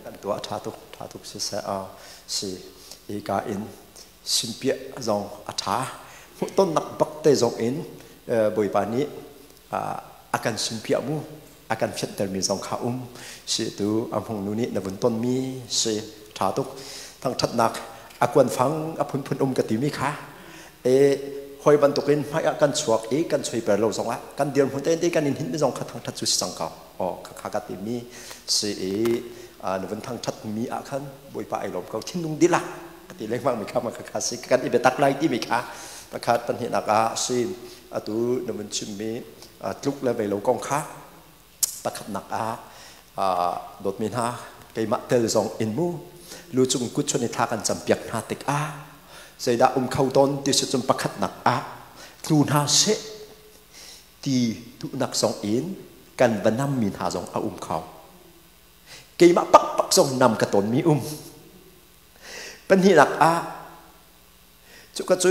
Kan tuah tha tuk tha tuk si se a si ika in simpia zong a tha hmuhton nak bak te zong in Bawipa nih a kan simpia mu a kan fianter mi zong kha um si tu a hmung nu nih na vun ton mi si tha tuk thangthatnak a kuan fang a phunphun um ka ti mi kha e hoi bantukin hmai ah kan chuak i kan choi per lo zong ah kan dir hmun te kan in hin mi zong kha thangthat cu si cang ko o kha kha ka ti mi si i na vun thangthat mi ah khan Bawipa ai lawm ko thinlung dilak ka ti lengmang mi kha ma kha kha si kan i biatak lai ti mi kha pakhat pahnihnak ah si atu na vun chim mi tluk le vei lo kong kha pakhatnak ah dawtmi hna keimah tel zong in mu lu cung kut chun i thla kan campiak hna tik ah zeidah um kho ton ti si cun pakhatnak ah tlu hna seh ti duhnak zong in kan va nam mi hna zong a um kho keimah pakpak zong nam ka ton mi um pahnihnak ah cu ka cu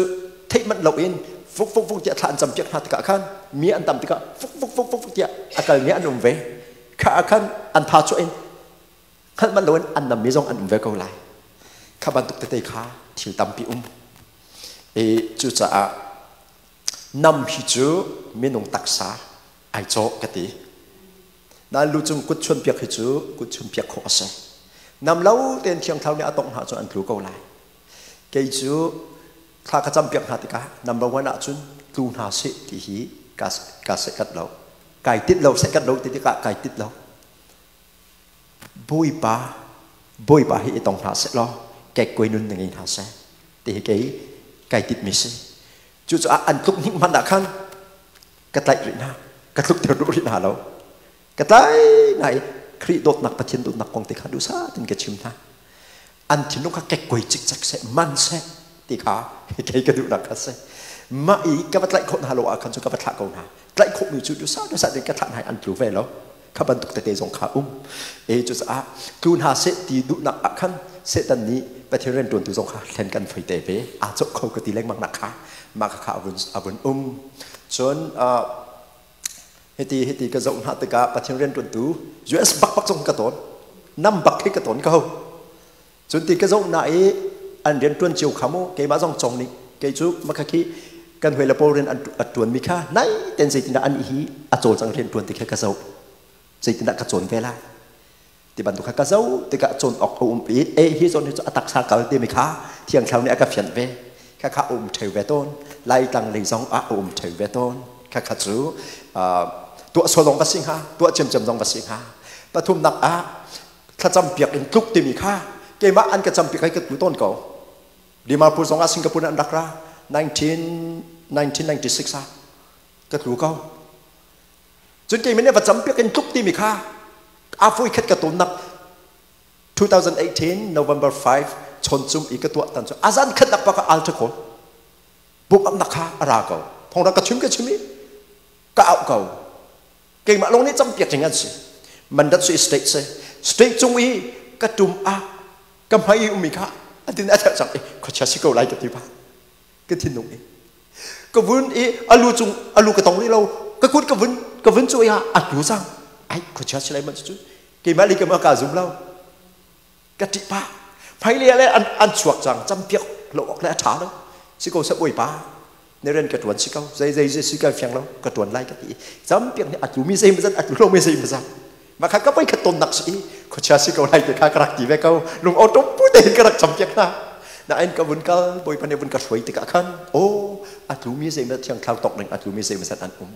theih manh lo in fuk fuk fuk tiah thla an cam piak hna tikah khan mi an tam tikah fuk fuk fuk fuk tiah a kal mi an um ve kha ah khan an tha chuah in hngalh manh lo in an nam mi zong an um ve ko lai kha bantuk tete kha thil tampi um e cucaah nam hi cu minung taksa ai cawh ka ti na lu cung kut chuan piak hi cu kut chuan piak khawh a si nam lo tein thiang thlarau nih a tongh hna cu an tlu ko lai kei cu thla ka cam piak hna tikah number one ahcun tlu hna seh ti hi ka sehkat lo kai tit lo sehkat lo ti tikah kai tit lo Bawipa Bawipa hi i tong hna seh law kekkuai nun na ngei hna seh ti hi kei kai tit mi si cucaah an tluk hnik hmanh ah khan ka tlaih rih hna ka tluk ter duh rih hna lo ka tlai hna i Khrih dawtnak Pathian dawtnak kong te kha duhsah tin ka chim hna an thinlung kha kekkuai cikcek seh man seh ti kha kei ka duhnak kha si mah i ka va tlaih khawh hna lo ah khan cu ka va thlah ko hna tlaih khawhmi cu duhsah duhsah tin ka thlah hna i an tlu ve lo. Kha bantuk tete zong kha um. E cucaah tlu hna seh ti duhnak ah khan Satan nih Pathian rianṭuantu zong kha thlen kan foi te ve. Aa cawh kho ka ti lengmang nak kha mah kha a vun um. Cun hiti ka zoh hna tikah Pathian rianṭuantu US bak bak zong ka tawn. Nam bak khi ka tawn ko. Cun ti ka zoh na i an rianṭuan cio kha mu keimah zong cong nih kei cu maka khi kan hoi le pawl rian an ṭuan mi kha nai ten zeitindah an hi a cawlcang rianṭuan ti kha ka zoh. Zeitindah ka cawn ve lai ti bantuk kha ka zoh tikah cawn awk a um i e hi zawn hi cu a taksa kal timi kha Thiang Thlarau nih a ka fianh ve. Kha kha a um ṭheu ve tawn. Laitlang lei zong ah a um ṭheu ve tawn. Kha kha cu tuah sual zong ka si hnga, tuah ciamciam zong ka si hnga. Pathumnak ah thlacam piak in tluk timi kha keimah an ka campiak ai ka tu tawn ko. Dimapur zong ah Singapore an rak ra 1996 ah ka tlu ko. Cun keimah nih va campiak in tluk timi kha a voi khat ka tawnnak 2018 November 5 chon cum i ka tuah tan cu azan khat nak pa ka altar call buk amnak kha a ra ko. Thong ra ka chim i ka au ko. Keimah lawng nih campiak ding an si. Mandat su state se state cung i ka tum a ka hmai i umi kha atin a therh cang i khuachia si ko lai ka ti pa ka thinlung i ka vun i alu cung alu ka tong rih lo, ka kut ka vun cu i a tlu cang. Ai, khuachia si lai man cu keimah li keimah ka zum lo, ka ṭih pah. Hmailei le an chuak cang, campiak lo awk le a ṭha lo si ko seh. Bawipa ne rian ka ṭuan si ko, zei zei zei si ka fiang lo, ka ṭuan lai ka ti. Campiak nih a tlu mi zei mazat, a tlu lo mi zei mazat. Mah kha ka poi khat ton nak si i khuachia si ko lai ti kha ka rak ti ve ko. Lung awṭom pu tein ka rak campiak hna. Nain ka vun kal, Bawipa nih vun ka hruai tikah khan aw, a tlu mi zei mazat, Thiang Thlarau tok ning a tlu mi zei mazat an um.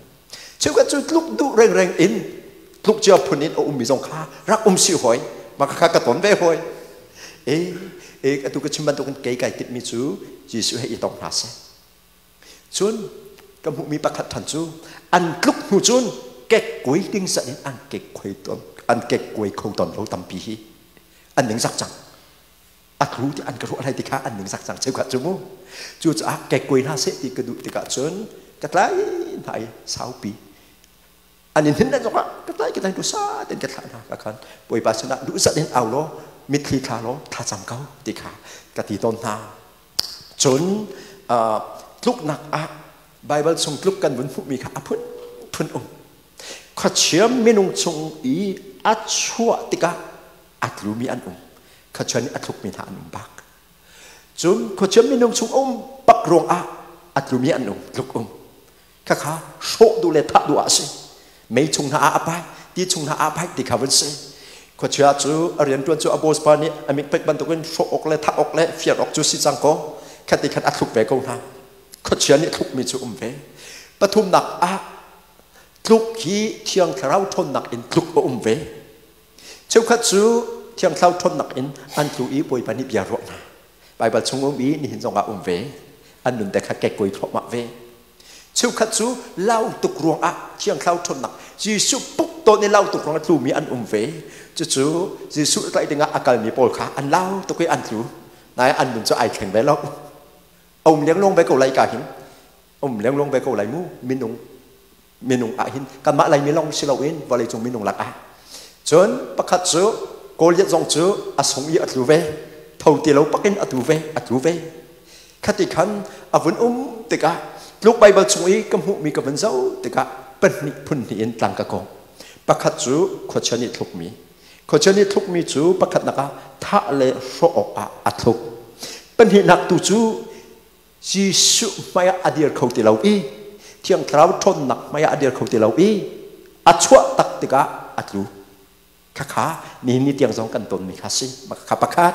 Cheukhat cu tluk duh rengreng in tluk cia phun in a ummi zong kha rak um si hoi. Mah kha ka ton ve hoi. E e atu ka chim bantukin kei kai timhmi cu Jesuh he i tong hna seh. Cun ka hmuhmi pakhat than cu an tluk hnu cun kek kuai ding san in an kek khuai ton, an kek kuai kho ton lo tampi hi. An ning zak cang. A tlu ti an ka ruah lai ti kha an ning zak cang cheukhat cu mu. Cucaah kek kuai hna seh ti ka duh tikah cun ka tlai hna i saupi an in hin zong ah ka tlai du sa ten ka thlah hna. Ka khan Bawipa sinah duh zat in au law, mitthli thla law, thlacam ko ti kha ka ti tawn hna. Cun tluknak ah Bible chung tluk kan vun hmuhmi kha a phun phun um. Khuachia minung chung i a chuah tikah a tlumi an um, khuachia nih a thlukmi hna an um bak. Cun khuachia minung chung um bak ruangah a tlumi an um, tluk um. Khakha hrawh duh le thah duh ah si, mei chung hna ah a pai, ti chung hna ah a pai ti kha vun si. Khuachia cu a rianṭuan cu a boss pa nih a mikpek bantukin hrawh awk le thah awk le fiar awk cu si cang ko. Khati khan a thluk ve ko hna. Khuachia nih thlukmi cu um ve. Pathumnak ah tluk hi Thiang Thlarau ṭhawnnak in tluk a um ve. Cheukhat cu Thiang Thlarau ṭhawnnak in an tlu i Bawipa nih bia ruah hna. Baibal chung um i nihin zongah um ve. An nun te kha kekkuai thluahmah ve. Cheukhat cu lau tuk ruangah Thiang Thlarau ṭhawnnak Jesuh puk tawn i lau tuk ruangah tlumi an um ve. Cucu Jesuh tlaih dingah a kalmi pawl kha an lau tuk i an tlu. Nain an nun cu ai thleng ve lo. A um lengluang ve ko lai ka hin. Um lengluang ve ko lai mu minung ah hin kanmah Laimi lawng si loin vawleicung minung lakah. Cun pakhat cu Goliath zong cu a sung i a tlu ve. Tho ti lo pakin a tu ve, a tlu ve. Khati khan a vun um tikah tluk Baibal chung i ka hmuhmi ka vun zoh tikah pahnih phun hnih in tlang ka kawng. Pakhat cu khuachia nih thlukmi. Khuachia nih thlukmi cu pakhatnak ah thah le hrawh awk ah a thluk. Pahnihnak tu cu Jesuh hmaiah a dir kho ti lo i Thiang Thlarau ṭhawnnak hmaiah a dir kho ti lo i a chuah tak tikah a tlu. Khakha nihin ni tiang zong kan tonmi kha si. Kha pakhat.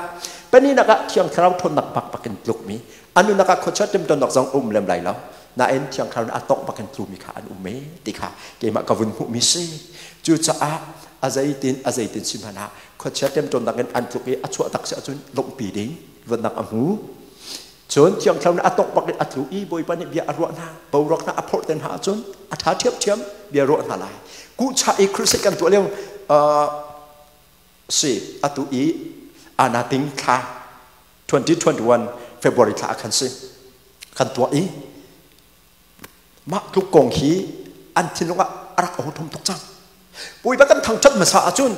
Pahnihnak ah Thiang Thlarau ṭhawnnak bak bakin tlukmi. An nunnak ah khuachia ṭemṭawnnak zong um lem lai lo. Nain Thiang Thlarau nih a tongh bakin tlumi kha an um e ti kha keimah ka vun hmuhmi si. Cucaah a zeitin si hmanh ah khuachia ṭemṭawnnak in an tluk i a chuah tak si ahcun lungpi ding luatnak a hmu. Cun Thiang Thlarau nih a tongh bak in a tlu i Bawipa nih bia a ruah hna, boruak hna a phorh te hna ahcun a ṭha ṭhiamṭhiam, bia ruah hna lai. Kuhchah i crusade kan tuah lio si, atu i anating thla 2021 February thla ah khan si kan tuah i mah tluk kong hi an thinlung ah a rak ohu thum tuk cang. Bawipa kan thangṭhat hmasa ahcun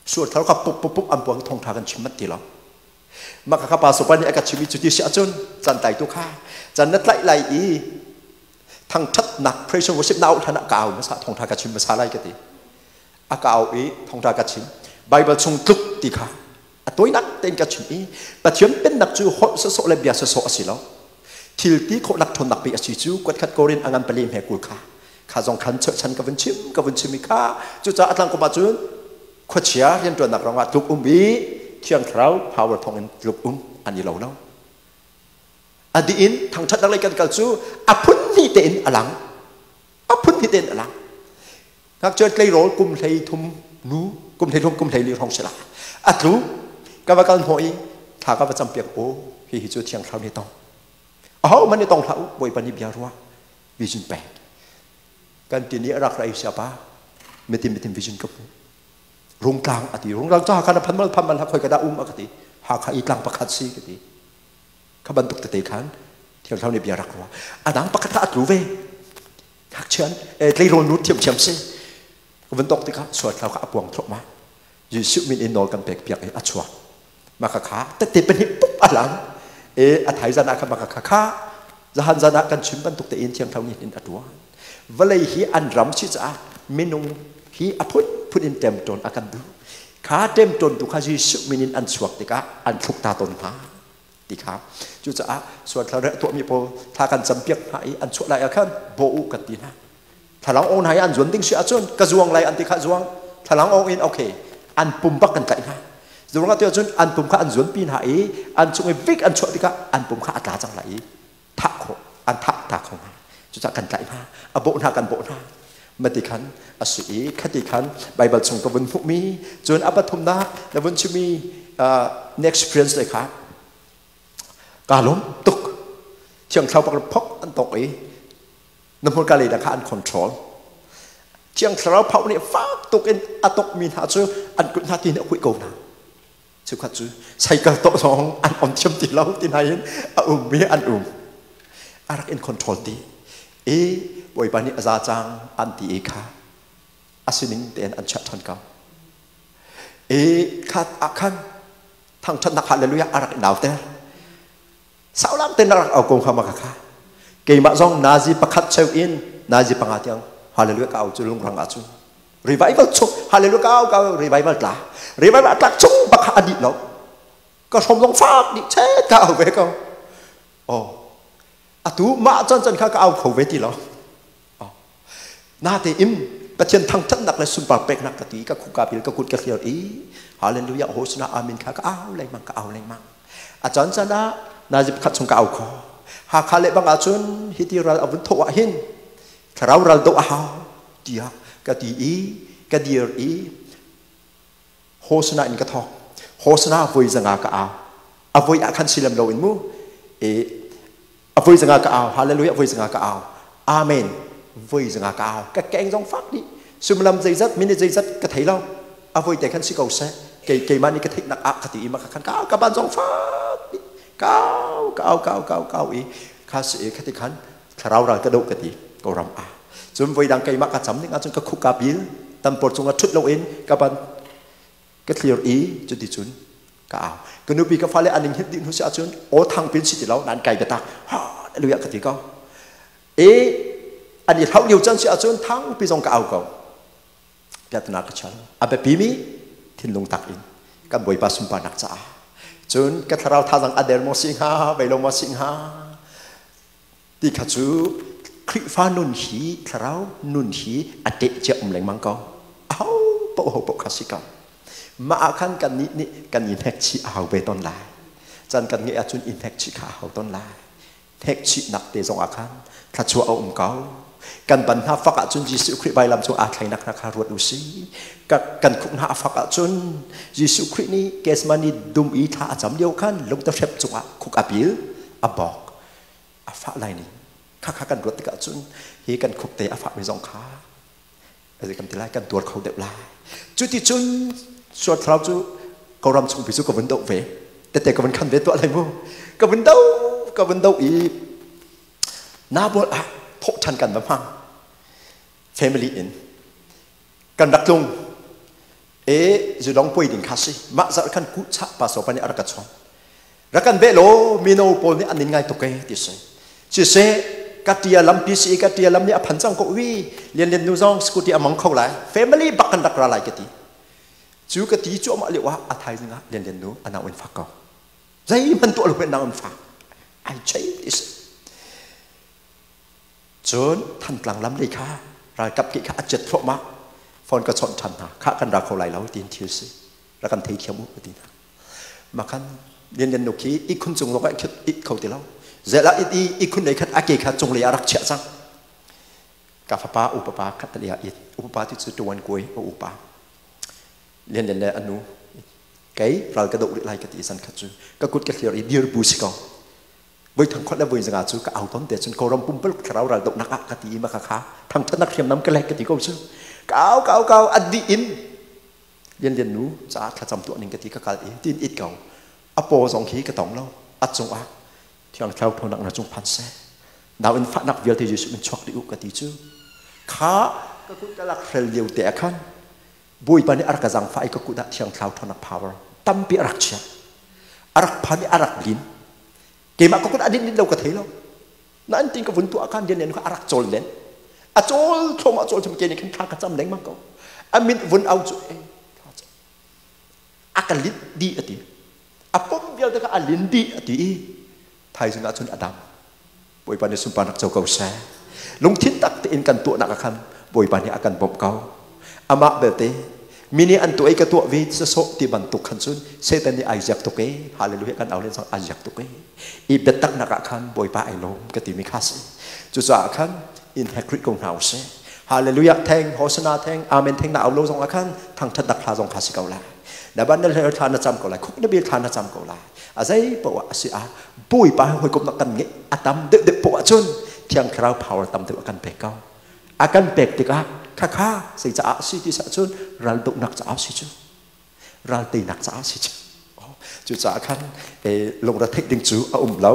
sual thar kha pup pup pup an puang thawngṭha kan chim manh ti lo. Mah kha pastor pa nih a ka chim i cuti si ahcun can tlai tu kha can na tlaih lai i thangṭhatnak praise and worship na auh hlan ah ka au hmasa thawngṭha ka chim hmasa lai ka ti. A ka au i thawngṭha ka chim. Bible chung tluk ti kha a tawinak tein ka chim i Pathian pennak cu holh sawsawh le bia sawsawh a si lo. Thil ti khawhnak ṭhawnnak pe a si cu kuatkhat Korin a ngan pali hme 20 kha kha zong khan chirhchan ka vun chim ka vun chim i kha cucaah a tlangkum ah cun khuachia rianṭuannak rangah tluk um i Thiang Thlarau power thawngin tluk um an i lo lo. A dih in thangṭhatnak lei kan kal cu a phun hnih tein a lang. A phun hnih tein a lang. Ngakchia tleirawl kum 13 nu kum 13 kum 14 hrawng si la. A tlu ka va kal hnawh i thla ka va campiak o hi hi cu Thiang Thlarau nih tong. Aho man nih tong hlah u Bawipa nih bia ruah vision pek. Kan ti nih a rak ra siapa mitin mitin vision ka hmu. Rungtlang a ti. Rungtlang cu Hakha na phan mal phan mal ha khoi ka dah um a ka ti. Hakha i tlang pakhat si ka ti. Kha bantuk tete khan Thiang Thlarau nih bia rak ruah. A dang pakhat kha a tlu ve. Ngakchian tleirawl nu thiamthiam si. Ka vun tok tikah sual thlarau kha a puang thluahmah. Jesuh min in nawl kan pek piak i a chuak. Mah kha kha tette pahnih pup a lang. E a thai zan ah kha mah kha kha zahan zan ah kan chim bantuk tein Thiang Thlarau nih hin a tuan. Vawlei hi an ram si caah minung hi a phunphun in ṭemṭawn a kan duh. Kha ṭemṭawn tu kha Jesuh min in an chuak tikah an thluk ta tawn hna ti kha. Cucaah sual thlarau tuahmi pawl thla kan campiak hna i an chuah lai ah khan bawh u kan ti hna. Thlalang ong hna i an zuan ding si ahcun ka zuang lai an ti kha zuang. Thlalang ong in okay an pum bak kan tlaih hna. Zuang ah cun an pum kha an zuanpi hna i an chung i vik an chuah tikah an pum kha a tla cang lai i thah khawh an thah ta kho hna. Cucaah kan tlaih hna. A bawh hna kan bawh hna. Mati khan a si i khati khan Bible chung ka vun hmuhmi cun a pathumnak na vun chimmi na experience le kha kaa lawm tuk. Thiang Thlarau pak phok an tok i na hmurka lei kha an control. Thiang Thlarau phau nih fak tuk in a tokmi hna cu an kut hna ti nih a huih ko hna. Cheukhat cu cycle tawh zong an om thiam ti lo ti hna in a ummi an um. A rak in control ti. E Bawipa nih a za cang an ti i kha a sining tein an chiah ṭhan ko. E khat ah khan thangṭhatnak hallelujah a rak i nauter. Saulam tein rak au ko hnga ma kha. Keimah zong nazi pakhat cheu in nazi panga tiang hallelujah ka au cu lungrang ah cun. Revival chung hallelujah ka au ka revival tla. Revival tlak chung bak kha a dih lo. Ka hrom zong fak dih chet ka au ve ko. Oh. Atu mah chan chan kha ka au kho ve ti lo. Oh. Na te im Pathian thangthatnak le sunpar peknak ka ti ka khuka bil ka kut ka hliar i hallelujah hosana amen kha ka au lengmang ka au lengmang. A caan caan ah nazi pakhat chung ka au kho. Hakha le bang ahcun hiti ral a vun thawh ah hin thlarau ral doh a hau tiah ka ti i ka dir i hosana in ka thawk. Hosana voi zanga ka au. A voi ah khan silam lo in mu. E a voi zanga ka au. Hallelujah voi zanga ka au. Amen voi zanga ka au. Ka keng zong fak dih. Suimilam zeizat minute zeizat ka thei lo. A voi te khan si ko seh. Kei keimah nih ka theihnak ah ka ti i ma khan ka ka ban zong fak dih. Ka au ka au ka au ka au ka au i kha si i khati khan thlarau ral ka doh ka ti ko ram ah. Cun voi dang keimah ka cam ning ahcun ka khuk ka bil tampor cungah ṭhut loin ka ban ka thlir i cuti cun ka au. Ka nupi ka fale an ing hit dih hnu si ahcun aw thang pin si ti lo nan kai biatak hallelujah ka ti ko. E an i hlauh lio can si ahcun thang pi zong ka au ko. Piatana ka chal. A biapi mi thinlung tak in kan Bawipa sunparnak caah. Cun ka thlarau thazang a der maw si hnga, vei lo maw si hnga ti kha cu Khrihfa nun hi thlarau nun hi a teh cia um lengmang ko. Aho paoh ho paoh kha si ko. Mah ah khan kan nih nih kan i hnek chih a hau ve tawn lai. Can kan ngeih ahcun i hnek chih kha a hau tawn lai. Hnekchihnak te zong ah khan thluachuah a um ko. Kan ban hna fak ahcun Jesuh Khrih vailam cung aa thlainak hna kha ruat u sih. Kan khuk hna a fak ahcun Jesuh Khrih nih Gethsemane dum i thla a cam lio khan lungtahrep cungah khuk a bil, a bawk, a fah lai ning. Kha kha kan ruat tikah cun hi kan khuk te a fahmi zong kha kan ti lai kan tuar kho deuh lai. Cuticun sual thlarau cu ko ram chungpi cu ka vun doh ve. Tete ka vun khan ve tuah lai mu. Ka vun do ka vun do i Nabol ah thawh ṭhan kan va hmang. Family in. Kan rak tlung e zudong pui ding kha si mah zarh khan ku cha pa so pa nih a rak ka chawng rak kan beh law mino pawl nih an nin ngai tuk e ti si si se ka tia lam pi si ka tia lam nih a phan cang ko wi lian lian nu zong scooty a mang kho lai family bak kan rak ra lai ka ti cu ka ti cuahmah lio ah a thaizing ah lian lian nu a nau in fak ko zeihmanh tuah lo pen nau in fak ai chei ti si Cun Thantlang lam lei kha ralkap ke kha a cet thluahmah. Phone ka chawnh ṭhan hna. Khah kan ra kho lai lo tiin thil si. Rak kan theithiam u ka ti hna. Makhan Lian Lian nu khi ihkhun cung lawng ah it kho ti lo. Zel ah it i ihkhun lei khat a ke kha cung lei ah rak chiah cang. Ka fapa upapa khat lei ah it. Upapa ti cu tuan kuai a upa. Lian Lian le a nu kei ral ka doh rih lai ka ti zan khat cu ka kut ka thlir i dir bu si ko. Voi thangkhawt le voi zanga cu ka au ton te cun Kawlram pumpuluk thlarau ral dohnak ah ka ti i maka kha thangthatnak hriamnam ka lek ka ti ko cu ka au ka au ka au a dih in Lian Lian nu caah thlacam tuah ning ka ti ka kal i tin it ko a paw zong khi ka tong lo a cungah Thiang Thlarau thawnnak na cung phan seh nau in fahnak vialte Jesuh min chuak dih u ka ti cu kha ka kut ka lak hrel lio te ah khan Bawipa nih a rak ka zaangfah i ka kut ah Thiang Thlarau ṭhawnnak power tampi a rak chiah. A rak phan i a rak lin. Keimah ka kut a din din lo ka thei lo. Nain tin ka vun tuah khan lian kha a rak cawl len. A cawl thluahmah cawl thluahmah ke nih khan thla ka cam lengmang ko. A min vun au cu eh a ka lin dih a ti. A pum vialte kha a lin dih a ti i thaizing ah cun a dam. Bawipa nih sunparnak co ko seh. Lungthin tak tein kan tuahnak ah khan Bawipa nih a kan bawmh ko. Amah belte mi nih an tuah i ka tuah ve sasawh ti bantuk khan cun Satan nih ai ziak tuk e. Hallelujah kan au len zong ai ziak tuk e. I biataknak ah khan Bawipa ai lawm ka timi kha si. Cucaah khan in hek rih ko hna usih. Hallelujah theng, Hosanna theng, Amen theng na au lo zong ah khan thangthatnak hla zong kha si ko lai. Na ban na thla na cam ko lai, khuk na bil thla na cam ko lai. A zei poah a si ah Bawipa he hawikomhnak kan ngeih a tam deuhdeuh poah ahcun Thiang Thlarau power tam deuh a kan pek ko. A kan pek tikah khakha zei caah a si ti cun ral dohnak caah si cu ral teinak caah si cu. Cucaah khan lungre theih ding cu a um lo.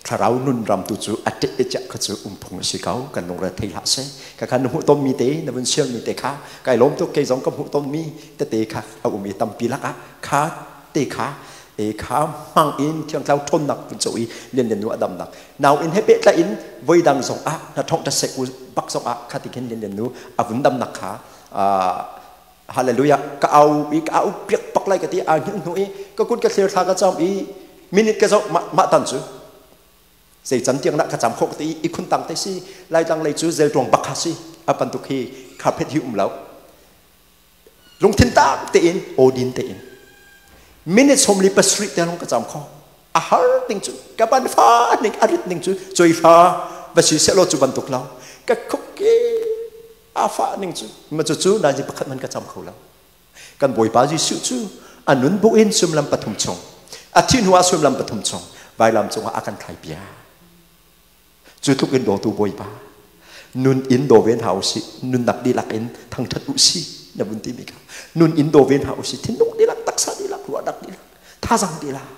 Thlarau nun ram tu cu a ṭeh ciah kha cu um phung a si ko. Kan lungre thei hlah seh. Kha kha na hmuh tonmi te na vun share te kha kai lawm tuk kei zong ka hmuh tonmi tete kha a um i tampi lakah kha te kha e kha hmang in thiangtlau ṭhawnnak vun co i lianlian nu a damnak nau in he pehtlaih in voidang zong ah na thong ta sek u bak zong ah kha ti khin lianlian nu a vun damnak kha hallelujah ka au i ka au piak pak lai ka ti a hnu hnu i ka kut ka thlir thla ka cam i minute ka zoh mah tan cu zei can tiang dah ka cam khawh ti i khun tang te si laitlang lei cu zeltuang bak kha si a bantuk hi carpet hi um lo lungthin tak tein awdin tein minute 47 te lawng ka cam kho a har ding cu ka ban fa ning a rit ning cu choi fa va si seh law cu bantuk lo ka khuk ke a fa ning cu ma cu cu nazi pakhat man ka cam kho lo kan Bawipa Jesuh cu a nun bu in sumlam pathum chung a thi hnu ah sumlam pathum chung vailam cungah a kan thlai pia Cu tluk in dawtu Bawipa, nun in daw ve hna usih, nunnak dihlak in thangṭhat usih na vun timi kha nun in daw ve hna usih, thinlung dihlak, taksa dihlak, ruahnak dihlak, thazang dihlak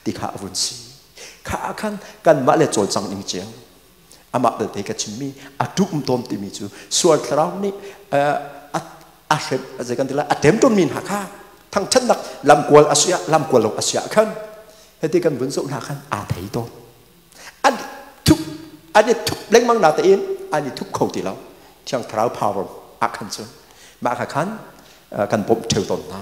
ti kha a vun si. Kha ah khan kanmah le cawlcang ning cio amah belte ka chimmi a ṭum tawn timi cu sual thlarau nih a hrem zei kan ti lai a ṭem tawnmi hna kha thangṭhatnak lamkual a si ah lamkual lo a si ah khan hiti kan vun zoh hna khan aa thei tawn an thup an i thup lengmang na tein an i thup kho ti lo Thiang Thlarau power ah khan cun mah kha khan kan bawmh theu tawn hna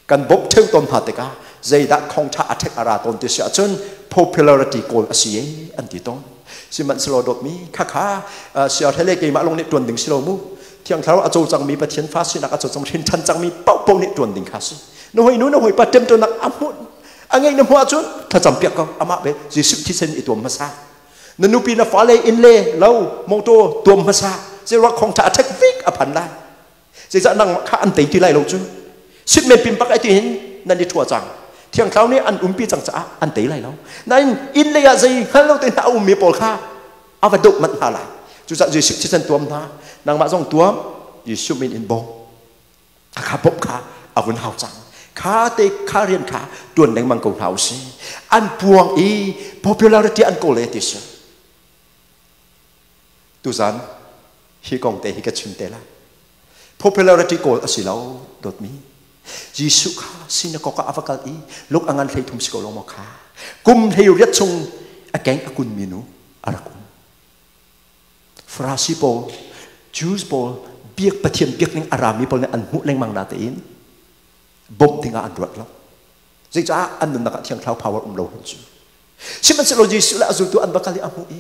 kan bawmh theu tawn hna tikah zeidah khongtha a ṭhek a ra tawn ti si ahcun popularity kawl a si e an ti tawn sihmanhsehlaw dawtmi khakha siarhele keimah lawng nih ṭuan ding si lo mu Thiang Thlarau a cawlcangmi Pathian fa sinak a cawlcang hrin ṭhan cangmi paohpaoh nih ṭuan ding kha si na hoi nu na hawi pa ṭemṭonak a hmuh a ngeih na hmuh ahcun thlacam piak ko amah be Jesuh thisen i tuam hmasa na nupi na fale inn le lo motor tuam hmasa zeiruah khong tha a ṭhek vik a phan lai zeicah nangmah kha an tei ti lai lo cu sit men pim pak ai ti hin nan i ṭhua cang Thiang Thlarau nih an umpi cang caah an tei lai lo nain inn lei ah zei hngal lo te hna a ummi pawl kha a va doh manh hna lai cucaah Jesuh thisen tuam hna nangmah zong tuam Jesuh min in bawm kha bawmh kha a vun hau cang kha te kha rian kha tuan lengmang ko hna usih an puang i popularity an kawl e ti si tuzan hi kong te hi ka chim te la. Popularity kawl a si lo, dawtmi. Jesuh kha synagogue ah a va kal i luk a ngan 33 si ko lo maw kha? Kum 18 chung a keng a kunmi nu a rak um. Farasi pawl, Jews pawl, biak Pathian biak ning a rami pawl nih an hmuh lengmang na tein bawmh dingah an ruat lo. Zeicah an nunnak ah Thiang Thlarau power um lo hin cu. Sihmanhsehlaw Jesuh le a zultu an va kal i a hmuh i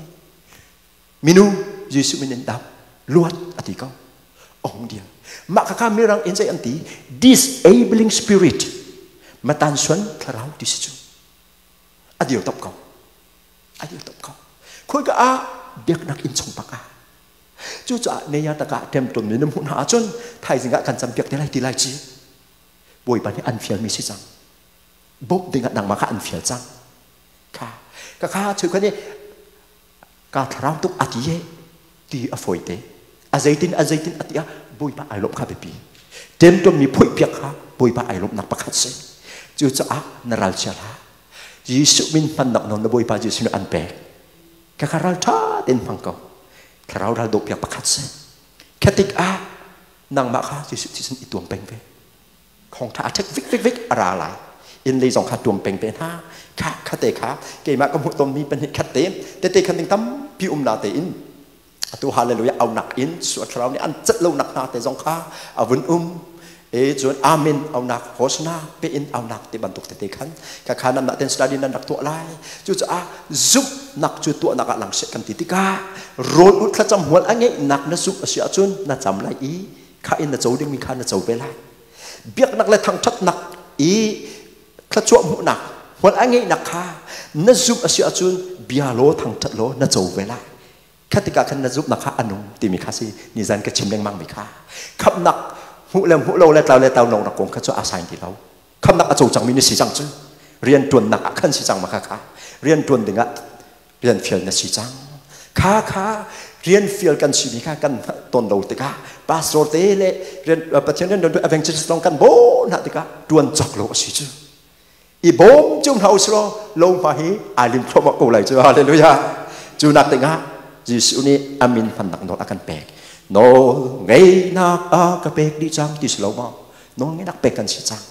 minu Jesuh min in dam luat a ti ko. Ong dia. Mah kha mirang in zei an ti? Disabling spirit. Matan suan thlarau ti si cu. A dir top ko. A dir top ko. Khoi ka ah biaknak inn chung bak ah. Cucaah neya taka temton mi na hmuh hna ahcun thaizing ah kan campiak te lai ti lai ci. Bawipa nih an fialmi si cang. Bawmh dingah nangmah kha an fial cang. Kha ka kha cheukhat nih ka thlarau tuk a ti e ti a fawi te. A zeitin a zeitin a ti ah Bawipa ai lawmh kha biapi. Temton mi phoih piak kha Bawipa ai lawmhnak pakhat si. Cucaah na ral chia hlah. Jesuh min hmannak nawl na Bawipa Jesuh nih an pek. Ka kha ral ṭha tein hmang ko. Thlarau ral doh piak pakhat si. Khatik ah nangmah kha Jesuh thisen i tuam peng ve. Khong tha a ṭhek vik vik vik a ra lai. Inn lei zong kha tuam peng ve hna. Kha khate kha keimah ka hmuh tonmi pahnih khat te tete khan ding tampi um na tein atu hallelujah aunak in suat thlarau nih an celh lo nak hna te zong kha a vun um e cun amen aunak hosna pe in aunak ti bantuk tete khan ka kha nan ten study nan rak tuah lai cucaah zumhnak cu tuahnak ah lang seh kan ti tikah rawl ut thlacam hmual a ngeihnak na zumh a si ahcun na cam lai i kha in na co dingmi kha na co ve lai. Biaknak le thangṭhatnak i thluachuah hmuhnak hmual a ngeihnak kha na zumh a si ahcun bia law thangṭhat law na co ve lai. Kha tikah khan na zumhnak kha a nung timi kha si nizan ka chim lengmang mi kha. Khamhnak hmuh le hmuh lo le tlau le tlau lo nak kong kha cu a sain ti lo. Khamhnak a co cangmi na si cang cu. Rian ṭuannak ah khan si cang ma kha kha. Rian ṭuan dingah rian fial na si cang. Kha kha rian fial kan simi kha kan ton lo tikah pastor te le rian Pathian rian ṭuan evangelist lawng kan bawm hna tikah ṭuan cawk lo a si cu. I bawm cu hna usih law lo hma hi ai lim thluahmah ko lai cu. Hallelujah. Cu nak dingah Jesuh nih a min hmannak nawl a kan pek. Nawl ngeihnak a ka pek dih cang ti si lo maw? Nawl ngeihnak pek kan si cang.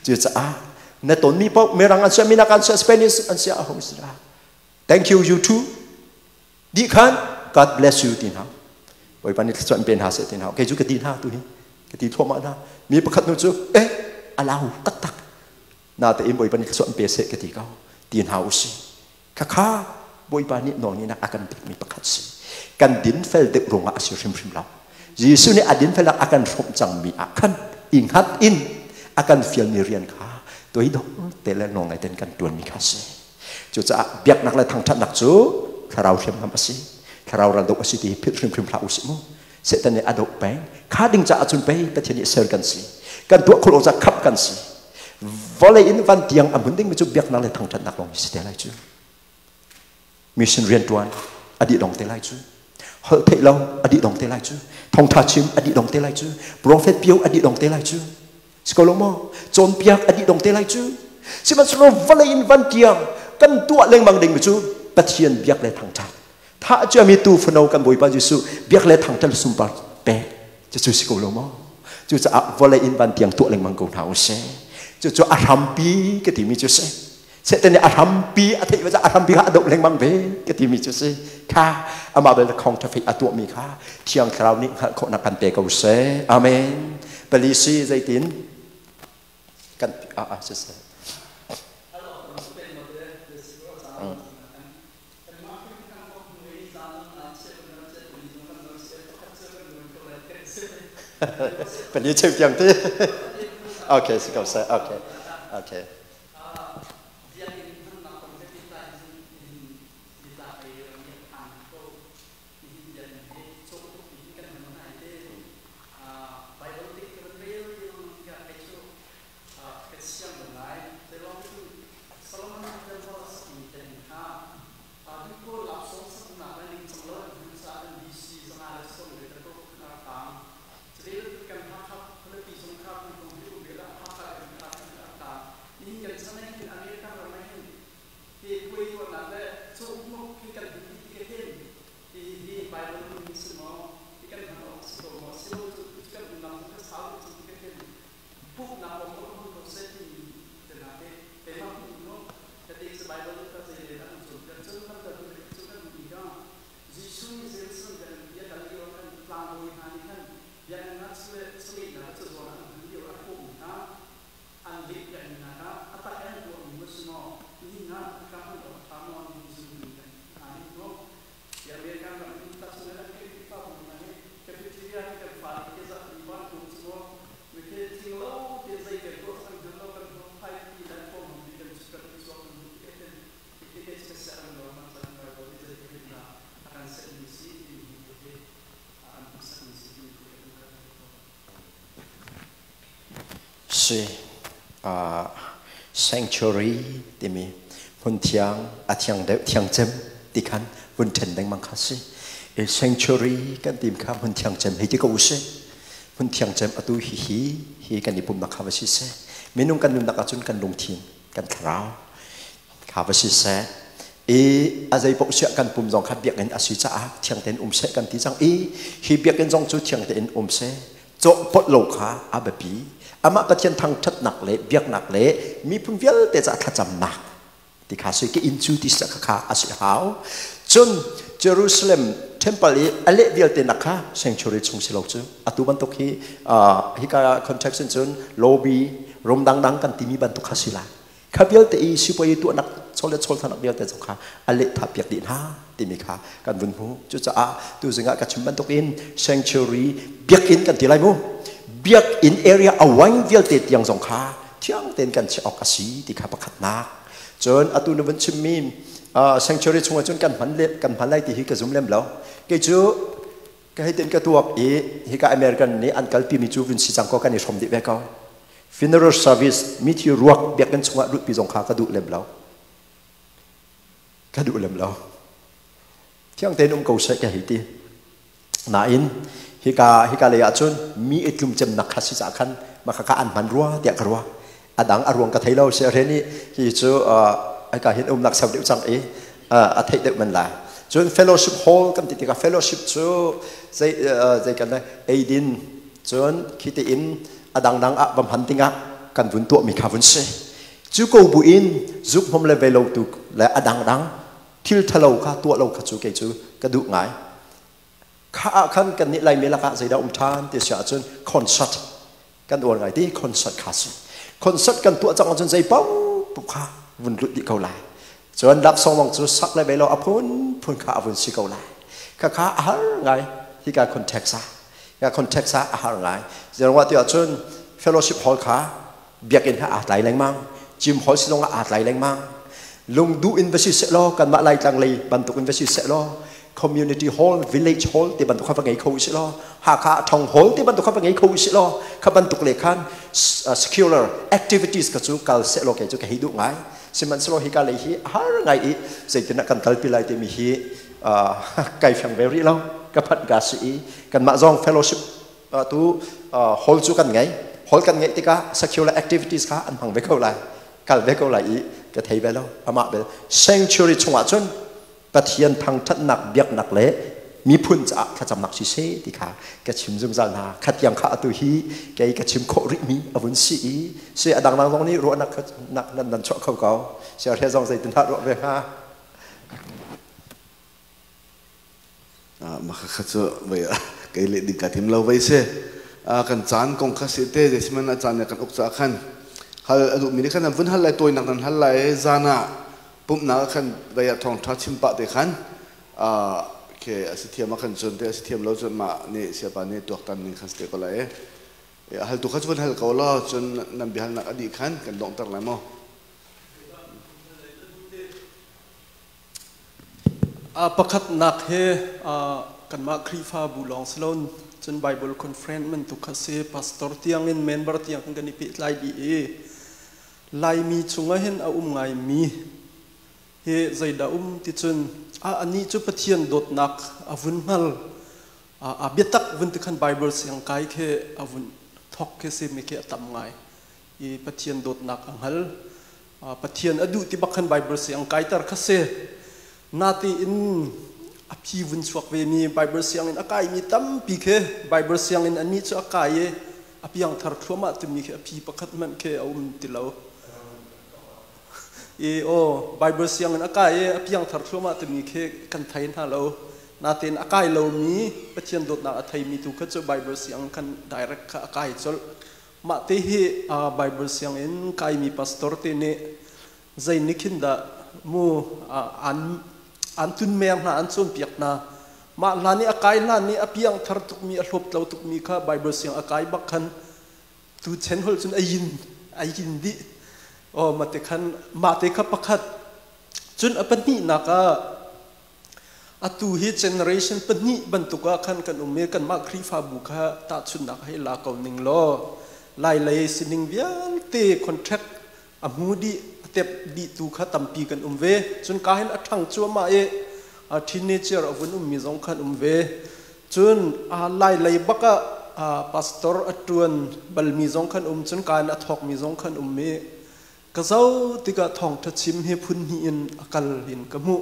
Cucaah na tonmi paoh Mirang an sia, Minak an sia, Spanish an sia, ahong si dah. Thank you, you too. Dih khan God bless you ti hna. Bawipa nih thluachuah in pe hna seh ti hna. Kei cu ka ti hna tu hi. Ka ti thluahmah hna. Mi pakhat nu cu eh alau taktak. Natein Bawipa nih thluachuah in pe seh ka ti ko. Ti hna usih. Khakha Bawipa nih nawlngeihnak a kan pekmi pakhat si. Kan dinfel deuh ruangah a si hrimhrim lo. Jesuh nih a dinfelnak a kan hrawmh cangmi ah khan i hngat in a kan fialmi rian kha toidor te le nawlngai tein kan ṭuanmi kha a si. Cucaah biaknak le thangṭhatnak cu thlarau hriamnam a si. Thlarau raldoh a si ti hi philh hrimhrim hlah usih mu. Satan nih a doh peng. Kha ding caah cun pei Pathian nih ser kan si. Kan tuah khawh lo caah khamh kan si. Vawlei in van tiang a hmun dingmi cu biaknak le thangṭhatnak lawng hi si te lai cu. Mission rianṭuan a dih dong te lai cu. Holh theih lo a dih dong te lai cu. Thawngṭha chim a dih dong te lai cu. Prophet pio a dih dong te lai cu. Si ko lo maw? Cawnpiak a dih dong te lai cu. Sihmanhsehlaw vawlei in van tiang kan tuah lengmang dingmi cu Pathian biak le thangṭhat. Thah ciami tu fano kan Bawipa Jesuh biak le thangṭhat sunpar pek cucu si ko lo maw? Cucaah vawlei in van tiang tuah lengmang ko hna usih. Cucu a hrampi ka timi cu si. Satan nih a hrampi a theih a hrampi kha a doh lengmang ve ka timi cu si. Kha amah bel khong ṭhafei a tuahmi kha Thiang Thlarau nih hngalh khawhnak kan pe ko seh. Amen. Palisi zeitin kan ah siseh. Pali cheu tiang ti. Okay, si ko seh. Okay. Okay. kan umnak zong kha sau deuh cang tikah khin pumhnak kong ka hmang kho seh timi te hna khi keimah hmuh no ka te cu Bible ka zei le dah an cawnpiak cun lamkaltu le cu kan hmuh kha Jesuh nih Jerusalem kan bia kal lio khan tlangbawi hna nih khan biakinn ah chawlehnak le cazual an hman lio a thawhmi kha an lehpiakmi hna kha a tak in an tuahmi maw si maw nihin ah ka hman awk a ṭha maw nihin zumtu kan hna hin maw tiah American ram in tahchun an Khrihfabu hna hi cafeteria hi kan fale ke zah mi ban tum cu maw mi khi thing lo te zei kan tuah sang hna lo kan phai ti le form bi kan kan chuak kan ti kan ti ke ke se an lo ma chan Bible ni zei kan na akan set mi si ti mi hi an sak mi si ti mi kan Si sanctuary timi hmun thiang a thiang deuh thiang cem ti khan vun ṭhen lengmang kha si. Sanctuary kan tim kha hmun thiang cem hei ti ko usih. Hmun thiang cem atu hi hi hi kan i pumnak kha va si seh. Minung kan nunnak ahcun kan lungthin, kan thlarau kha va si seh. I a zei paoh siah kan pum zong kha biakinn a si caah thiang tein um seh kan ti cang i hi biakinn zong cu thiang tein um seh. Cawhpolh lo kha a biapi. Amah Pathian thangṭhatnak le biaknak le miphun vialte caah thlacamnak ti kha si ka inn cu ti sa kha a si hau. Cun Jerusalem temple i a leh vialte nak kha sanctuary chung si lo cu atu bantuk hi hika context in cun lobby room dangdang kan timi bantuk kha si lai. Kha vialte i sipuai tuahnak chawlet chawlthanak vialte zong kha a lehthah piak dih hna timi kha kan vun hmu. Cucaah tuzing ah ka chim bantukin sanctuary biakinn kan ti lai mu. Biakinn area a wine vialte tiang zong kha thiang tein kan chiah awk a si ti kha pakhatnak. Cun atu na vun chimmi sanctuary chungah cun kan hman le kan hman lai ti hi ka zum lem lo. Kei cu ka hei tin ka tuak i hika American nih an kalpimi cu vun si cang ko kan i hrom dih ve ko. Funeral service mithi ruak biakinn chungah lutpi zong kha ka duh lem lo. Ka duh lem lo. Thiang tein um ko seh ka hei ti. Nain hika hika lei ah cun mi i tlum cemnak kha si cah khan maka ka an hman rua tiah ka ruah. Adang a ruang ka thei lo si re nih hi cu hika hin umnak sau deuh cang i a theih deuh man lai. Cun fellowship hall kan ti tikah fellowship cu zei zei kan eidin cun khi tein a dangdang ah va hman dingah kan vun tuahmi kha vun si. Cu ko bu in zuk hmom le velo tu le a dangdang thil thalo kha tuah lo kha cu kei cu ka duh ngai. Kha ah khan kan nih Laimi lakah zeidah um ṭhan ti si ahcun concert kan uar ngai ti concert kha si. Concert kan tuah cang ahcun zei paoh kha vun lut dih ko lai. Cun laksawng zong cu sak le velo a phunphun kha a vun si ko lai. Khakha a har ngai hika context ah. Hika context ah a har ngai. Zeiruangah ti ahcun fellowship hall kha biakinn he aa tlai lengmang. Gym hall si zongah aa tlai lengmang. Lungduh in va si sehlaw kanmah Laitlang lei bantuk in va si sehlaw community hall, village hall ti bantuk kha va ngei kho usih law Hakha Thong Hall ti bantuk kha va ngei kho usih law kha bantuk le khan secular activities ka cu kal sehlaw kei cu ka hei duh ngai. Sihmanhsehlaw hika lei hi a har ngai i zeitindah kan kalpi lai timi hi kai fiang ve rih lo. Ka phanh ka si i kanmah zong fellowship tu hall cu kan ngei. Hall kan ngeih tikah secular activities kha an hmang ve ko lai. Kal ve ko lai i ka thei ve lo. Amah bel sanctuary chungah cun Pathian thangṭhatnak biaknak le miphun caah thlacamnak si seh ti kha ka chim zungzal hna. Khatiang kha atu hi kei ka chim khawh rihmi a vun si i si a dangdang zong nih ruahnak nak nan nan chuah kho ko. Siarhe zong zeitin dah ruah ve hnga? Mah kha cu vei kei leh ding ka tim lo vei si. Kan caan kong kha si te zeisihmanh a caan kan uk caah khan hal a duhmi nih khan nan vun hal lai tawinak nan hal lai zan ah pumhnak ah khan vei ah thawngṭha chim pah te khan ke a si thiam ah khan cun te a si thiam lo cun mah nih siapa nih tuaktan ning khan si te ko lai i hal tu kha cu vun hal ko law cun nan biahalnak a dih khan kan donghter lai maw. Pakhatnak hi kanmah Khrihfabu lawng si lo cun Bible conference bantuk kha si pastor tiangin member tiang kan i pehtlai dih i Laimi chungah hin a um ngaimi hi zeidah um ti cun anih cu Pathian dawtnak a vun hngal a biatak vun ti khan Bible siang kai khi a vun thok khi si mi khi a tam ngai i Pathian dawtnak a hngal Pathian a duh ti bak khan Bible siang kaiter kha si. Natein A phi vun chuak ve mi Bible sianginn a kai mi tampi khi Bible sianginn annih cu a kai i a piangthar thluahmah timi khi a phi pakhat hmanh khi a um ti lo. I aw Bible sianginn a kai i a piangthar thluahmah timi khi kan thei hna lo. Natein a kai lomi Pathian dawtnak a theimi tu kha cu Bible sianginn khan direct kha a kai colh. Mah te hi Bible sianginn kaimi pastor te nih zei nih khin dah mu an an tunmeng hna an cawnpiak hna mah hlan i a kai hlan i a piang thar tukmi a hlawptlo tukmi kha Bible siang a kai bak khan tu chen hol cun a yin a yin dih oh mate khan mah te kha pakhat cun a pahnihnak ah atu hi generation pahnih bantuk ah khan kan um i kanmah Khrihfabu kha tahchunhnak hei la ko ning law lai lei sining vialte contract a hmu dih a tep dih tu kha tampi kan um ve cun ka hin a ṭhang cuahmah i a teenager a vun ummi zong khan um ve cun a lai lei bak ah pastor a ṭuan balmi zong khan um cun ka in a thawkmi zong khan um i Ka zoh tikah thawngṭha chim hi phun hnih in a kal in ka hmuh.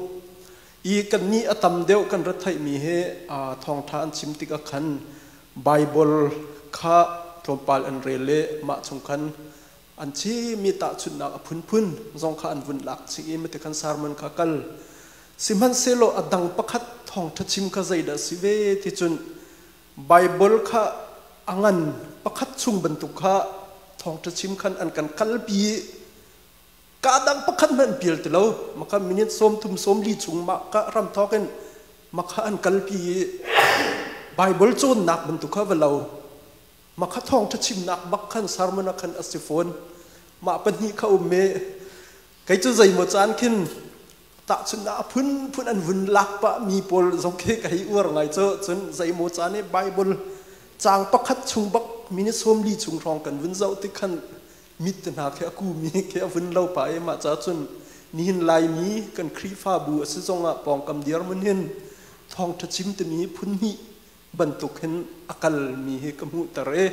I kannih a tam deuh kan rat theihmi hi thawngṭha an chim tikah khan Baibal kha tlawmpal an rel i mah chung khan an chimmi tahchunhnak a phunphun zong kha an vun lak chih i mati khan sermon kha kal. Sihmanhsehlaw a dang pakhat thawngṭha chim kha zeidah si ve ti cun Baibal kha a ngan pakhat chung bantuk kha thawngṭha chim khan an kan kalpi i ka dang pakhat hmanh an pial ti lo. Maka minute 30 40 chung mah ka ram thawk in makha an kalpi i Baibal cawnnak bantuk kha va lo. Makha thawngṭha chimnak bak khan sermon ah khan a si fawn. Mah pahnih kha um i kei cu zeimaw caan khin tahchunhnak a phunphun an vun lak pah mi pawl zong khi ka hei uar ngai cu cun zeimaw caan i Bible caang pakhat chung bak minute 40 chung hrawng kan vun zoh tik khan mit te hna khi a ku mi khi a vun lo pah i mah ca cun nihin Laimi kan Khrihfabu a si zongah pawngkam dirhmun hin thawngṭha chim timi phun hnih bantuk hin a kal mi hi ka hmuhter i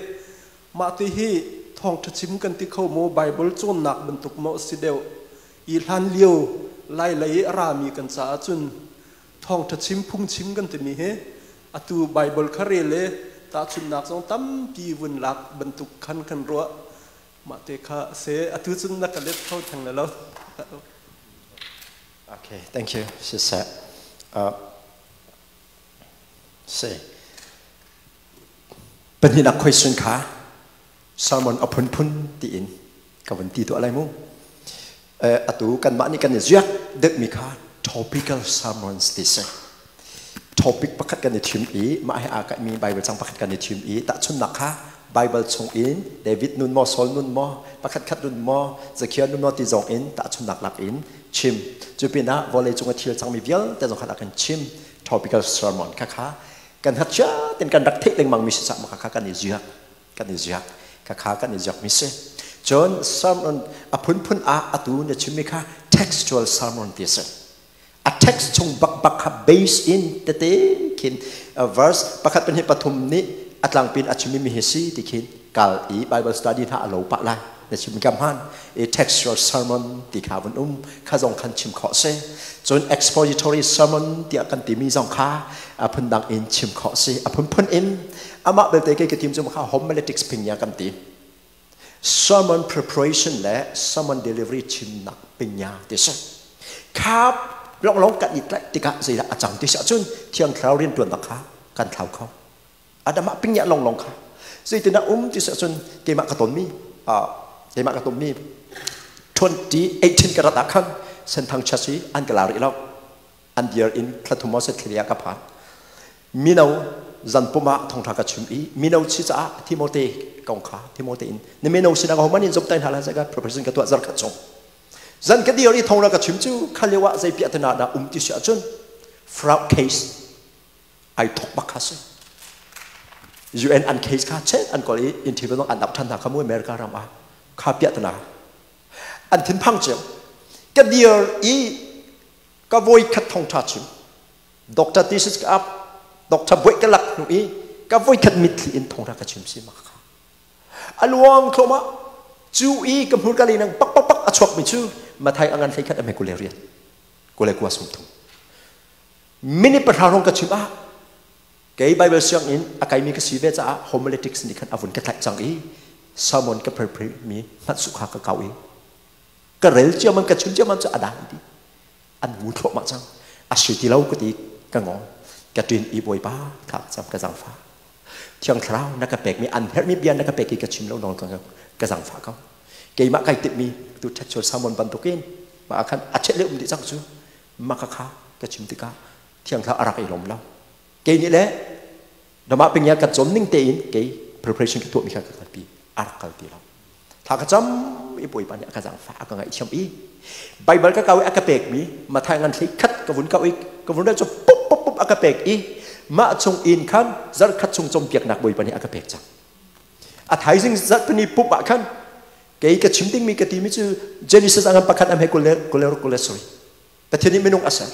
mah ti hi thawngṭha chim kan ti kho maw Bible cawnnak bantuk maw a si deuh i hlan lio lai lei i a rami kan caah cun thawngṭha chim phungchim kan timi hi atu Bible kha rel i tahchunhnak zong tampi vun lak bantuk khan kan ruah mah te kha a si atu cun na ka let kho theng le lo. Okay, thank you, Sister. Si. Pahnihnak question kha sermon a phunphun tiin ka vun ti tuah lai mu. Atu kanmah nih kan i ziak deuhmi kha topical sermons ti si. Topic pakhat kan i thim i mah he aa kaihmi Bible cang pakhat kan i thim i tahchunhnak kha Bible chung in David nun maw Saul nun maw pakhat khat nun maw Zakhia nun maw ti zong in tahchunhnak lak in chim. Cu pinah vawlei cung a thil cangmi vialte zong kha rak in chim topical sermon kha kha kan hngakchia ten kan rak theih lengmang mi si cah kha kan i ziak kan i ziak kha kha kan i ziak mi si cun sermon a phunphun ah atu na chimmi kha textual sermon ti si a text chung bak bak kha base in tete khin verse pakhat pahnih pathum nih a tlangpin a chimmi mi hi si ti khin kal i Bible study hna a lo pah lai na chim kam han i textual sermon ti kha vun um kha zong khan chim khawh si cun expository sermon tiah kan timi zong kha a phundang in chim khawh si a phunphun in amah belte ke ka tim cu kha homiletics pingya kan ti sermon preparation le sermon delivery chimnak pingya ti si kha long long kan i tlaih tikah zeidah a cang ti si ahcun thiang thlarau riantuannak kha kan thlau kho Adam ah pingya longlong kha zeitindah um ti si ahcun keimah ka tonmi keimah ka tonmi 2018 ka rat ah khan Senthang Church hi an ka la rih lo an dir in thlathum maw set thlia ka phan mino zan pum ah thongtha ka chim i mino chi caah Timote kong kha Timote in na mino sinah ho man in zom tai hna la zaka preparation ka tuah zar khat chung zan ka dir i thongra ka chim cu khalio ah zei piah tana dah um ti si ahcun fraud case ai thok bak kha si UN an case kha chet an kawl i interview zong an ap than hna kha mu America ram ah kha piah tana an thinphang cio ka dir i ka voi khat thong tha chim doctor thesis ka ap doctor boi ka lak hnu i ka voi khat mitthli in thong tha ka chim si ma kha aluang thloma cu i ka hmur ka le nang pak pak pak a chuak mi cu mathai angan hlei khat ame kule rian kule kwa sum thum. Minute 3 rong ka chim ah kei Bible sianginn a kaimi ka si ve caah homiletics nih khan a vun ka tlaih cang i sermon ka prepare mi hmanh su kha ka kau i ka rel ciammam, ka chim ciammam cu a dai dih, an ngu thluahmah cang. A si ti lo ka ti, ka ngol, ka ṭin i Bawipa, thla cam ka zangfah, Thiang Thlarau na ka pekmi an herhmi bia na ka pek i ka chim lo nawl ka zangfah ko. Keimah kai timhmi tu textual sermon bantukin mah ah khan a chet le um dih cang cu. Mah ka kha ka chim tikah Thiang Thlarau a rak i lawm lo. Kei nih le ramah pingya kan cawm ning tein kei preparation ka tuahmi kha ka kalpi, a rak kal ti lo. Thla ka cam i Bawipa nih a ka zaangfah, a ka ngaihthiam i Bible ka kau i a ka pekmi Matthai ngan hlei khat ka vun kau i ka vun rel cu pup pup pup a ka pek i mah chung in khan zarh khat chung cawnpiaknak Bawipa nih a ka pek cang. A thaizing zarhpini pup ah khan kei ka chim dingmi ka timi cu Genesis angan pakhat am he kul le kul le sorry Pathian nih minung a ser,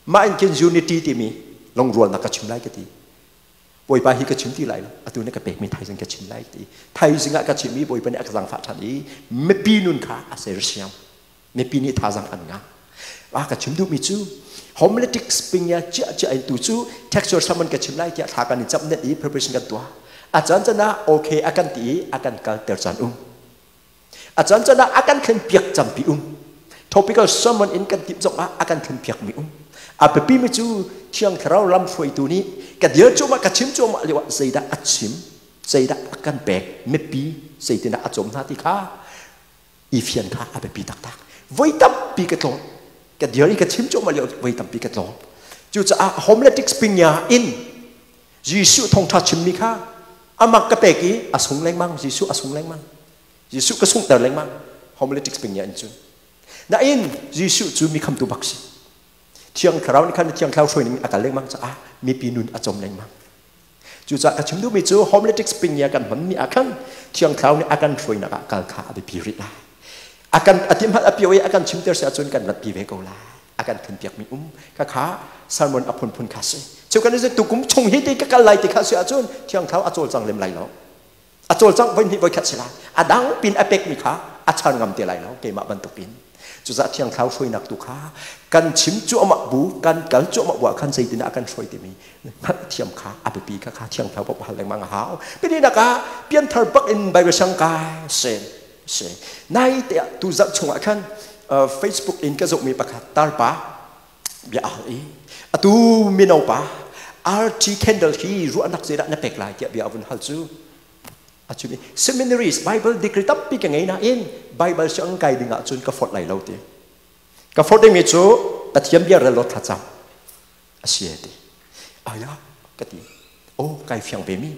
mah in khin unity timi lungrualnak ka chim lai ka ti. Bawipa, hi ka chim ti lai lo, atu na ka pekmi thaizing ka chim lai ti. Thaizing ah ka chim i Bawipa nih a ka zaangfah ṭhan i mipi nun kha a sersiam, mipi nih thazang an ngah. A ka chim duhmi cu homiletics pingya chia chia in tu cu textual sermon ka chim lai tiah thla kan i camh net i preparation kan tuah. A caan can ah okay a kan ti i a kan kalter caan um, a caan can ah a kan thlen piak campi um. Topical sermon in kan timh zong ah a kan thlen piak mi um. A biapi mi cu Thiang Thlarau lam hruaitu nih ka dir cuahmah, ka chim cuahmah lio ah zeidah a chim, zeidah a kan pek, mipi zeitindah a cawm hna ti kha i fian kha a biapi taktak. Voi tampi ka tlawn, ka dir i ka chim cuahmah lio voi tampi ka tlawn. Cucaah homiletics pingya in Jesuh thawngṭha chimmi kha amak ka pek i a sung lengmang, Jesuh a sung lengmang, Jesuh ka sunghter lengmang homiletics pingya in cun. Nain Jesuh cu mi khamtu bak si. Thiang Thlarau nih khan Thiang Thlarau hruai ning a kal lengmang caah mipi nun a cawm lengmang. Cucaah ka chim duhmi cu homiletics pingya kan hmanmi ah khan Thiang Thlarau nih a kan hruainak ah kal kha a biapi rih lai. A kan a timhat a pio i a kan chimter si ahcun kan ratpi ve ko lai. A kan thenpiakmi um ka kha sermon a phunphun kha si. Cu kan i tukum chung hi ti ka kal lai ti kha si ahcun Thiang Thlarau a cawlcang lem lai lo. A cawlcangh voi hnih voi khat si lai. A dang pin a pekmi kha a char ngam te lai lo keimah bantukin. Cucaah Thiang Thlarau hruainak tu kha kan chim cuahmah bu, kan kal cuahmah bu ah khan zeitindah a kan hruai timi hngalhthiam kha a biapi. Kha kha Thiang Thlarau hal lengmang a hau. Pininak ah pianthar bak in Bible sang kai se se nai te ah tu zarh chungah khan Facebook in ka zohmi pakhat tarpa bia al i atu mino pa RT Kendall hi ruahnak zeidah na pek lai tiah bia a vun hal cu a chim i seminaries Bible degree tampi ka ngei nain Bible sianginn kai ding ah cun ka forh lai lo ti. Ka forh dingmi cu Pathian bia rel law thlacam a si ti. Aya ka ti, oh, kai fiang ve mi.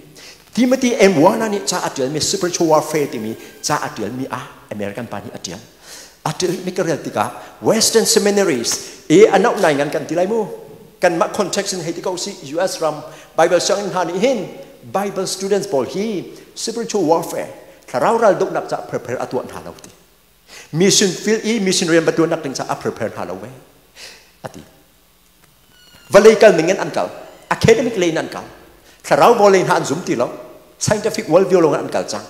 Timothy M. Warner nih ca a tialmi, spiritual warfare timi ca a tialmi ah American pa nih a tial. A tial mi ka rel tikah Western seminaries e a nauh nai ngan kan ti lai mu, kanmah context in hei ti ko si, US ram Bible sianginn hna nih hin Bible students pawl hi spiritual warfare, thlarau ral dohnak ca prepare a tuah hna lo ti. Mission field i mission rian va tuannak ding ca a prepare hna lo ve ati. Vawlei kal ning in an kal, academic lei in an kal, thlarau vawlei hna an zum ti lo, scientific world view lawng an kal cang.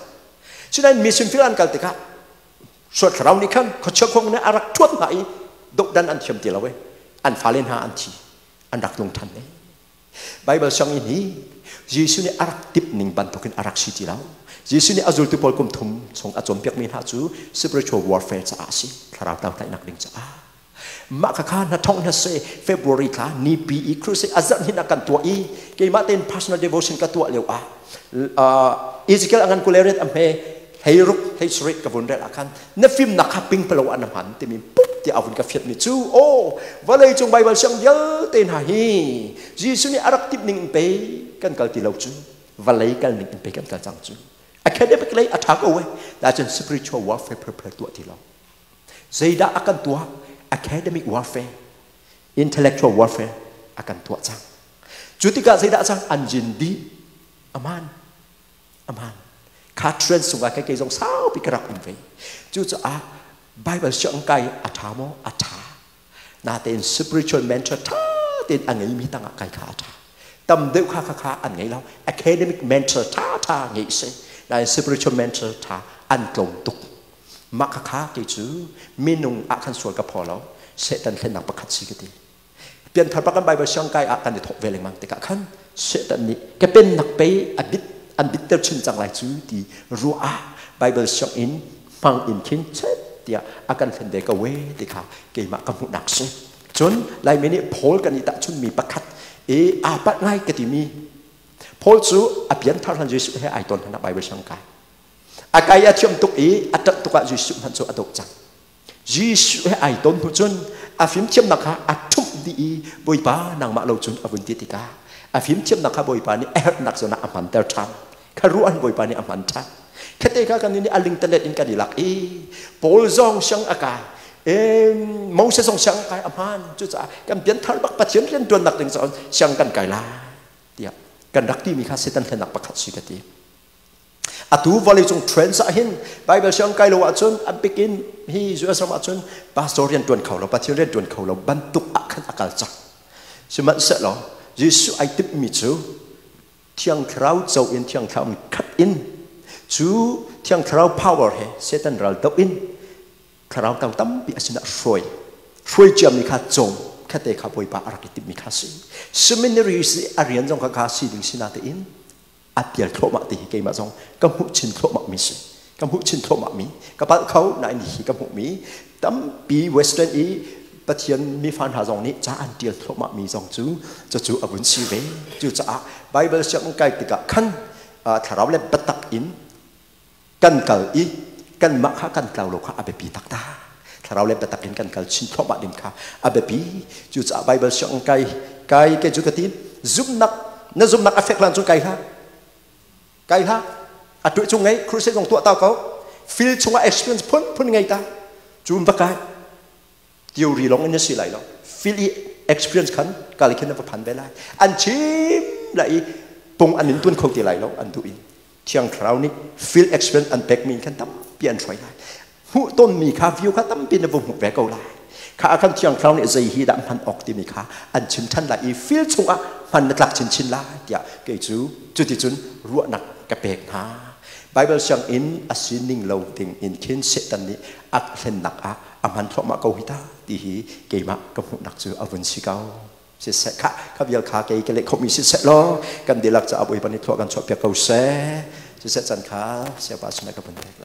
Sinain mission field an kal tikah suat thlarau nih khan khuachia khong nih a rak thuat hna i dohdan an thiam ti lo i an fale hna an thi, an rak tlung than ne. Bible sianginn hi Jesuh nih a rak tip ning bantukin a rak si ti lo. Jesuh nih a zultu pawl kum thum chung a cawnpiakmi hna cu spiritual warfare caah a si, thlarau tlautlaihnak ding caah. Mah khakha na thong hna se February thla ni pi i crusade a zarh hin a kan tuah i keimah tein personal devotion ka tuah lio ah Ezekiel angan kuleret a hme hei ruk hei sarit ka vun rel ah khan na fimnak kha ping palo an hman timi pup ti avun ka fiat mi cu o vawlei cung Bible siang vialte hna hi Jesuh nih a rak tip ning in pe kan kal ti lo cu, vawlei kal ning in pe kan kal cang cu. Academic lei a tha ko we da cun spiritual warfare prepare tuah ti lo. Zeidah a kan tuah? Academic warfare, intellectual warfare a kan tuah cang. Cu tikah zeidah cang? An jin dih. Aman aman kha trend sungah kai kei zong saupi ka rak um ve. Cucaah Bible siang kai a tha maw? A tha. Natein spiritual mentor tha tein a ngeimi tangah kai kha a tha. Tam deuh kha kha kha an ngei lo. Academic mentor tha tha ngei si nain spiritual mentor tha an tlawm tuk. Mah kha kha kei cu minung ah khan sual ka phaw lo, Satan thlennak pakhat si ka ti. Pian thar pakan Bible siang kai ah kan i thok ve lengmang tikah khan Satan nih ka pennak pei a bit an bitter chin cang lai cu ti ruah ah Bible siang in hmang in khin chet tiah a kan hlen ve ko we ti kha keimah ka hmuhnak si. Cun Laimi nih Paul kan i tahchunmi pakhat i aa palh ngai ka timi Paul cu a pian thar hlan Jesuh he ai ton hlan ah Bible siang kai. A kai a thiam tuk i a ṭanh tuk ah Jesuh hmanh cu a doh cang. Jesuh he ai ton hnu cun a fimthiamnak kha a ṭhumh dih i Bawipa nangmah lo cun a vun ti tikah a fimthiamnak kha Bawipa nih a herhnak zawn ah a hmanter ṭhan. Kha ruah in Bawipa nih a hman ṭhan. Khate kha kan nih a lingtalet in kan i lak i Paul zong siang a kai, Moses zong siang a kai a hmaan. Cucaah kan pianthar bak Pathian rian ṭuannak ding caah siang kan kai lai tiah kan rak timi kha Satan hlennak pakhat si ka ti. Atu vawleicung trends ah hin Bible siang kai lo ahcun a bikin hi US ram ahcun pastor rian tuan kho lo, Pathian rian tuan kho lo bantuk ah khan a kal cang. Sihmanhsehlaw Jesuh ai timhmi cu Thiang Thlarau co in Thiang Thlarau in khat in cu Thiang Thlarau power he Satan ral doh in thlarau tau tampi a sinah hruai hruai ciami kha cawm khate kha Bawipa a rak i timhmi kha si. Seminary si a rian zong kha kha si ding si natein a tial thluahmah ti hi keimah zong ka hmuh chin thluahmah mi si. Ka hmuh chin thluahmah mi ka palh kho nain hi ka hmuh mi tampi western i Pathian mifa hna zong nih ca an tial thluahmah mi zong cu cucu a vun si ve. Cucaah Bible sianginn kai tikah khan thlarau le biatak in kan kal i kanmah kha kan tlau lo kha a biapi taktak. Thlarau le biatak in kan kal chin thluahmah ding kha a biapi. Cucaah Bible sianginn kai kai ke cu ka ti zumhnak na zumhnak a fek hlan cun kai hlah, kai hlah. A tuah chung ngei crusade zong tuah ta ko, fil chungah experience phun phun ngei ta cu va kai. Theory long in si lai lo, fil i experience khan kal khin va phan ve lai, an chim lai i pung an in tun kho ti lai lo. An duh in Thiang Thlarau nih feel experience an pek mi khan tampi an hruai lai, hmuh tonmi kha view kha tampi na va hmuh ve ko lai. Kha khan Thiang Thlarau nih zei hi dah hman awk timi kha an chim ṭhan lai i feel chungah hman na tlak chinchin lai tiah kei cu cuticun ruahnak ka pek hna. Bible sianginn a sining lo ding in khin Satan nih a hlennak ah a hman thluahmah ko hi ta ti hi keimah ka hmuhnak cu a vun si ko. Siseh kha kha vial kha kei ka leh khomi siseh law kan dihlak caah Bawipa nih thlua kan chuahpiak ko seh. Siseh can kha siapa sinah ka vun pek.